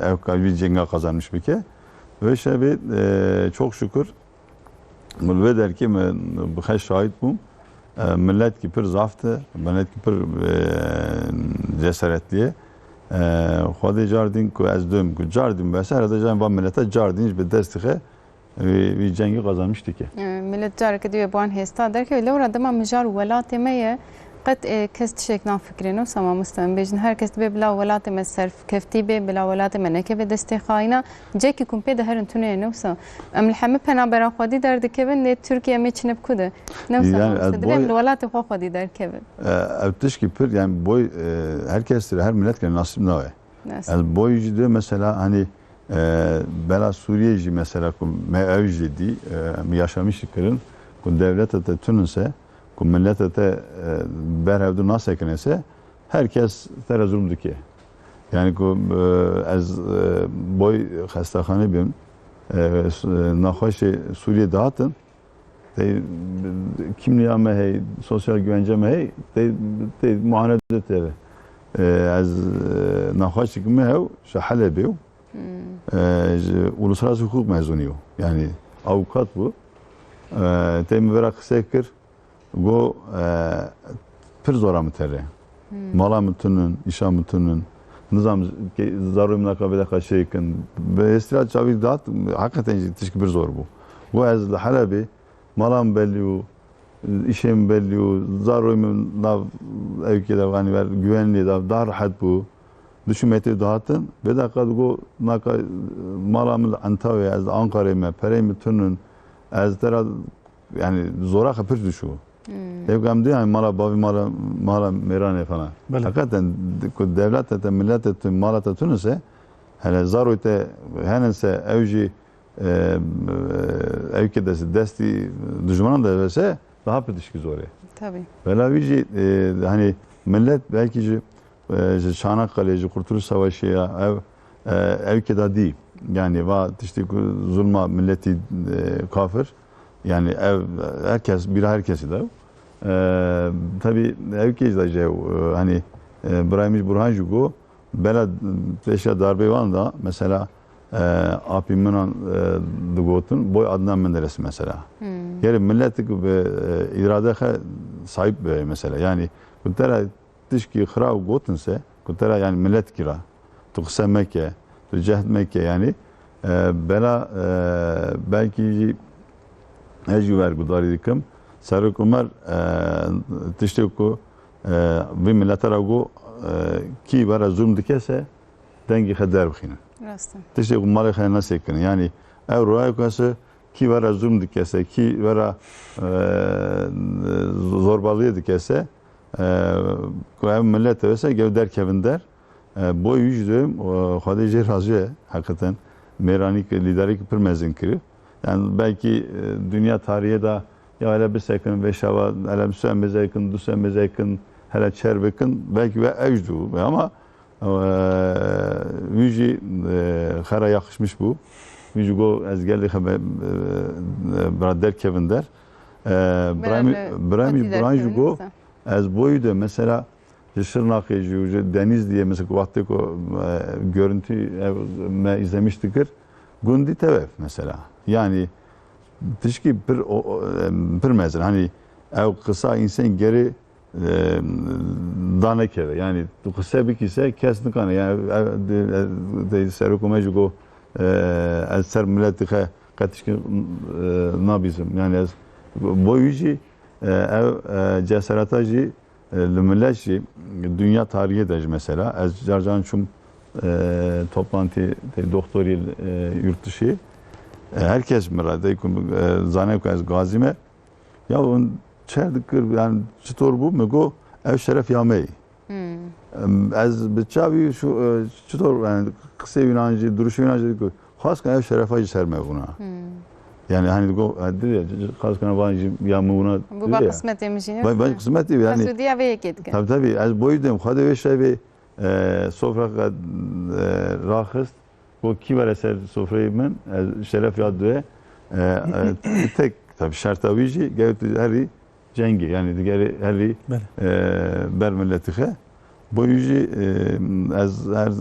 ev ka-, vî cenga kazanmış bike. Ve şevê, e, çok şükür, min vê derkê min bi xeş şahid bûm. E, millet ki pir zaf te, millet ki pir, e, cesaretliye. E, Xwedê car din ku ez duyum ku car din bese, herhalde can van millete car din ji bi dest dixe. Vî, vî cengî kazanmiş dike. E, millet careke dî wê bi wan hêsta derkeve. Lewra dema mijar welatê me ye, qet, e, kes tiştek nafikire. Ne wisa mamoste em bêjin, her kes dibê bila welatê me serkeftî bê, bila welatê me nekeve destê xayîna. Cekî ku em pê de herin tune ye, ne wisa. Em li hemî penabera xwedî derdikevin, lê Tirkiye em ê çine bi ku de? Ne wisa mamoste, dibê em li welatê xwe xwedî derkevin. E, ev tişkî pir, yani boy, e, her kes, her millet ke nasîb nawe. Nasıl? Ez boy jî de mesela hani, e, bela Suriye jî mesela ku me ew jî dî, e, em yaşamış kirin ku devleta te tunin se, ku milleta te, e, ber hevdu nasekine se, herkes te re zulm dike. Yani ku, e, ez, e, boy xestaxane bim, e, s-, e, naxweşê Suriye dihatin, Tey kimliya me hey, sosyal güvence me hey, tey, tey muanedet eve. E, ez, e, naxwaşik me hew, ji Helebê û, e, ji uluslararası hukuk mezunî yo. Yani avukat bû. E, tey min vera qise kir, go, e, pir zora min tere. Mala min tunin, îşa min tunin. Nizam ke-, zarû min naka vê deqa şey kin. Bi hêstira çavî dat, hakikaten jî tişkî bir zor bû. Go ez li Helebê, mala min belî û, îşê min belî û, zarû min nav ewkê de, yani ver güvenlî de, daha rahat bû. Düşün metê dihatin. Vê deqa go naka mala min li Entawê, ez li Ankarê me, perey min tunin. Ez tera Yani zora xwe pir dişû. Hmm. Ev em dê yani mala bavî, mala, mala mêranê falan. Belê. Hakikaten di-, ku devleta te, milleta te, mala te tunise, hele zaroy te henise ew jî, e, ew ke dest, destî dijmanan de vese, daha pir tişkî zor e. Tabii. Vela wî jî, e, hani millet belkî jî e, ji Çanakkale, ji Kurtuluş Savaşı ya, ev, e, ew ke da dî. Yani va tiştê ku zulma milletî, e, kafir, yani ev herkes, bîra herkesî de. E, tabii ew ke da jî, e, hani, e, Biraymiş Burhan jî go, bela pêşiya darbê wan da, mesela, e, apî minan, e, digotin, boy Adnan Menderes mesela. Hmm. Gerê milletik bi, e, îrade xe sahip be mesela. Yani, ku te ra tişkî xira û gotin se, ku te ra yani millet kira, tu qise meke, tu cehd meke yani, e, bela, e, belkî jî ez jî wergudarî dikim. Serok Umer, e, tiştê ku, e, vî millete ra got, e, kî vera zulm dike se, dengê xwe derbixînin. Rast e. Tiştê ku malê xwe nesekinin. Yani ev royê ku se, kî vera zulm dike se, kî vera, e, zorbaliyê dike se, e, ku ev millet wese gel derkevin der. E, boy wî jî duyum, e, Xwedê jê razî ye, heqeten. Mêranî ki, lîderî ki pir mezin kiriyo. Yani belkî, e, dinya tarihê de ya hele bisekin, vê şeva, hele bi se mêzekin, du se mêzekin, hele çer bikin, belkî ve ew jî dû. Ama, e, wî jî, e, xera yakışmış bû. Wî jî got, ez gelê xwe be-, e, bira derkevin der. E, Birahîm, Birahîm, Birahîm jî got, ez boyî de mesela ji Şirnexê jî û ji Denîzliyê mesela wextê ku, e, görüntü, e, me izlemiş dikir, Gundî tev e mesela. Yanî tişkî pir, o, o, em, pir mezin. Hani ew qisa însan gerê, e, danekeve. Yanî tu qise bikî se kes nikane. Yani ev, de, de, de, serokê me jî got, e, ez ser miletê xe qe tişkî, e, nabîsim. Yani ez bo wî jî, e, ev, e, cesereta jî, e, li milet jî, dinya tarihê de jî mesela, ez car caran çûm, e, toplantî tê doktorî, e, yurt dişî. E, her kes min re dey ku, e, zane ku ez gazî me. Ya hûn çer dikir, yani çitor bû? Min got, ev şeref ya me yî. Em, ez bi çavî şu, e, çitor, yani qisê wînan jî, duruşê wînan jî digot. Xwaz kena ev şerefa jî ser me bûna. Yani hani digot, e, dirê, xwaz kena van jî ya min bûna. Bu ba qismetê min jî ne? Ba, ba qismetê yani. Mesûdiya vê yekê dikin. Tabii, tabii. Ez boyu dem, xwedê vê şevê, e, sofra qe, e, raxist. Got, kî were ser sofreyê min, ez şeref ya duye. E, e, tek, tabii şerta wî jî, ger tu herî cengê, yani digerê herî, Belê. e, ber miletî xe. Bo wî jî, e, ez her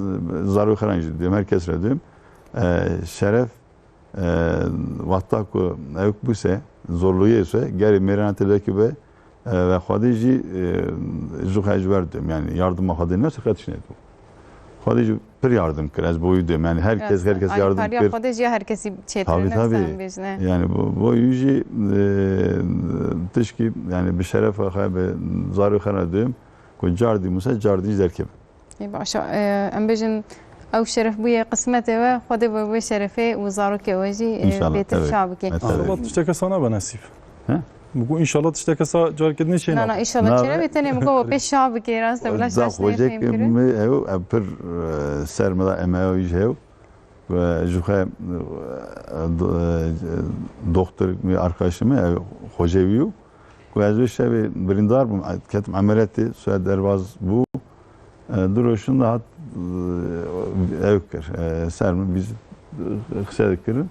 zarokê xwe re jî diyim, her kes re diyim. E, şeref, e, wexta ku ewk bûse, zorlûyê se, gerê mêrena te vekî be, e, ve Xwedê jî, e, ji xwe ji ber diyim, yani yardima Xwedê ne se qe tişt nedibû. Xwedê jî pir yardim kir, ez bo wî diyim, yani her kes, her kes yardim kir. Xwedê jî ya her kesî çêtir e, Tabii, ne tabii. Sen bêjine. Yani bo, bo wî jî, e, tişkî, yani bi şerefa xwe, bi zarokê xwe re diyim, ku car dî muse, car dî jî derkeve. Ê, baş e, em bêjin, ew şeref bûye qismetê we, Xwedê we wê şerefê û zarokê we jî, e, İnşallah, bêtir evet. Şa bike. Evet, evet. İnşallah tişteke sana be nesîb. He? Bû inşallah tişteke sa carkê din çêna. Na, na, inşallah çêna be, tenê min got pê şa bike, rast e, bila şaş nefêm kirin. Xwecek mi ew, ew pir, e, ser mi da emeya wî ji hew. Ve ji xwe, e, do-, e, doktor mi arkadaşım, ew xocê wî yo. Ku ez wê şevê birîndar bûm, ketim emeliyatê, soya derbaz bû. E, du roj şûnde hat, e, ew kir, e, ser min, biz, e, qise dikirin.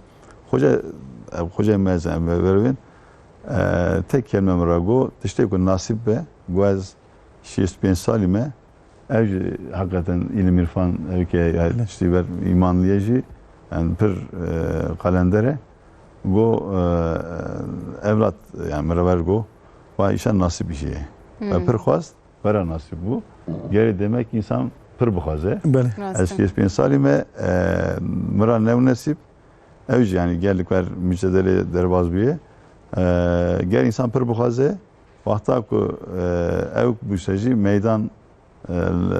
Xoca, ev xocayê mezin, em berwên, e, tek kelme min re got, tiştê ku nasîb be, got ez şêst pênc salî me, ev jî heqeten îlim îrfan, ev ke, ya, Belê. Tiştî ber îmanliye jî, yani pir, e, qelender e. Got, e, evlat, yani min re ber got, va îşan nasîb jî ye. Hmm. Ve pir xwest, vera nasîb bû. Gerê demek insan pir bixwaze. Belê. Rast e. Ez şêst pênc salî me, e, min re new nesîb. Ew jî yani gelek wer mücadele derbaz bûye. E, ger insan pir bixwaze, wexta ku, e, ew bûse jî meydan, e, l-,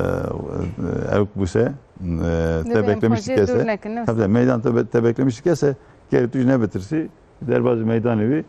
e, ew bûse, e, te beklemiş dikese. Tabii, meydan te be-, te beklemiş dikese, gerê tu jî nebitirsî, derbazî meydanê wî,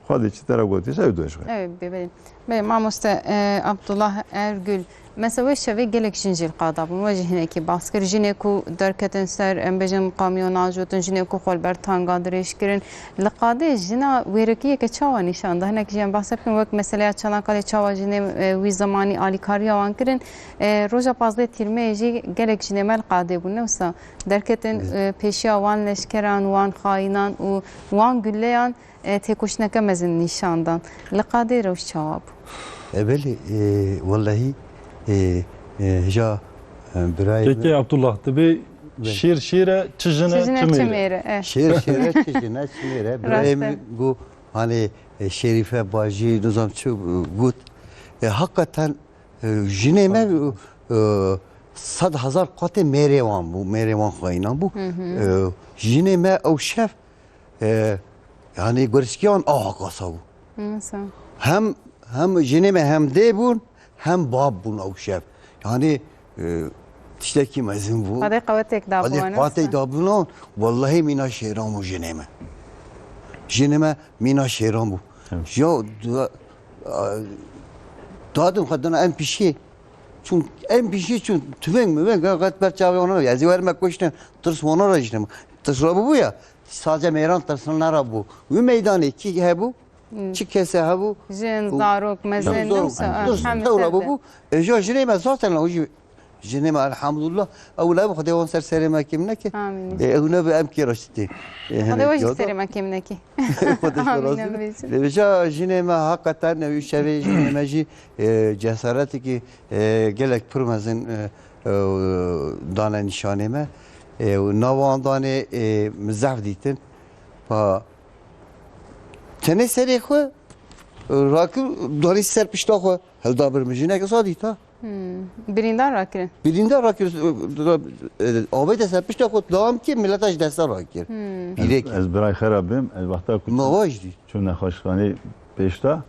Xwedê çi te re gotî, ew due ji xwe. Ew bê, belê. Belê, mamoste, e, Abdullah Ergül, mesela wê şevê gelek jin jî li qada bûn. We jî hinekî behs kir. Jinê ku derketin ser, em bêjin, kamyona ajotin, jinê ku xwe li ber tanga dirêj kirin. Li qadê jina wêrekiyeke çawa nîşan da? Hinek jî em behs bikin, wek meseleya Çanakalê, çawa jinê, e, wî zemanî alîkariya wan kirin. E, roja pazdeh Tîrmeyê jî gelek jinê me li qadê bûn. Ne wisa derketin, e, pêşiya wan leşkeran, wan xayînan û wan gulleyan, e, têkoşîneke mezin nîşan dan. Li qadê rewş çawa bû? E, belê, e, wellehî, e, e, hija, e, birayê Kekê min Abdullah, dibê Belê. Şêr şêr e, çi jin e, çi mêr e. Çi jin e, çi mêr e, e. Şêr şêr e, çi jin e, çi mêr e. Birayê Rast e. Min got, hani, e, Şerîfe bajî, nizam çi, e, got. E, hakikaten, e, jinê me, e, sed hezar qatê mêrê wan bû, mêrê wan xayînan bû. Hı hı. E, jinê me ew şev, e, yani, gurişkiyan aha qasa bû. Nasıl? Hem, hem jinê me hem dê bûn, hem bab bûn ew şev. Yani, e, tiştekî mezin bû. Xwedê qewetêk da Xwedê bû, qewetêk da bûn. Wellehî mîna şêran bû jinê me. Jinê me mîna şêran bû. Evet. Ya, da, a, dadin xwe dina em pişî. Çûn em pişî çûn tüfeng mi, veng, qet ber çavê wana, ez ê werime kuştin, tirs wana re jî nema. Tirs re bûbû ya, sadece mêran tirsine re bû. Wî meydanê kî hebû? Hmm. Çi kese hebû? Jin, zarok, mezin, zarok, hemî tewla bûbû. E, jo jinê me zaten o jî, jinê me elhamdulillah. Ew leb Xwedê wan ser serê me kêm neke. Amîn. E, ew ne bi em kê raştê. E, Xwedê wan jî serê me kêm neke. Xwedê Amîn, razî be. Lê vêca jinê me hakikaten ew şevê jinê me jî, e, cesaretekî, e, gelek pir mezin, e, e, dane nîşanê me. E, û nava andanê, e, min zehf dîtin. Pa tenê serê xwe, e, rakir, danî ser pişta xwe, hilda bir min jineke sa dîta. Hmm. Birîndar rakirin. Birîndar rakir, e, e, avê de ser pişta xwe dawam kir, mileta ji desta rakir. Hmm. Pîrek. Ez, ez birayê xera bim, ez wexta ku Nava jî dî. Çû nexweşxanê pêşta,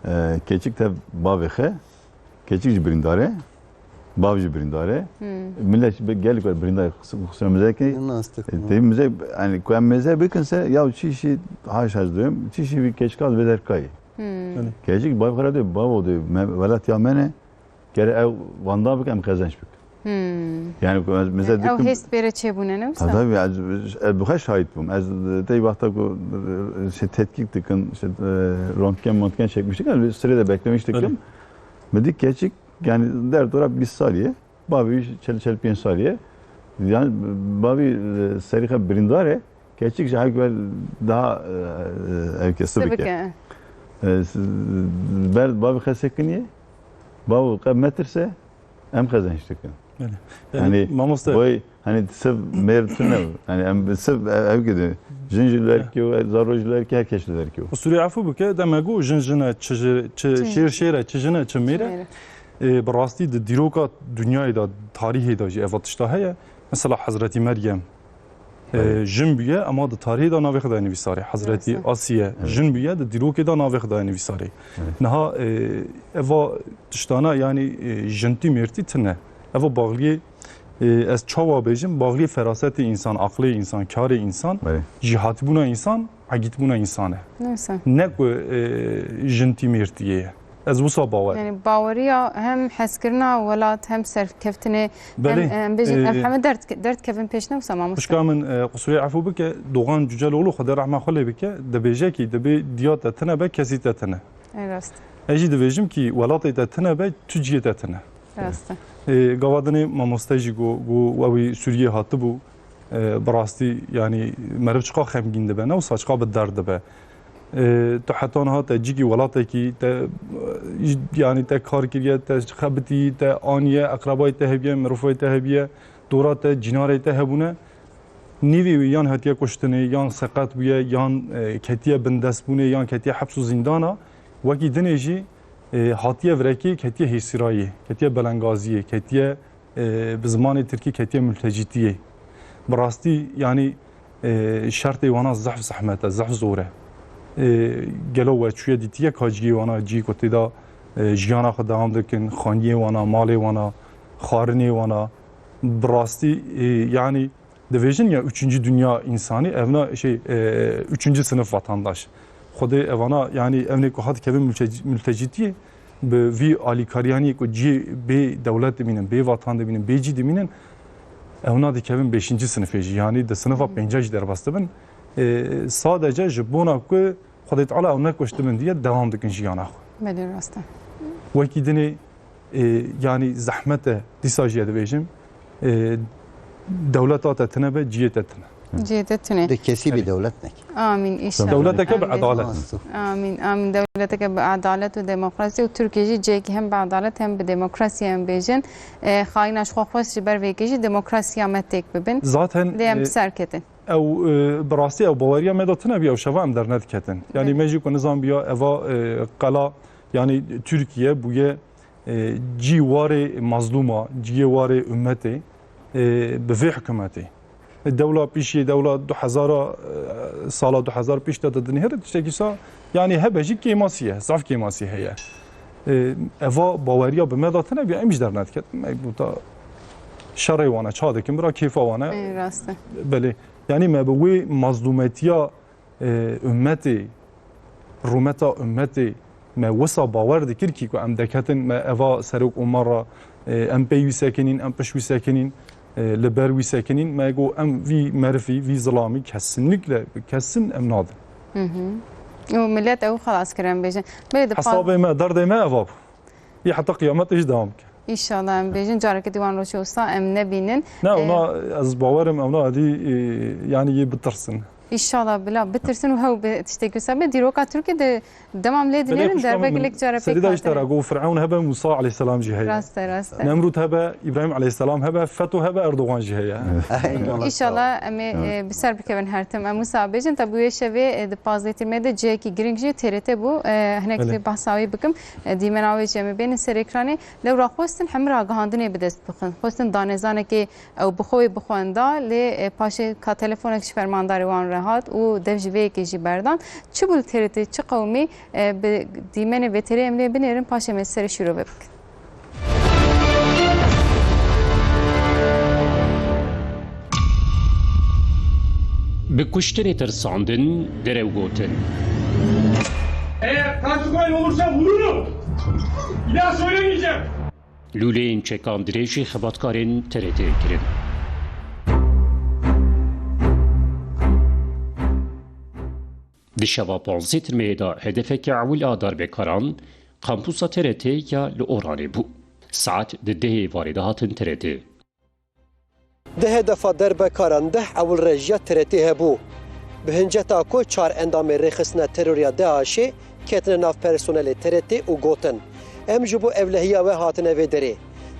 e, keçik tev bavê xe, keçik jî birîndar e, bav jî birîndar e. Hmm. Millet jî be-, gelek we birîndar e, xus-, xusûna mizekê. Nas dikim. E, tê mize-, yani, ku em meze bikin se, ya çi şî haş ez duyum, çi şî bir keçika vê derkayê. Hmm. Belê. Keçik bav xera diyor, bavo diyor, me-, welat ya mene, gere ev vanda bike, em qezenç bike. Hmm. Yani, ku ez, mesela Yani, ew dikim hêst pêre çêbûne, ne wisa? Ha, tabii, ez, ez bi xwe şahit bûm. Ez, e, tey wexta ku, e, şey, tetkik dikin, işte, e, röntgen, röntgen çekmiştik, yani bir sürede beklemiştik. Öyle. Min dî keçik, yani, derdora bîst salî ye, bavê wî çel, çel pênc salî ye. Yani, bavê, e, serî xwe birîndar e, keçik ji her ku daha, e, e, ev ke, sibik e. Sibik e. E, s-, ber bavê xwe sekiniye, bavê xwe metirse, em qezenç dikin. Belê. Yani, Yani, mamoste boy, hani, siv mêr tune, hani, em siv ev, ev gidin. Jin jî li derkê, zaro jî li derkê, her kes li derkê. Qusûrê efû bike, deme got, jin jin e, çi ji-, çi Çi şêr şêr e, çi jin e, çi mêr e. Çi mêr e. E, bi rastî di dîroka dinyayê de, tarîhê de jî eva tişta heye. Mesela Hezretî Meryem, e, Belê. jin bûye, ema di tarîhê de navê xwe daye nivîsarê. Hezretî Rast e. Asiye Evet. jin bûye, di dîrokê de navê xwe daye nivîsarê. Evet. Niha, e, eva tiştana, yani, e, jintî mêrtî tine. Eva baxliyê, e, ez çawa bêjim, baxliyê ferasetê însan, aqlê însan, karê însan, Belê. jîhatîbûna însan, egîtbûna însan e. Neyse. Ne ku, e, jintî mêrtiyê ye. Ez wisa bawer. Yani baweriya hem hezkirina welat, hem serkeftinê, Belê, hem, em bêjin, e, em heme derd, derd kevin pêş, ne wisa mamoste? Xwişka min, e, qusûrê efû bike, Doğan Cüceloğlu, Xwedê rehma xwe lê bike, dibêje kî, dibê diya te tine be, kesî te tine. Ê rast. Ez jî dibêjim kî, welatê te tine be, tu cihê te tine. Rast e. E, gava dinê mamoste jî got, got, ew ê Sûriyê hatibû, e, bi rastî, yanî, meriv çiqa xemgîn dibe, ne wisa çiqa bi derd dibe. E, tu heta niha te cîkî welatekî, te, e, yanî, te kar kiriye, te xebitî, te aniye, eqrebayê te hebiye, mirovê te hebiye, dora te, cînarê te hebûne. Nîvê wî yan hatiye kuştinê, yan seqet bûye, yan, e, ketiye bindestbûnê, yan ketiye heps û zîndana. Wekî dinê jî, e, hatiye virekê, ketiye hêsirayê, ketiye belengaziyê, ketiye, e, bi zimanê tirkî ketiye mültecîtiyê. Bi rastî, yanî, e, şertê wana zehf zehmet e, zehf zor e. E, gelo we çûye dîtiye ka cihê wana, cihê ku tê de, e, jiyana xwe dewam dikin, xaniyê wana, malê wana, xwarinê wana. Bi rastî, e, yanî, Divêjin ya üçüncü dünya însanî, evna şey, e, üçüncü sınıf vatandaş. Xwedê evana, yanî evnê ku hat kevin mülteci-, mültecîtiyê, bi vî alîkariyaniyê ku cihê bê dewlet dimînin, bê vatan dimînin, bê cî dimînin, evna dikevin beşinci sınıfê jî. Yanî di sınıfa pênca jî derbas dibin. E, sadece ji bona ku Xwedê Teala ew nekuştibin diye devam dikin jiyana xwe. Belê rast e. Wekî dinê, e, yanî zehmet e, dîsa jî ye dibêjim, e, dewleta te tine be, ciyê te tine. Ciyê te tine. De kesî bi Evet. dewlet neke. Amîn, înşallah. Dewleteke bi Amîn. edalet. Masu. Amîn, amîn. Dewleteke bi edalet û demokrasî û Tirkiye jî cihekî hem bi edalet hem bi demokrasî em bêjin. E, xayîna ji xwe xwest ji ber vê yekê jî demokrasiya me têk bibin. Zaten, Lê em e, bi ser ketin. Ew, e, bi rastî ew baweriya me de tune bî, ew şeva em dernediketin. Yanî Evet. me jî ku nizan biya eva, e, qela, yanî Tirkiye bûye, e, cî warê mazlûma, ciyê warê ummetê, e, bi vê hikûmetê. E, dewla pîşê, dewla du hezar, e, sala du hezar pêş de dinihêre tiştekî sa, yanî hebe jî kêmasî ye, zaf kêmasî heye. E, eva baweriya bi me de tune bî, em jî dernediketin. Me bûta şerê wana ça dikin, bira kêfa wana. Ê, rast e. Belê. Yanî me bi wê mazlûmetiya, e, ummetê, rûmeta ummetê me wisa bawer dikir kî ku em deketin, me eva serok Omar ra, e, em pey wî sekinîn, em piş wî sekinîn, e, li ber wî sekinîn, me got em vî merivî, vî zilamî kesinlikle, kesin em nadin. Hı hı. Û millet ew xelas kir em bêjin. Belê di Hesabê me, derdê me eva bû. Yê heta qiyamet jî devam ke. Înşallah em bêjin, careke dî wan roşê wisa em nebînin. Ne, Ee, ona ez bawerim, ona edî, e, yani yê bitirsin. Înşallah bila bitirsin û hew bi tiştekî wisa be. Dîroka Tirkiyê de dema em lê dinêrin, derbe gelek cara pêk hatine. Serî da ji te re got, Firewn hebe, Musa aleyhisselam jî heye. Rast e, rast e. Nemrûd hebe, Îbrahîm aleyhisselam hebe, feto hebe, Erdogan jî heye. Eyvallah, sağ ol. Înşallah em ê, e, bi ser bikevin her tim. Em wisa bêjin, tabi wê şevê, e, di pazdeh Tîrmehê de cihekî girîng jî T R T bû. E, hinek lê behsa wê bikim. E, dîmena wê jî em ê bênin ser ekranê. Lewra xwestin hemî ragihandinê bi dest bixin. Xwestin danezanekê ew bi xwe wê bixwenda, lê, e, paşê ka telefonek ji fermandarê wan re hat û dev ji vê yekê jî berdan. Çi bû li T R T, çi qewimî, e, bi dîmenê vê T R'ê em lê binêrin, paşê em ê serê şîrove bikin. Bi kuştinê tirsandin, derew gotin. Eğer Kadıköy olursa vururum. Bir daha söylemeyeceğim. Lûleyên çekan dirêjî xebatkarên T R T kirin. Di şeva panzdeh Tirmehê de hedefeke ewil a darbekaran kampusa T R T ya li Oranê bû. Saet di dehê êvarê de hatin T R T. Di hedefa derbekaran deh ewil rejiya T R T hebû. Bi hinceta ku çar endamê rêxistina terorî ya DAIŞê ketine nav personelê T R T û gotin, "Em ji bo ewlehiya we hatine vê derê."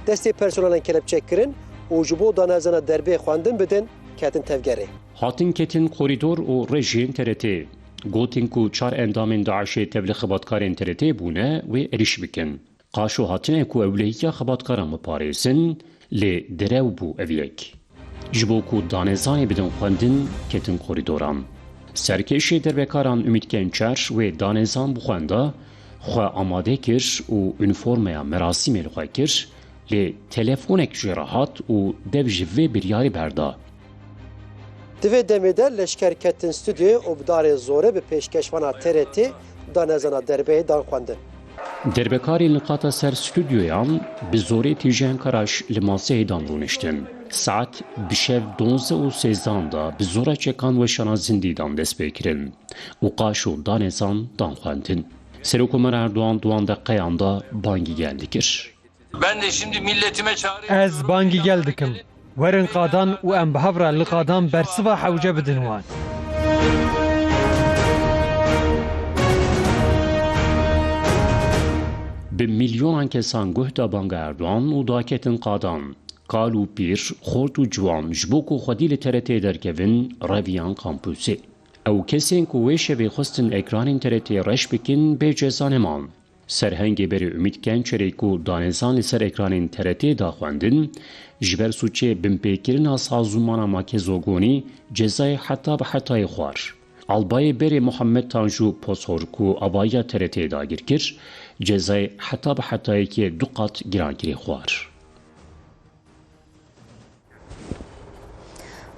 Destê personelan kelepçe kirin û ji bo danezana derbê xwendin bidin, ketin tevgerê. Hatin ketin korîdor û rejiyên T R T. Gotin ku çar endamên DAIŞê tevli xebatkarên T R T bûne wê êrîş bikin. Qaşo hatine ku ewlehiya xebatkaran biparêzin, lê derew bû ev yek. Ji bo ku danezanê bidin xwendin, ketin korîdoran. Serkêşê derbekaran Umît Gençer wê danezan bixwenda, xwe amade kir û unîformeya merasîmê li xwe kir, lê telefonek jê re hat û dev ji vê biryarê berda. Di vê demê de leşker ketin stûdyoyê û bi darê zorê bi pêşkêşvana T R T danezana derbeyê dan xwendin. Derbekarên li qata ser stûdyoyan bi zorê tîjeyan Karaş li maseyê dan rûniştin. Saet bi şev donzdeh û sêzdehan de bi zora çekan weşana zindî dan dest pê kirin û qaşo danezan dan xwendin. Serokkomer Erdogan di wan deqeyan de bangî gel dikir. Ben de şimdi milletime çağrı Ez bangî gel dikim. Werin qadan û em bi hev re li qadan bersiva hewce bidin wan. Bi milyonan kesan guh da banga Erdogan û daketin qadan. Kal û pîr, xort û ciwan ji bo ku xwedî li T R T derkevin, reviyan kampusê. Ew kesên ku wê şevê xwestin ekranên T R T reş bikin, bê ceza neman. Serhengê berê Umît Gençerê ku danezan li ser ekranên T R T da xwendin, ji ber sûcê binpêkirina sazûmana makezogonî cezayê heta bi hetayê xwar. Albayê berê Muhammed Tanju Posor ku avahiya T R T dagir kir, cezayê heta bi hetayekê du qat girankirî xwar.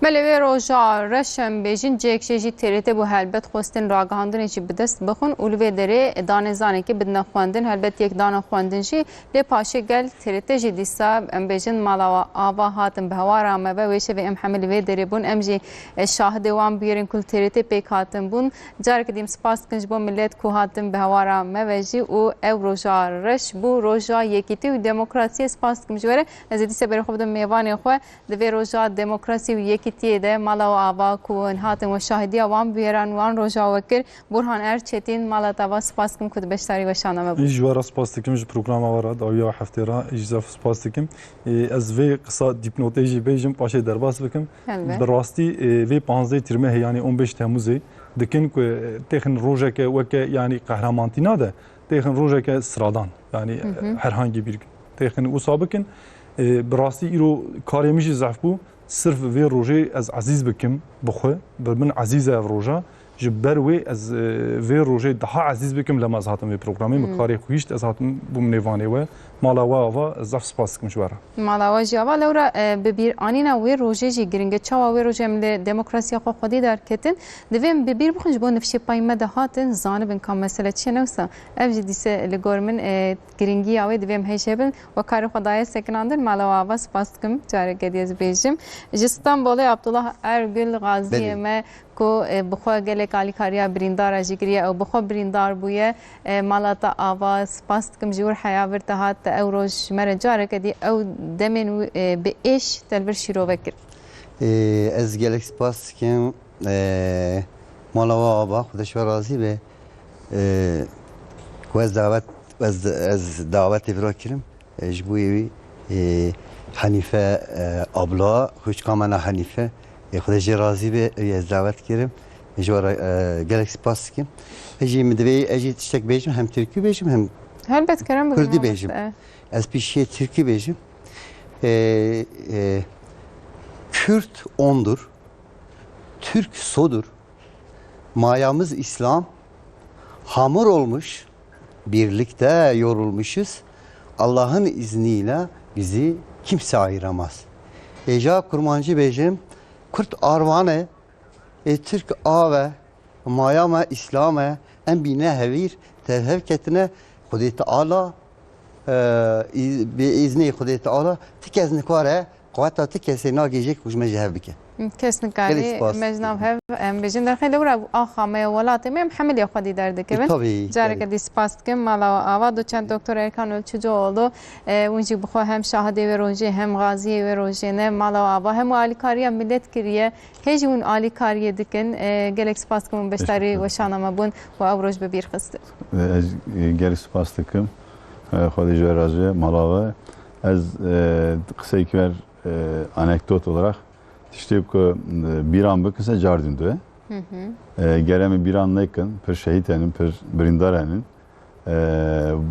Belê wê roja reş em bêjin, cihek jê jî T R T bû, helbet xwestin ragihandinê jî bi dest bixin û li vê derê danezanekê bidine xwendin, helbet yek dane xwendin jî, lê paşê gel T R T jî dîsa em bêjin mala ava hatin bi hewara me ve, wê şevê em hemî li vê derê bûn, em jî, e, şahidê wan bûyerin ku li T R T pêk hatin bûn. Careke dî em spas dikin ji bo milet ku hatin bi hewara me ve jî û ew roja reş bû, roja yekîtî û demokrasiyê. Spas dikim ji we re. Ez ê dîsa berê xwe bidim mêvanê xwe. Di vê roja demokrasî û yekîtiyê de mala we ava ku hûn hatin we şahidiya wan bûyeran, wan roja we kir. Burhan Erçetîn, mala te ava, spas dikim ku di beşdarî weşana me bû. Ji we re spas dikim, ji programa we re, dawiya heftê re, ji zaf spas dikim. Ê, ez vê qisa dîpnotê jî bêjim, paşê derbas bikim. Helbet. Bi rastî, ê, vê panzdeh Tîrmehê, yanî on beş Temmuzê, dikin ku, ê, têxin rojeke weke, yanî qehramantî nade, têxin rojeke siradan, yanî, Hı hı. herhangî bir têxin wisa bikin. Ê, bi rastî îro karê min jî zehf bû. Sirf vê rojê ez ezîz bikim bi xwe, bi min ezîz e ev roja. Ji ber wê ez, e, vê rojê daha ezîz bikim, lema ez hatim vê programê, min Hmm. karê xwe hişt, ez hatim bûm nêvanê we. Mala we ava, ez zaf spas dikim ji we re. Mala we jî ava, lewra, e, bi bîranîna wê rojê jî giring e. Çawa wê rojê em li demokrasiya xwe xwedî derketin? Divê em bi bîr bixin ji bo nifşê payî me de hatin, zanibin ka mesele çi ye, ne wisa? Ev jî dîse li gor min, e, giringiya wê divê em hêj hebin. We karê xwe daye sekinandin, mala we ava, spas dikim, careke dî ez bêjim. Ji Stenbolê Abdullah Ergül Gaziyê Belê. me ku, e, bi xwe gelek alîkariya birîndara jî kiriye, ew bi xwe birîndar bûye. E, mala te ava, spas dikim ji wir heya vir te hat, te ew roj ji me re careke dî ew demên wi-, e, bi êş te li vir şîrove kir. E, ez gelek spas dikim. Ee, mala we ava, Xwedê ji we razî be. Ee, ku ez dawet, ez, ez dawetê vira kirim. Ee, ji bo wî, ee, Henîfe, ee, abla, xwişka me ne Henîfe. Ee, Xwedê jê razî be, ew ez dawet kirim. Ji we re, ee, gelek spas dikim. Ê jî min divê ez jî tiştek bêjim, hem tirkî bêjim, hem Helbet kerem bû kurdî bêjim. Mamoste. Ez pişiyê tirkî bêjim. Ee, ee, Kürt ondur, Türk sodur, mayamız İslam, hamur olmuş, birlikte yorulmuşuz. Allah'ın izniyle bizi kimse ayıramaz. Êja Kurmancî bêjim, Kurd arvan e, ê Tirk av e, maya me Îslam e, em bîne hevîr, tevhev ketine, Xwedê Teala, e, î-, bi îznê Xwedê Teala, ti kes nikare, quweta ti kesê nagêje ku ji me ji hev bike. Kes Gelek nikarî spas. Me ji nav hev, em bêjin derxê li wira axa me ya welatê me, em hemilî xwedî derdikevin. E, tabii, Careke tabii. Dî spas dikim. Mala ava doçent doktor Erkan Ölçücüoğlu, e, hûn jî bi xwe hem şahidê wê rojê, hem xaziyê wê rojê ne. Mala ava hemû alîkariya millet kiriye. Hê jî hûn alîkariyê dikin. E, gelek spas dikim hûn beşdarî Teşekkür ederim. Weşana me bûn û ew roj bi bîr xistin. E, ez, e, gelek spas dikim. E, Xwedê ji we razî, mala we. Ez, e, qiseyek ver, e, anekdot olarak tiştê ku, e, bîran bikise cardin due. Hı hı. E, gere em ê bîran nekin, pir şehîd henin, pir birîndar henin. E,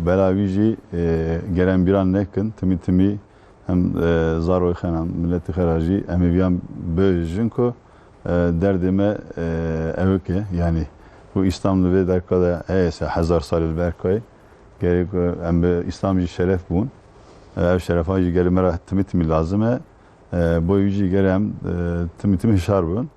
bela wî jî, e, gere em bîran nekin, timî timî hem, e, zaroyê xwe ne, miletê xwe re jî em ê viyan bêjin ku, e, derdê me, e, ewik e. Yanî ku Îslam li vê derka de heye se hezar salî li berka ye. Gerek, e, em bi Îslam jî şeref bûn. E, ev şerefa jî gelê me re timî timî lazim e. E, bo wî jî gere em, e, timî timî hişar bibin.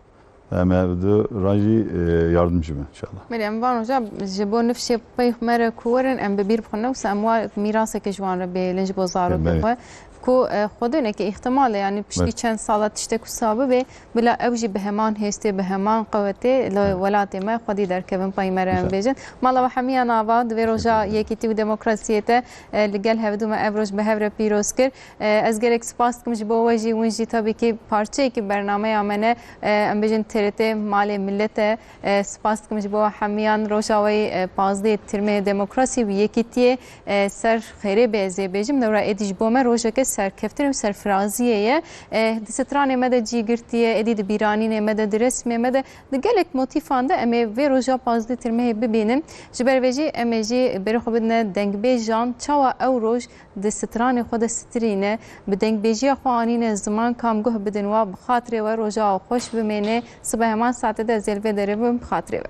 Em ê bi du re jî, e, yardimcî bin inşallah. Belê, em van roja ji bo nifşê pey me re ku werin, em bi bîr bixwin, ne wisa em wa mîrasekê ji wan re bihêlin ji bo zarokê Belê. Xwe. Ku, e, xwedêneke îhtimal e, yanî piştî Belê. Çend sala tiştek wisa bibe, bila ew jî bi heman hêstê, bi heman qewetê li Belê. Welatê me xwedî derkevin pey me re em İnşallah. Bêjin. Mala we hemiyan ava, di vê roja yekîtî û demokrasiyê te, e, li gel hevdû me ev roj bi hev re pîroz kir. E, ez gelek spas dikim ji bo we jî, hûn jî tabii ki parçeyekî bernameya me ne. E, em bêjin T R T malê millet e. E, spas dikim ji bo we hemiyan. Roja we, e, pazdeh tirmê demokrasî û yekîtiyê, e, ser xêrê be, ez ê bêjim. Lewra êdî ji bo me rojeke serkeftin û serfiraziyê ye. E, di stranê me de cî girtiye, êdî di bîranînê me de, di resmê me de, di gelek motîfan de em ê vê roja pazdeh tirmehê bibînin. Ji ber vê jî em ê jî berê xwe bidine dengbêjan, çawa ew roj di stranê xwe de sitirîne, bi dengbêjiya xwe anîne ziman, kam guh bidin wa. Bi xatirê we roja we xweş bimêne, sibe heman saetê de ez ê li vê derê bim, bi xatirê we.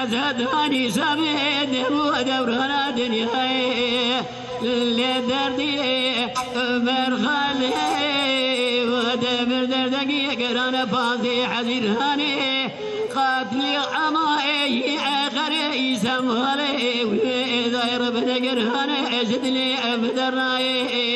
Ezadani sabê demo devrana dinyayê. Lê derdê berxalê de bir derdekî gerane pazê hezîranê. Qatlî ama ê yî eqerê îsemalê wê dayê ribine gerane ji dilê em derayê.